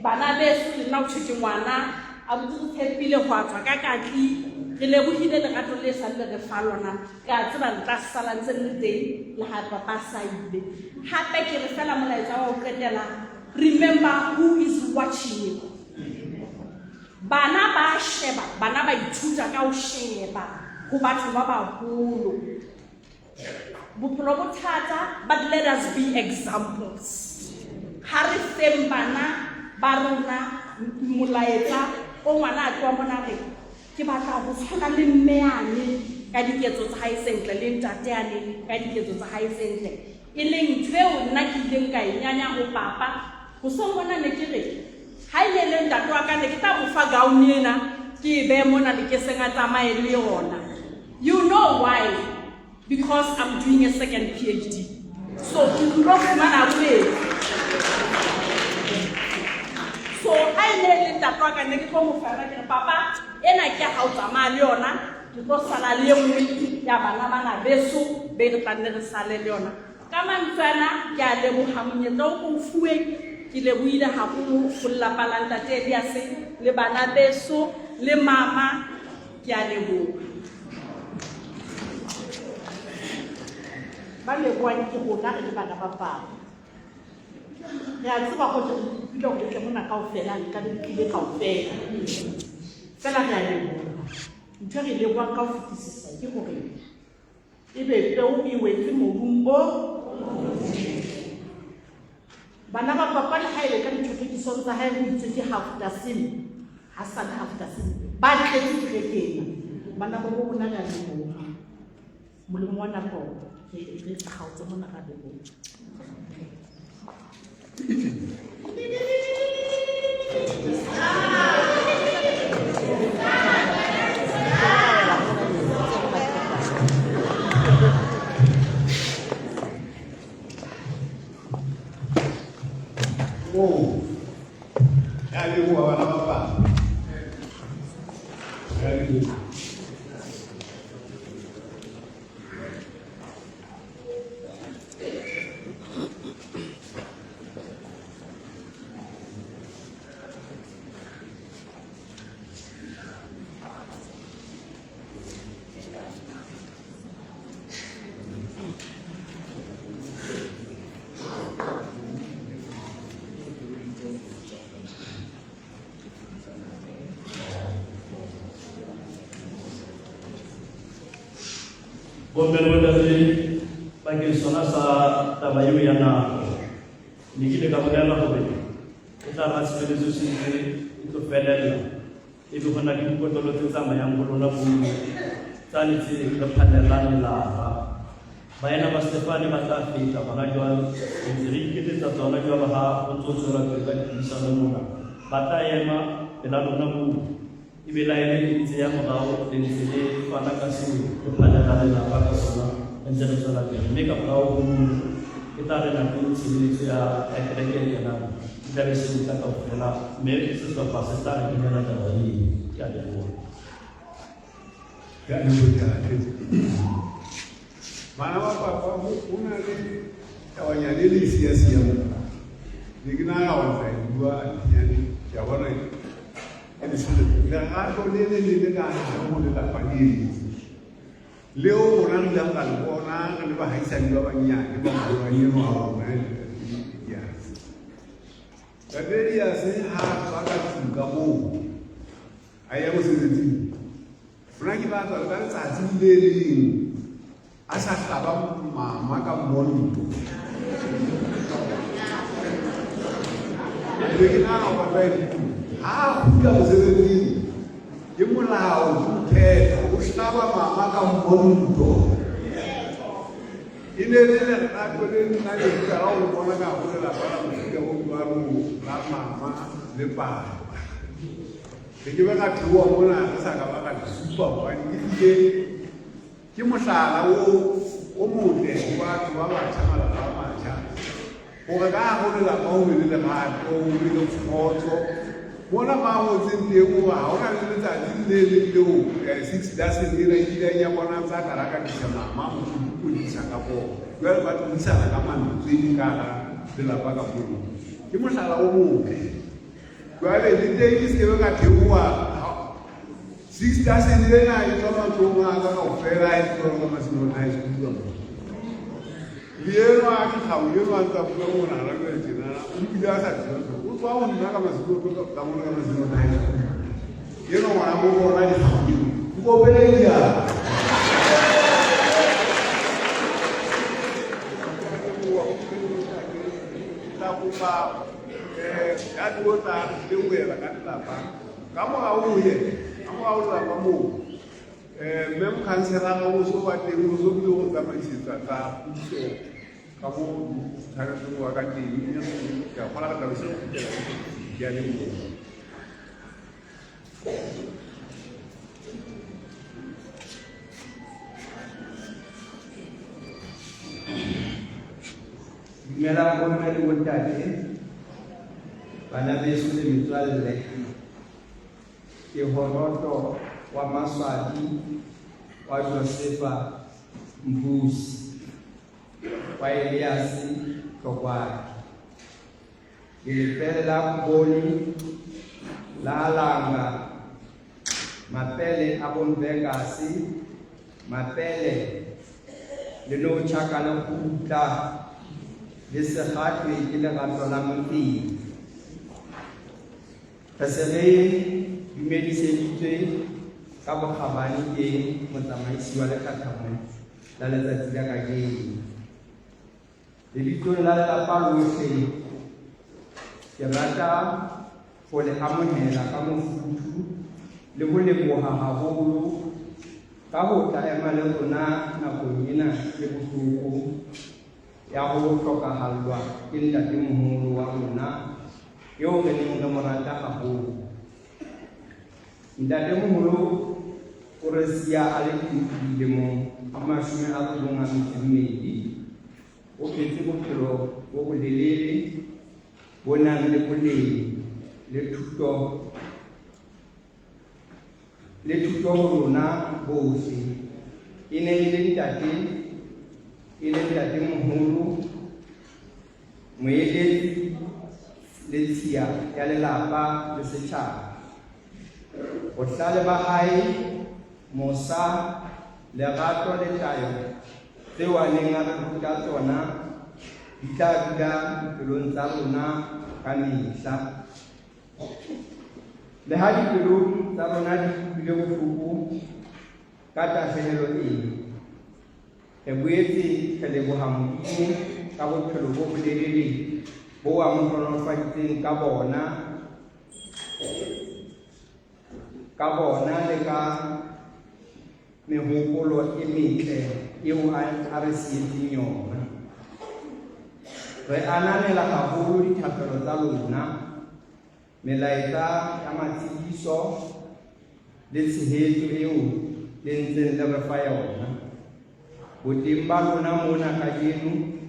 bana beso le nna ho thwe ke ngwana a botse re tshepile go a tswa ka katli. Re lebohile lerato le sa le re fa lona, re a tseba le tla sala ntse le le teng le ha papa sa ile. Hape ke re fela molaetsa wa ho qetela, remember who is watching you. Bana ba sheba, bana ba ithuta ka ho sheba ho batho ba baholo. Bophelo bo thata, but let us be examples. Ha re feng bana ba rona molaetsa o ngwana a tloha mona re ke batla ho tshwana le mme yane ka diketso tsa hae tse ntle, le ntate yane ka diketso tsa hae tse ntle, e leng ntho eo nna ke ileng ka e nyanya ho papa. Hoseng hona ne ke re ha e ne le ntate wa ka, ne ke tla mo fa gown ena, ke e behe mona lekeseng, a tsamaye le yona. You know why? Because I'm doing a second PhD, so ke tlilo fumana boletse. So ha e ne le ntate wa ka, ne ke tlo mo fa yona, ke re papa, ena ke ha o tsamaya le yona, ke tlo sala le e nngwe ya bana bana beso be re tla nne re sale le yona. Ka mantswe ana, ke a leboha monyetla o ke o fuweng. Ke lebohile haholo ho lelapa la ntate Eliase le bana beso le mama, ke a leboha. Ba lebohang ke rona re le bana ba papa. Re a tseba gore re kopile gore le tle mona kaofela, le ka be le tlile kaofela. Fela re a leboha. Ntho e re lebohang ka ho fetisisa ke hore ebe peo e wetse mobung o bana ba papa le haebe ka dithotokisong tsa hae ho itswe ke haftasim ha sa le haftasim ba tletse kerekeng. Bana ba bo rona, re a leboha. Molemo wa nako, re kgaotse mona, ra leboha. Oh, re a leboha bana ba papa. Re a leboha. Bomme le bontate, bakeng sona sa taba eo ya nako, ne ke ile ka bolela gore e tla ra tshireletso se ntse e tlo felella, e be go na le dikotlolo tse tsamayang go lona boo tsane tse re phallelang lelapa. Baena ba Stefane ba tla feta gona jwale, re ntse re iketsetsa tsona jwalo ha go ntse ho tswela pele ka dipuisano mona. Ba tla ema pela lona moo, ebe laene e ntse ya morao, le ntse le fana ka seo le phallela lelapa ka sona, re ntse re tswela pele. Mme ka morao ho moo e tla re nako eo tshebeletso ya kereke e kenang, e tla be se tla kaofela, mme sehlopha se tla re binela taba eo. Ke a leboha. Ke a leboha ntate. Bana ba papa, ho na le tabanyane e le e siya-siya mona. Ne ke nahana hore tla e bua nyane, ke a bona e le sele. Lerato le le le le ka hare ho lelapa leno, leo rona re ileng ra le bona re le bahaisane ba banyane ba moholwane enwa wa rona Elias. Ntate Elias ha a tswa ka tlung ka moo, a ya mosebetsing, rona ke ba tswa le ka letsatsi le leng a sa hlaba mama ka monto. Be ke nahana hore batho ba e ha a kgutla mosebetsing, ke molao, ke mothetho, o hlaba mama ka monto. E ne le lerato le nna le qala ho le bona ka ho lelapa la mofuta o jwalo la mama le papa. Re ke be ra theoha mona re sa ka ba ra le supa hobane ehlile ke mohlala o motle ho batho ba batjha, malapa a matjha, hore ka hare ho lelapa ho be le lerato, ho be le kgotso. Mona ba ngotseng teng hore ha hona le letsatsi le leng leo six dozen ena e kileng ya bona tsa karakatisa mama ho kodisa kapo jwale ba tlohisana ka mantswe ka hara lelapa ka mono. Ke mohlala o motle. Jwale le teng ke se ke be ka theoha six dozen ena e tswa matsohong a ka kaofela e tswa ka Masimong High School ka moo. Le enwa ke kgau enwa a ntse a bua mona hana jwale tjena o bile a sa tsebe o tswa ho nna ka Masimong ka mona ka Masimong High School. Enwa ngwana bo bona dikgau eno. Nkopele diatla. Tla kopa ka puo tsa lebohela ka lelapa ka morao ho yena ka morao lelapa moo mme mokhanselara o so ba teng o so bile go tsamaisetsa tsa puso ka mo tshwanetseng wa ka teng ke a kgola re tlabe se re kgutlela ke a leboha. Dumelang bomme le bontate, bana beso le metswalle. Ke Horoto wa Maswati wa Josefa Mbusi wa Elias Tlokwane. Ke lepele la Kuboni la Langa, mapele a Bombekase, mapele le no tjhaka le kgutla le segatlwe ke lerato la motseng. Re se re dumediseditswe ka bokgabane ke motsamaisi wa lethathamo la letsatsi la kajeno. Lebitsong la lelapa lohle, ke rata ho le amohela ka mofuthu le ho leboha haholo ka ho tla ema le rona nakong ena e bohloko ya ho hlokahallwa ke ntatemoholo wa rona eo re neng re mo rata haholo. Ntatemoholo o re siya a le dilemong di 92. O phetse bophelo bo bolelele bo nang le boleng le thuto le thuto ho rona bohle. E ne e le ntate, e le ntatemoholo, moeletsi le tshiya ya lelapa le setjhaba. Bohlale ba hae, mosa, lerato le tayo tseo a neng a re ruta tsona di tla dula dipelong tsa rona ka mehla. Le ha dipelo tsa rona di utlwile bohloko ka tahlehelo ena, re boetse re leboha Modimo ka bophelo bo bolelele bo a mo hlohonolofaditseng ka bona ka bona le ka mehopolo e metle eo a re sietseng yona. Re ananela haholo dithapelo tsa lona, melaetsa ya matshediso le tshehetso eo le ntseng le re fa yona. Boteng ba lona mona kajeno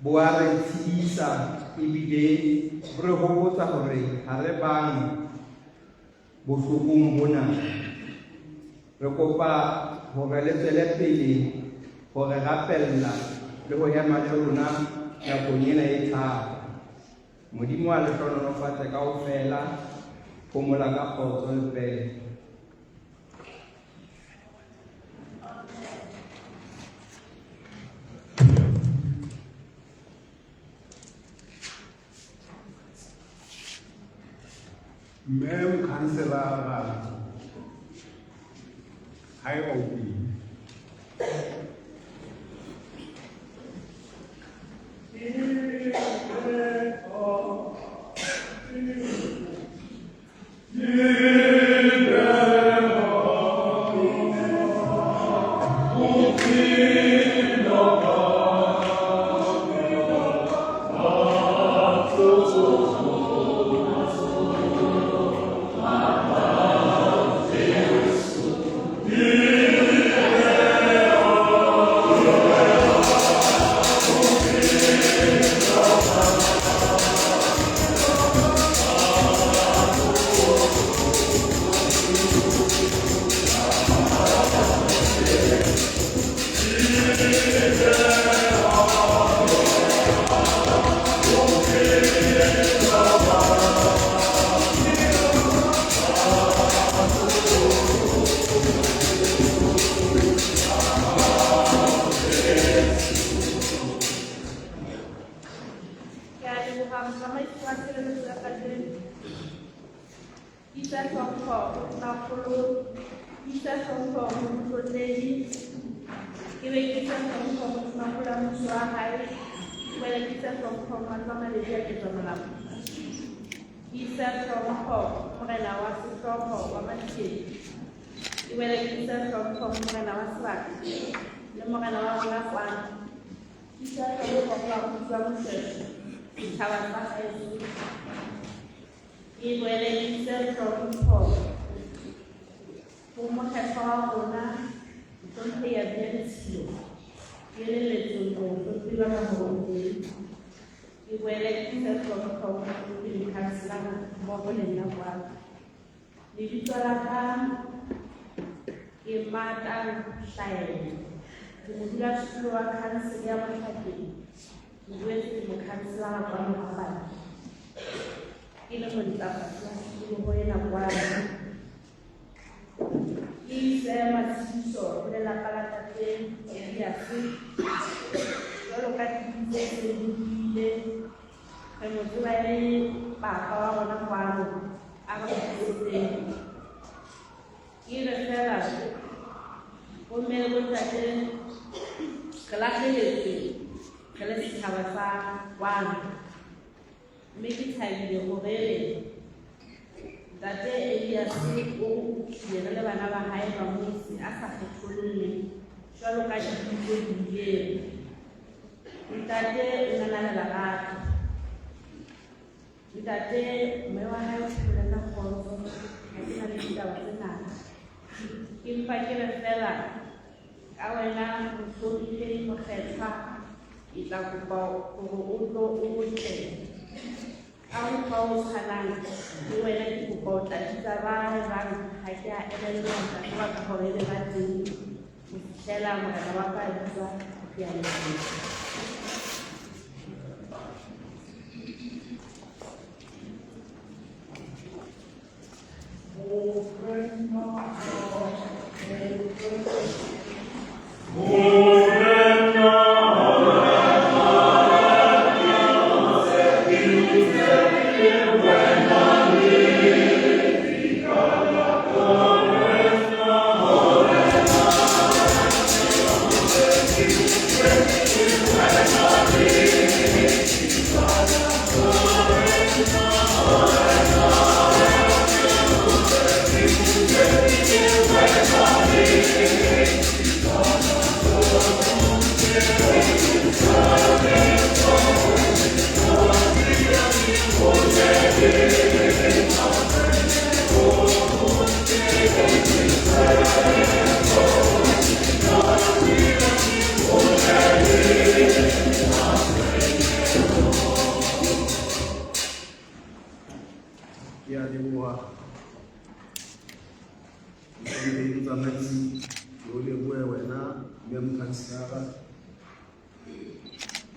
bo a re tshedisa ebile bo re hopotsa hore ha re bang bohlokong bona. Re kopa hore le tswele pele ho re rapella le ho ema le rona nakong ena e thata. Modimo a le hlohonolofatse kaofela. Phomola ka kgotso le pele. Mme mokhanselara haeba o teng. Yeah. Isa hlompho ho Tonakgolo, ke isa hlompho ho Motlotlehi, ke be ke isa hlompho ho Tonakgolo ya mmuso wa hae, ke boele ke isa hlompho ho matlo a mabedi a Ketsamolao. Ke isa hlompho ho morena wa sehlooho wa Matsieng, ke boele ke isa hlompho ho morena wa sebaka le morena wa rona kwano. Ke isa hlompho ho babusi ba Moshweshwe, setjhaba sa heso. Ke boele ke ise hlompho ho mokgethwa wa rona, Mohlomphehi Abner Letshilo, ke elelletswe hore mohlomphehi wa ka hore o teng. Ke boele ke ise hlompho ho mohlomphehi mokhanselara mmoho le nna kwano. Lebitso la ka ke Matang Hlaela. Ke modulasetulo wa khansele ya Mohlakeng. Ke boetse ke mokhanselara kwano Hapane. Ke le montlafatsi wa tikoloho ena kwano. Ke ise matshediso ho lelapa la tate Eliase jwalo ka dibui tse seng di buile. Re mo tseba e le papa wa rona kwano a re hodisitseng. Ke re feela bomme le bontate re lahlehetswe re le setjhaba sa kwano, mme ke thabile hore ebe ntate Elias o re utlwile re le bana ba hae ba motse a sa kgetholle jwalo ka dibui tse buileng. Ntate o ne a na le lerato. Ntate mme wa hae o phomole ka kgotso, ha ke na le ditaba tse ngata. Empa ke re feela ka wena mohlomphehi mokgethwa, ke tla kopa hore o tlo o tle ka mokgwa o tshwanang le wena. Ke kopa o tla bitsa ba bang, ha ke a elellwa ntate wa ka hore ebe ba teng ho fihlela morena wa ka a bitsa. Ke a leboha. Ke a leboha mohlomphehi motsamaisi, ke o lebohe wena mme mokhanselara.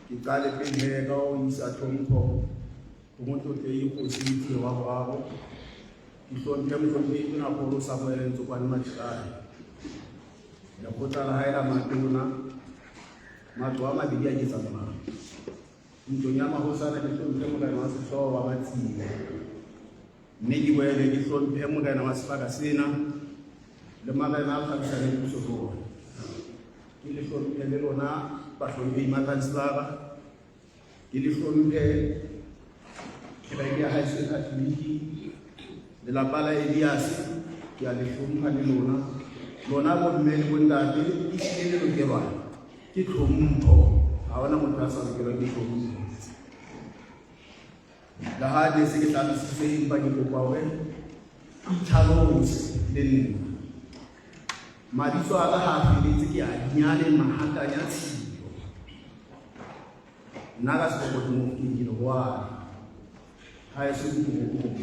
Ke qale pele he ka ho isa tlhompho ho motlotlehi kgosi Letsie wa boraro. Ke hlomphe mohlomphehi Tonakgolo Samuel Ntsokwane Mathibane, lekgotla la hae la matona, matlo a mabedi a ketsamolao. Ntlong ya mahosana ke hlomphe morena wa sehlooho wa Matsieng, mme ke boele ke hlomphe morena wa sebaka sena le marena a thabisaneng puso ho ona. Ke le hlomphe le lona bahlomphehi makhanselara, ke le hlomphe kereke ya haeso e Katholiki, lelapa la Elias, ke a le hlompha le lona. Lona bomme le bontate ehlile le lokelwa ke tlhompho, ha hona motho a sa lokelwang ke tlhompho. Le ha ne se ke hlalositse, empa ke kopa hore ke itlhalose le nna. Mabitso a ka ha a feletse ke a Dinyane Mahatanya Tshilo. Nna ka seboko ke Mofokeng, ke Lehoane, haeso ke Toropong.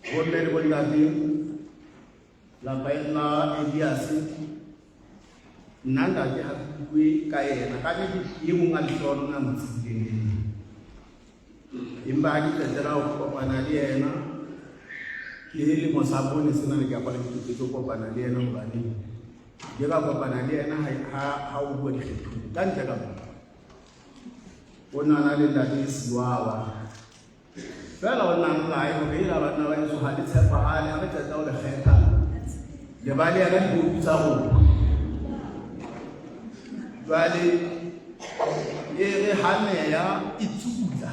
Bomme le bontate, lapa la Eliase, nna ntate ha ke utlwe ka yena, ka nnete ke e mong a lehlohonolo a mo tsebileng le nna. Empa ha ke qetela ho kopana le yena, ke lemo sa bone sena ne ke apara ke loketse ho kopana le yena, hobane ke ka kopana le yena ha o bua dikgethong ka ntle ka mona. O nana le ntate Siwawa. Feela o nang lae hore ela banna ba heso ha le tshepahale, ha re qeta ho le kgetha le ba le ya ka diboutu tsa rona. Jwale e re ha meya e tsutla,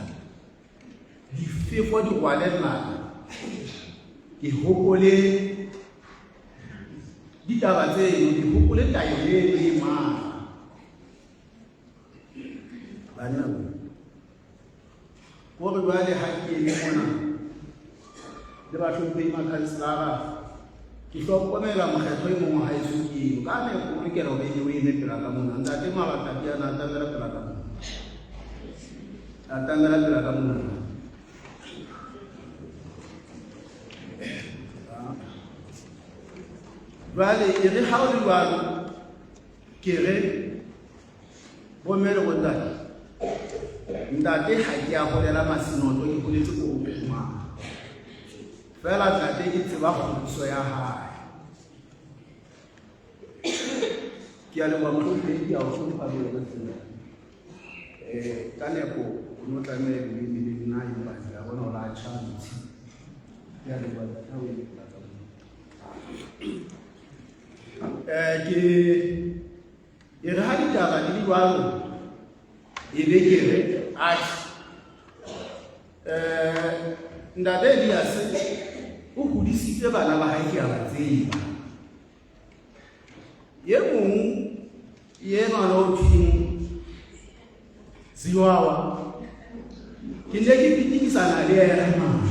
difefo di rwalellana, ke hopole ditaba tseno, ke hopole taelo eno e matla. Banna bo, kore jwale ha ke eme mona le bahlomphehi makhanselara, ke hlokomela mokgetho e mong wa haeso ke eno. Ka nepo o lokela hore ebe o eme pela ka mona. Ntate Mabatati ana atamela pela ka mona. Atamela pela ka mona. Jwale e re ha o le jwalo, ke re bomme le bontate, ntate ha ke a holela Masinoto, ke holetse ko Kumang. Feela ntate ke tseba kgodiso ya hae. Ke a leboha mohlomphehi, ke a o hlompha le wena tsela. Ka nepo o no tlameha e be le nna, empa ke a bona o la tjha ntshi. Ke a leboha ntate ha o eme pela ka mona. Ke e re ha ditaba di le jwalo, e be ke re atjhe, ntate Elias o hodisitse bana ba hae, ke a ba tseba. E mong enwa o thweng Ziwawa, ke ne ke pitikisana le yena mane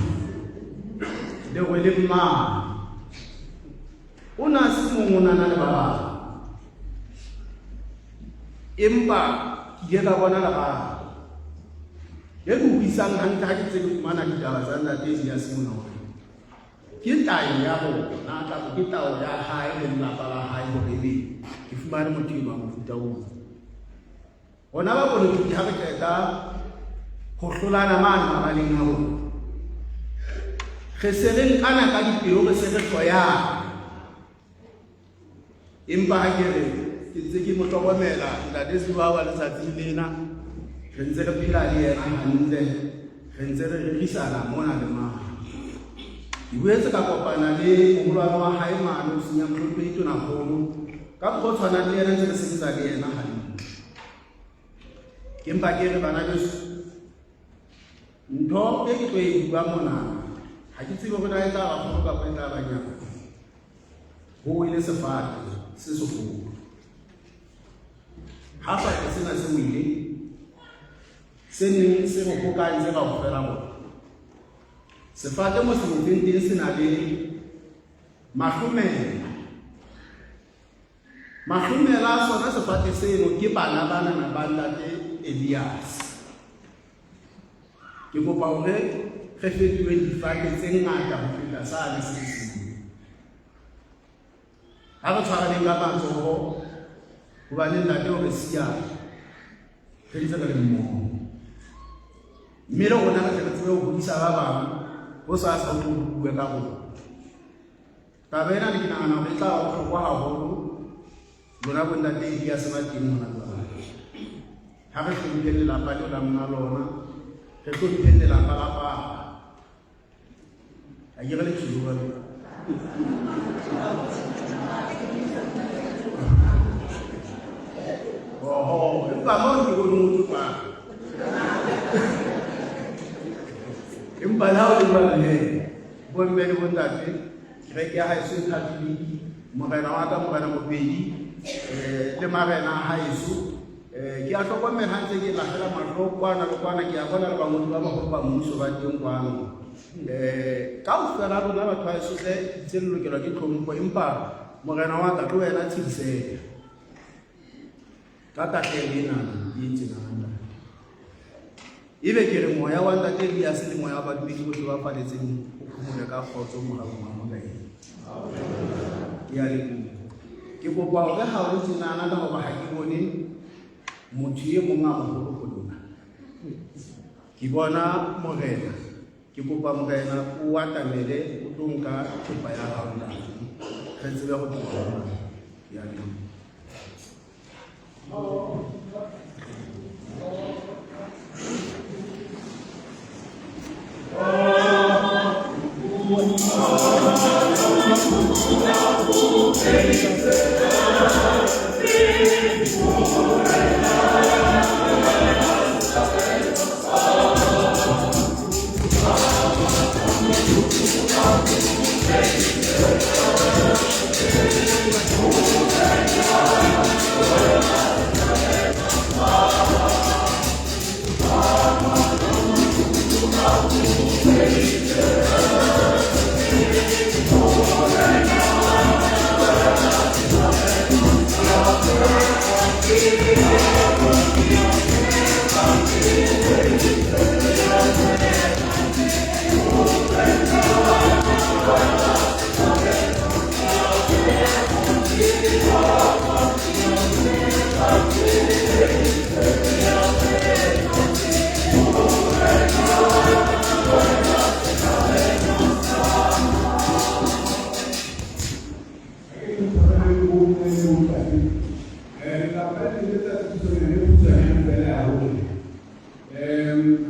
le le mmane, o na se mong, o nana le ba bang, empa ke ile ka bona lerato le ke utlwisang hantle ha ke ntse ke fumana ditaba tsa ntate Elias mona, hore ke tayo ya bona kapa ke tao ya hae le lelapa la hae hore ebe ke fumane motho enwa mofuta oo. Rona ba polotiki ha re qeta ho hlolana mane mabaleng a rona, re se re nkana ka dipelo, re se re hloyana. Empa ha ke re ke ntse ke mo hlokomela ntate Ziwawa letsatsing lena, re ntse re phela le yena hantle, re ntse re rerisana mona le mane. Ke boetse ka kopana le moholwane wa hae mane ofising ya mohlomphehi Tonakgolo, ka mokgwa o tshwanang le yena ntse re sebetsa le yena hantle. Ke mpa ke re bana beso, ntho e ke tlo e bua mona ha ke tsebe hore na e tla ba kgolo kapa e tla ba nyane. Ho wele sefate se seholo. Ha fate sena se wele, se neng se re hokantse kaofela rona, sefate mo se wetseng teng se na le mahlomela. Mahlomela a sona sefate seno ke bana banana ba ntate Elias. Ke kopa hore re fetohe difate tse ngata ho feta sane se seng. Ha re tshwaraneng ka matsoho, hobane ntate o re siya re ntse re le mmoho. Mme le rona re tle re tsebe ho hodisa ba bang, ho sa sa o tlo bue ka rona. Taba ena ke nahana hore e tla ba bohlokwa haholo lona bontate Elias ba teng mona jwale. Ha re hlompheng lelapa leo la monga lona, re hlompheng lelapa la papa. Ha ke re le tjhilo jwale. Oho, empa moo ke bone motho kwa. Empa le ha o le jwalo he, bomme le bontate, kereke ya haeso e Catholic, morena wa ka morena Mopedi, le marena a haeso, ke a hlokomela ha ntse ke lahlela mahlo kwana le kwana, ke a bona le bangodi ba baholo ba mmuso ba teng kwano. Kaofela rona batho ba haeso hle tse le lokelwa ke tlhompho, empa morena wa ka ke wena tshediseha ka tahlehelo ena e tsenang ntate. Ebe ke re moya wa ntate Elias le moya wa badumedi bohle ba faletseng o phomole ka kgotso moraong wa Morena. Ke a leboha. Ke kopa hore ha o tsenana ka hoba ha ke bone motho e mong a moholo ho nna. Ke bona morena. Ke kopa morena o atamele o tlo nka thepa ya hao ntate. Re tsebe ho tloha mona. Ke a leboha. Oh.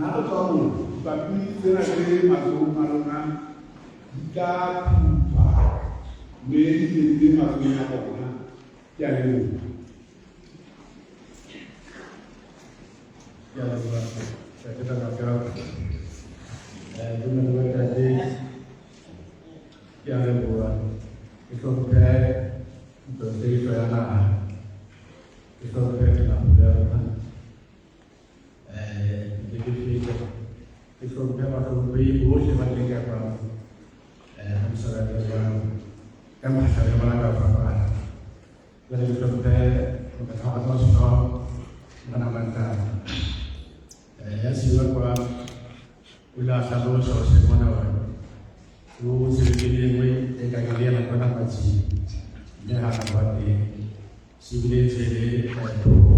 Ha re tswa moo, dipampiri tsena tse matsohong a lona di tla phuthwa mme di tle matsohong a bona. Ke a leboha. Ke a leboha, Ntate Ramakau. Bomme le bontate, ke a leboha. Ke hlomphe ntlo ya naha, ke hlomphe tonakgolo ya rona. Ntse ke feta, ke hlomphe bahlomphehi bohle ba teng ka kwano ha mosebetsi jwalo ka mekgahlelo ya bona ka ho fapana. Jwale ke hlomphe morena wa rona wa sehlooho, Morena Mantala. Ya siuwa kwa o ile a hlalosa hoseng mona hore o sebetseng e nngwe e ka ke le yena kwana Matsing, mme ha a ba teng se bile ntse e le thoko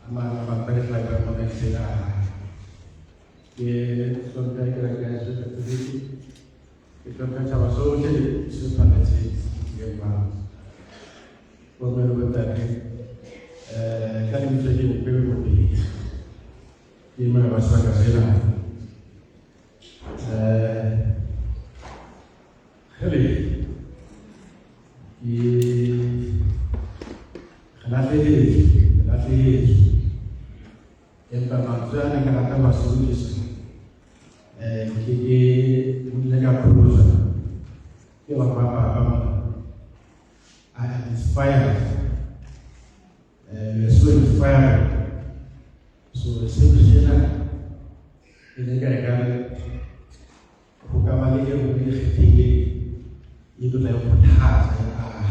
a mang a mapele fela ka mona ntse le a hae. Ke hlomphe kereke ya Jesu Katoliki, ke hlomphe tjhaba sohle se tshwanetseng le kwano. Bomme le bontate, ka lebitso ke Mokwebe Mopedi, ke mona ba sebaka sena. Kgele, ke re lahlehetswe, re lahlehetswe. Empa mantswe a neng ke rata ho a sebedisa, ke ke ile ka pholoswa ke batho ba papa mona. I am inspired. We are so inspired. So seo sena ke ne ka ekare ho ka ba le e nngwe e kgethehileng e tlo tla e kgothatsa e aha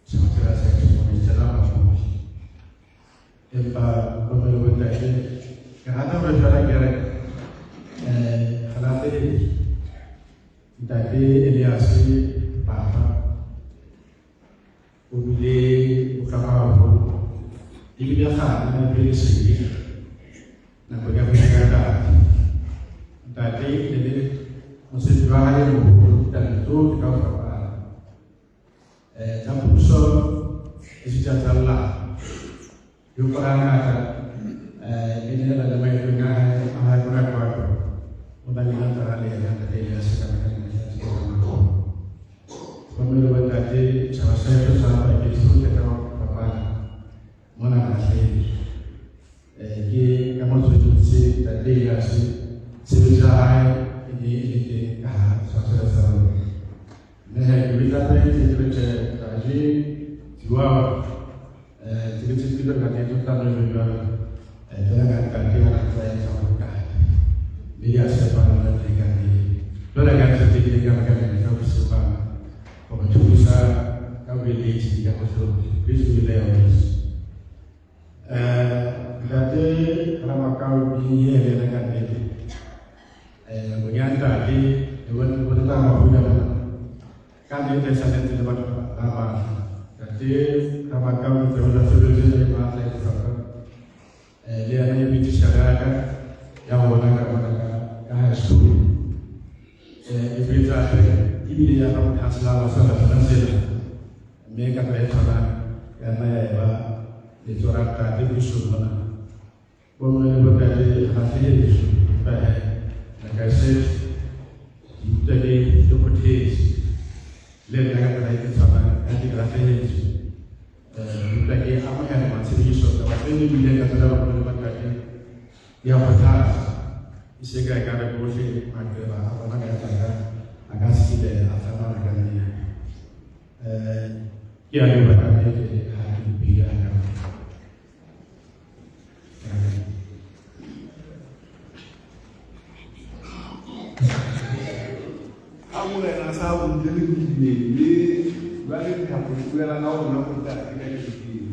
setjhaba sena sa heso mona bohle. Empa bomme le bontate, ke rata hore feela ke re re lahlehetswe. Ntate Elias Papa o bile bohlokwa haholo ebile kgale na bile lesedi nakong ya puso ya ntate. Ntate e ne le mosebetsi wa hae e moholo ditabeng tsohle ka ho fapana, tsa puso esita tsa lelapa. Ke hopola hangata ke ne le maetong a hae a hae kwana Qwaqwa, o ba le ntse le yena ntate Elias ka mehla le mehla tse tsamaya. Bomme le bontate, tjhaba sa heso sa bakeng sohle ka ho fapana mona re lahlehetswe. Ke ka motswetse ntate Elias tshebetso ya hae e ne e le teng ka hara setjhaba sena sa rona. Mme he ke bitsa pele ke re tjhe Raji Chihuahua tshebetso e tlo ntate tlo tla jwalo jwalo fela ka ntate wa tsa etsa ho ntate. Mme ya sepa lona teng ka nnete. Jwale ka ntho tse ke ka ka mehla ho sepa hore thusa ka boeletsi ka hohle. Please be there with us. Ntate Ramakau ke le yena ka nnete. Nakong ya ntate le bone bone ba mafuta mona. Ka nnete sa ntse le batho ba matla. Ntate Ramakau ke tsebela tshebeletso e matla e bohlokwa. Le yena e bitsa ya ka ya bona ka bona ka high school. E bitsa ebile ya ka mokhansela wa sebaka sona sena. Mme ka tsela e tshwanang ya nna ya eba letsoho la ntate pusong mona. Bomme le bontate re lahlehetswe. Empa he, like I said, Ke utlwa ke ke kgothetse le nna ka tsela e ke tshwanang ka ke lahlehetswe. Ke utlwa ke amohela matshediso taba tse di buileng ka tsona ba le batate di a kgothatsa. E se ka ekare bohle maqeba a rona ka tsaka a ka se kile a tshwanana ka nnete. Ke a leboha ka nnete ha ke buile ka. Ha morena a sa bontle le bodimeng mme jwale thapo e buela ka rona bontate ka kerekeng.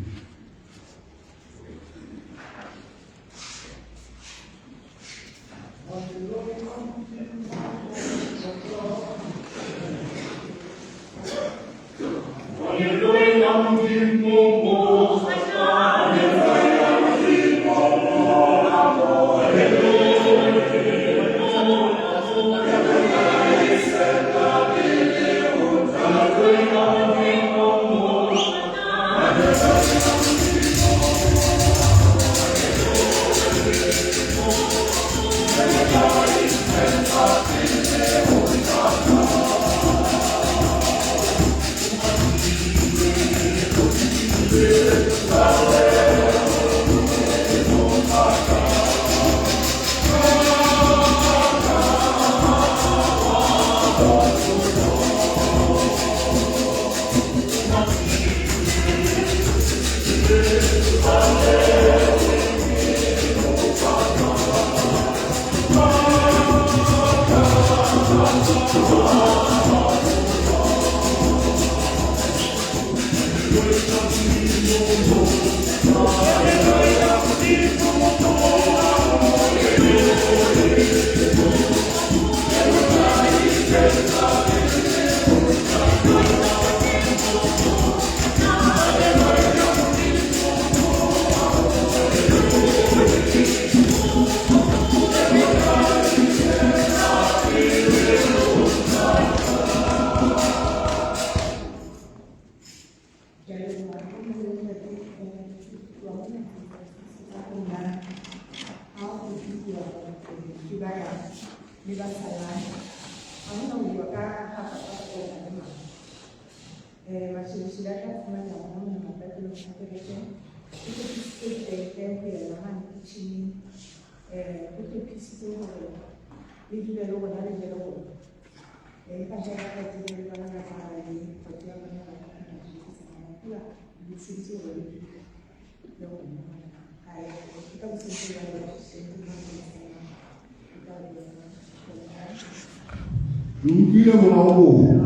Le utlwile morao moo?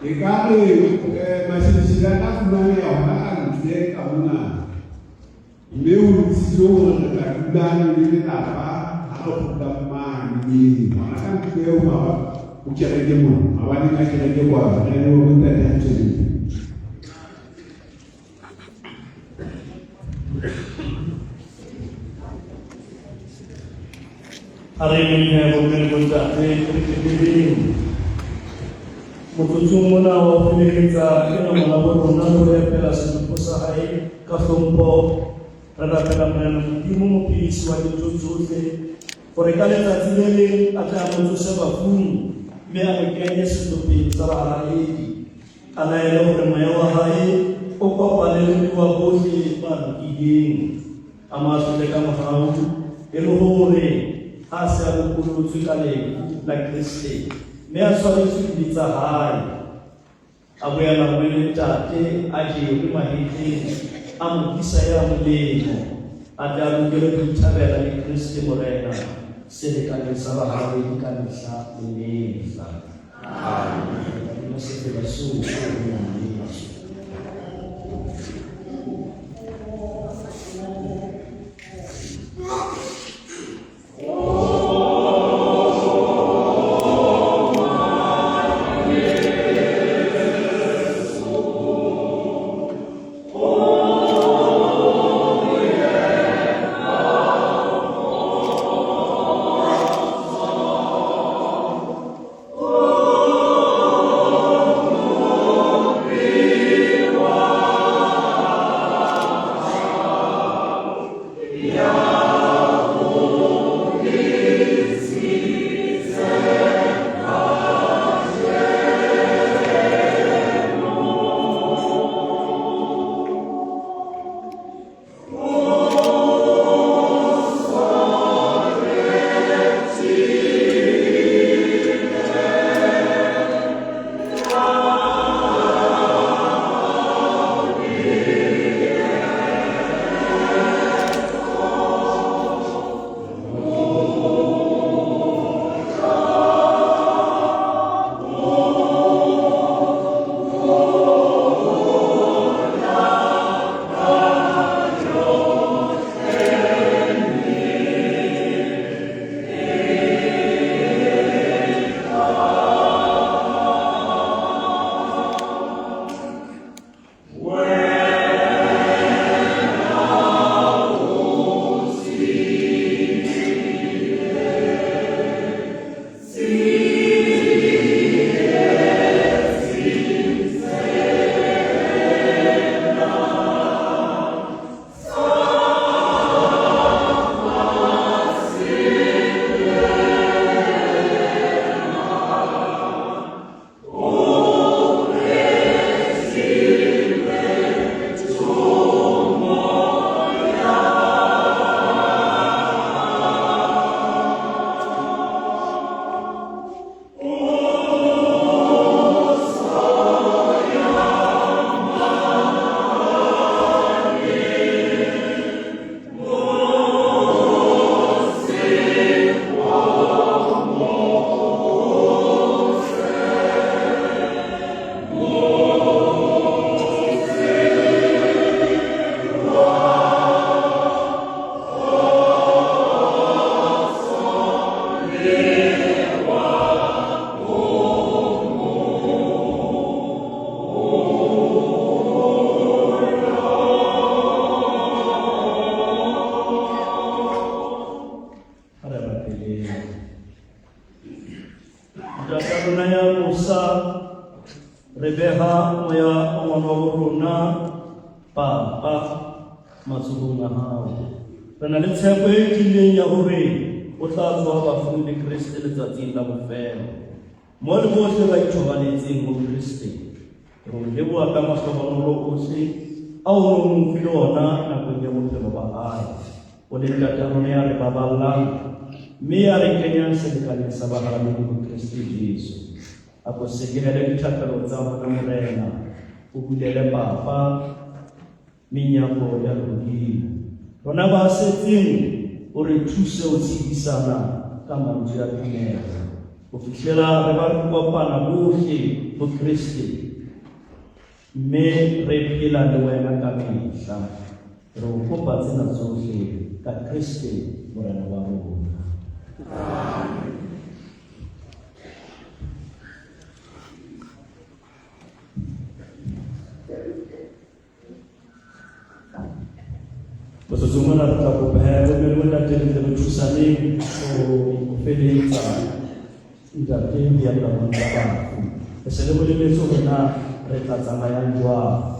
Ekare masheleshele a tla fumaneha hona ka ntle ka mona. Mme ho lokisitswe hore re tla dula le lelapa ha re kgutla mane. Hona ka ntle ho ho kereke mona, mabaleng a kereke kwano, re le bo ntate a tsweleng. A re emeng he bomme le bontate re qetelleng. Motsotsong mona wa ho felehetsa ena ngwana bo rona le ho epela setopo sa hae ka hlompho, re rapela Morena Modimo mophedisi wa dintho tsohle hore ka letsatsi le leng a tle a mo tsose bafung mme a mo kenye sehlopheng sa bahalaledi. A laele hore moya wa hae o kopane le wa bohle ba lokileng. A mo ahlole ka mohau e le hore ha a se a lopolotswe ka lefu la Kreste mme a tshwaretswe dibe tsa hae, a boela mme le ntate a jerwe mahetleng a modisa ya molemo, a tle a lokele ho ithabela le Kreste Morena selekaneng sa bahalaledi ka mehla le mehla. Amen. Modimo sefela seo o ngwaneso. nkgono wa bo rona papa matsohong a hao. Re na le tshepo e tiileng ya hore o tla tsoha bafung le Kreste letsatsing la bofelo. Mo le bohle ba ithobaletseng ho Kreste, re o leboha ka mahlohonolo ohle ao o neng o mo file ona nakong ya bophelo ba hae. O le Ntata rona ya re baballang mme ya re kenyang selekaneng sa bahalaledi ho Kreste Jesu. A ko sekehele dithapelo tsa rona Morena, o bulele Papa menyako ya lehodimo. Rona ba setseng o re thuse ho tshedisana ka mantswe a tumelo ho fihlela re ba re kopana bohle ho Kreste mme re phela le wena ka mehla. Re o kopa tsena tsohle ka Kreste Morena wa rona. Amen. Motsotsong ona re tla kopa he bomme le bontate le tle re thusaneng ho feletsa ntate ho ya kabong tsa bafu. Re se re boleletse hore na re tla tsamayang jwang.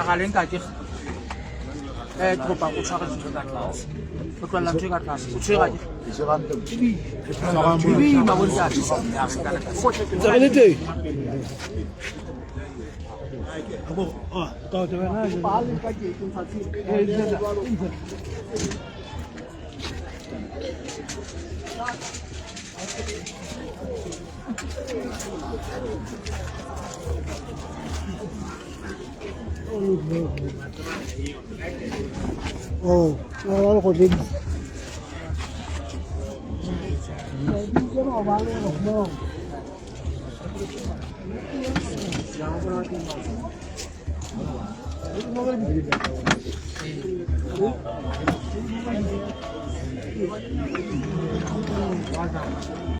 Ga le ntate ke kopa o tshware ntho ka tlase o tlolela ntho e ka tlase o tshwere boima bo ntate. Ntse re le teng. Oh, wa go le.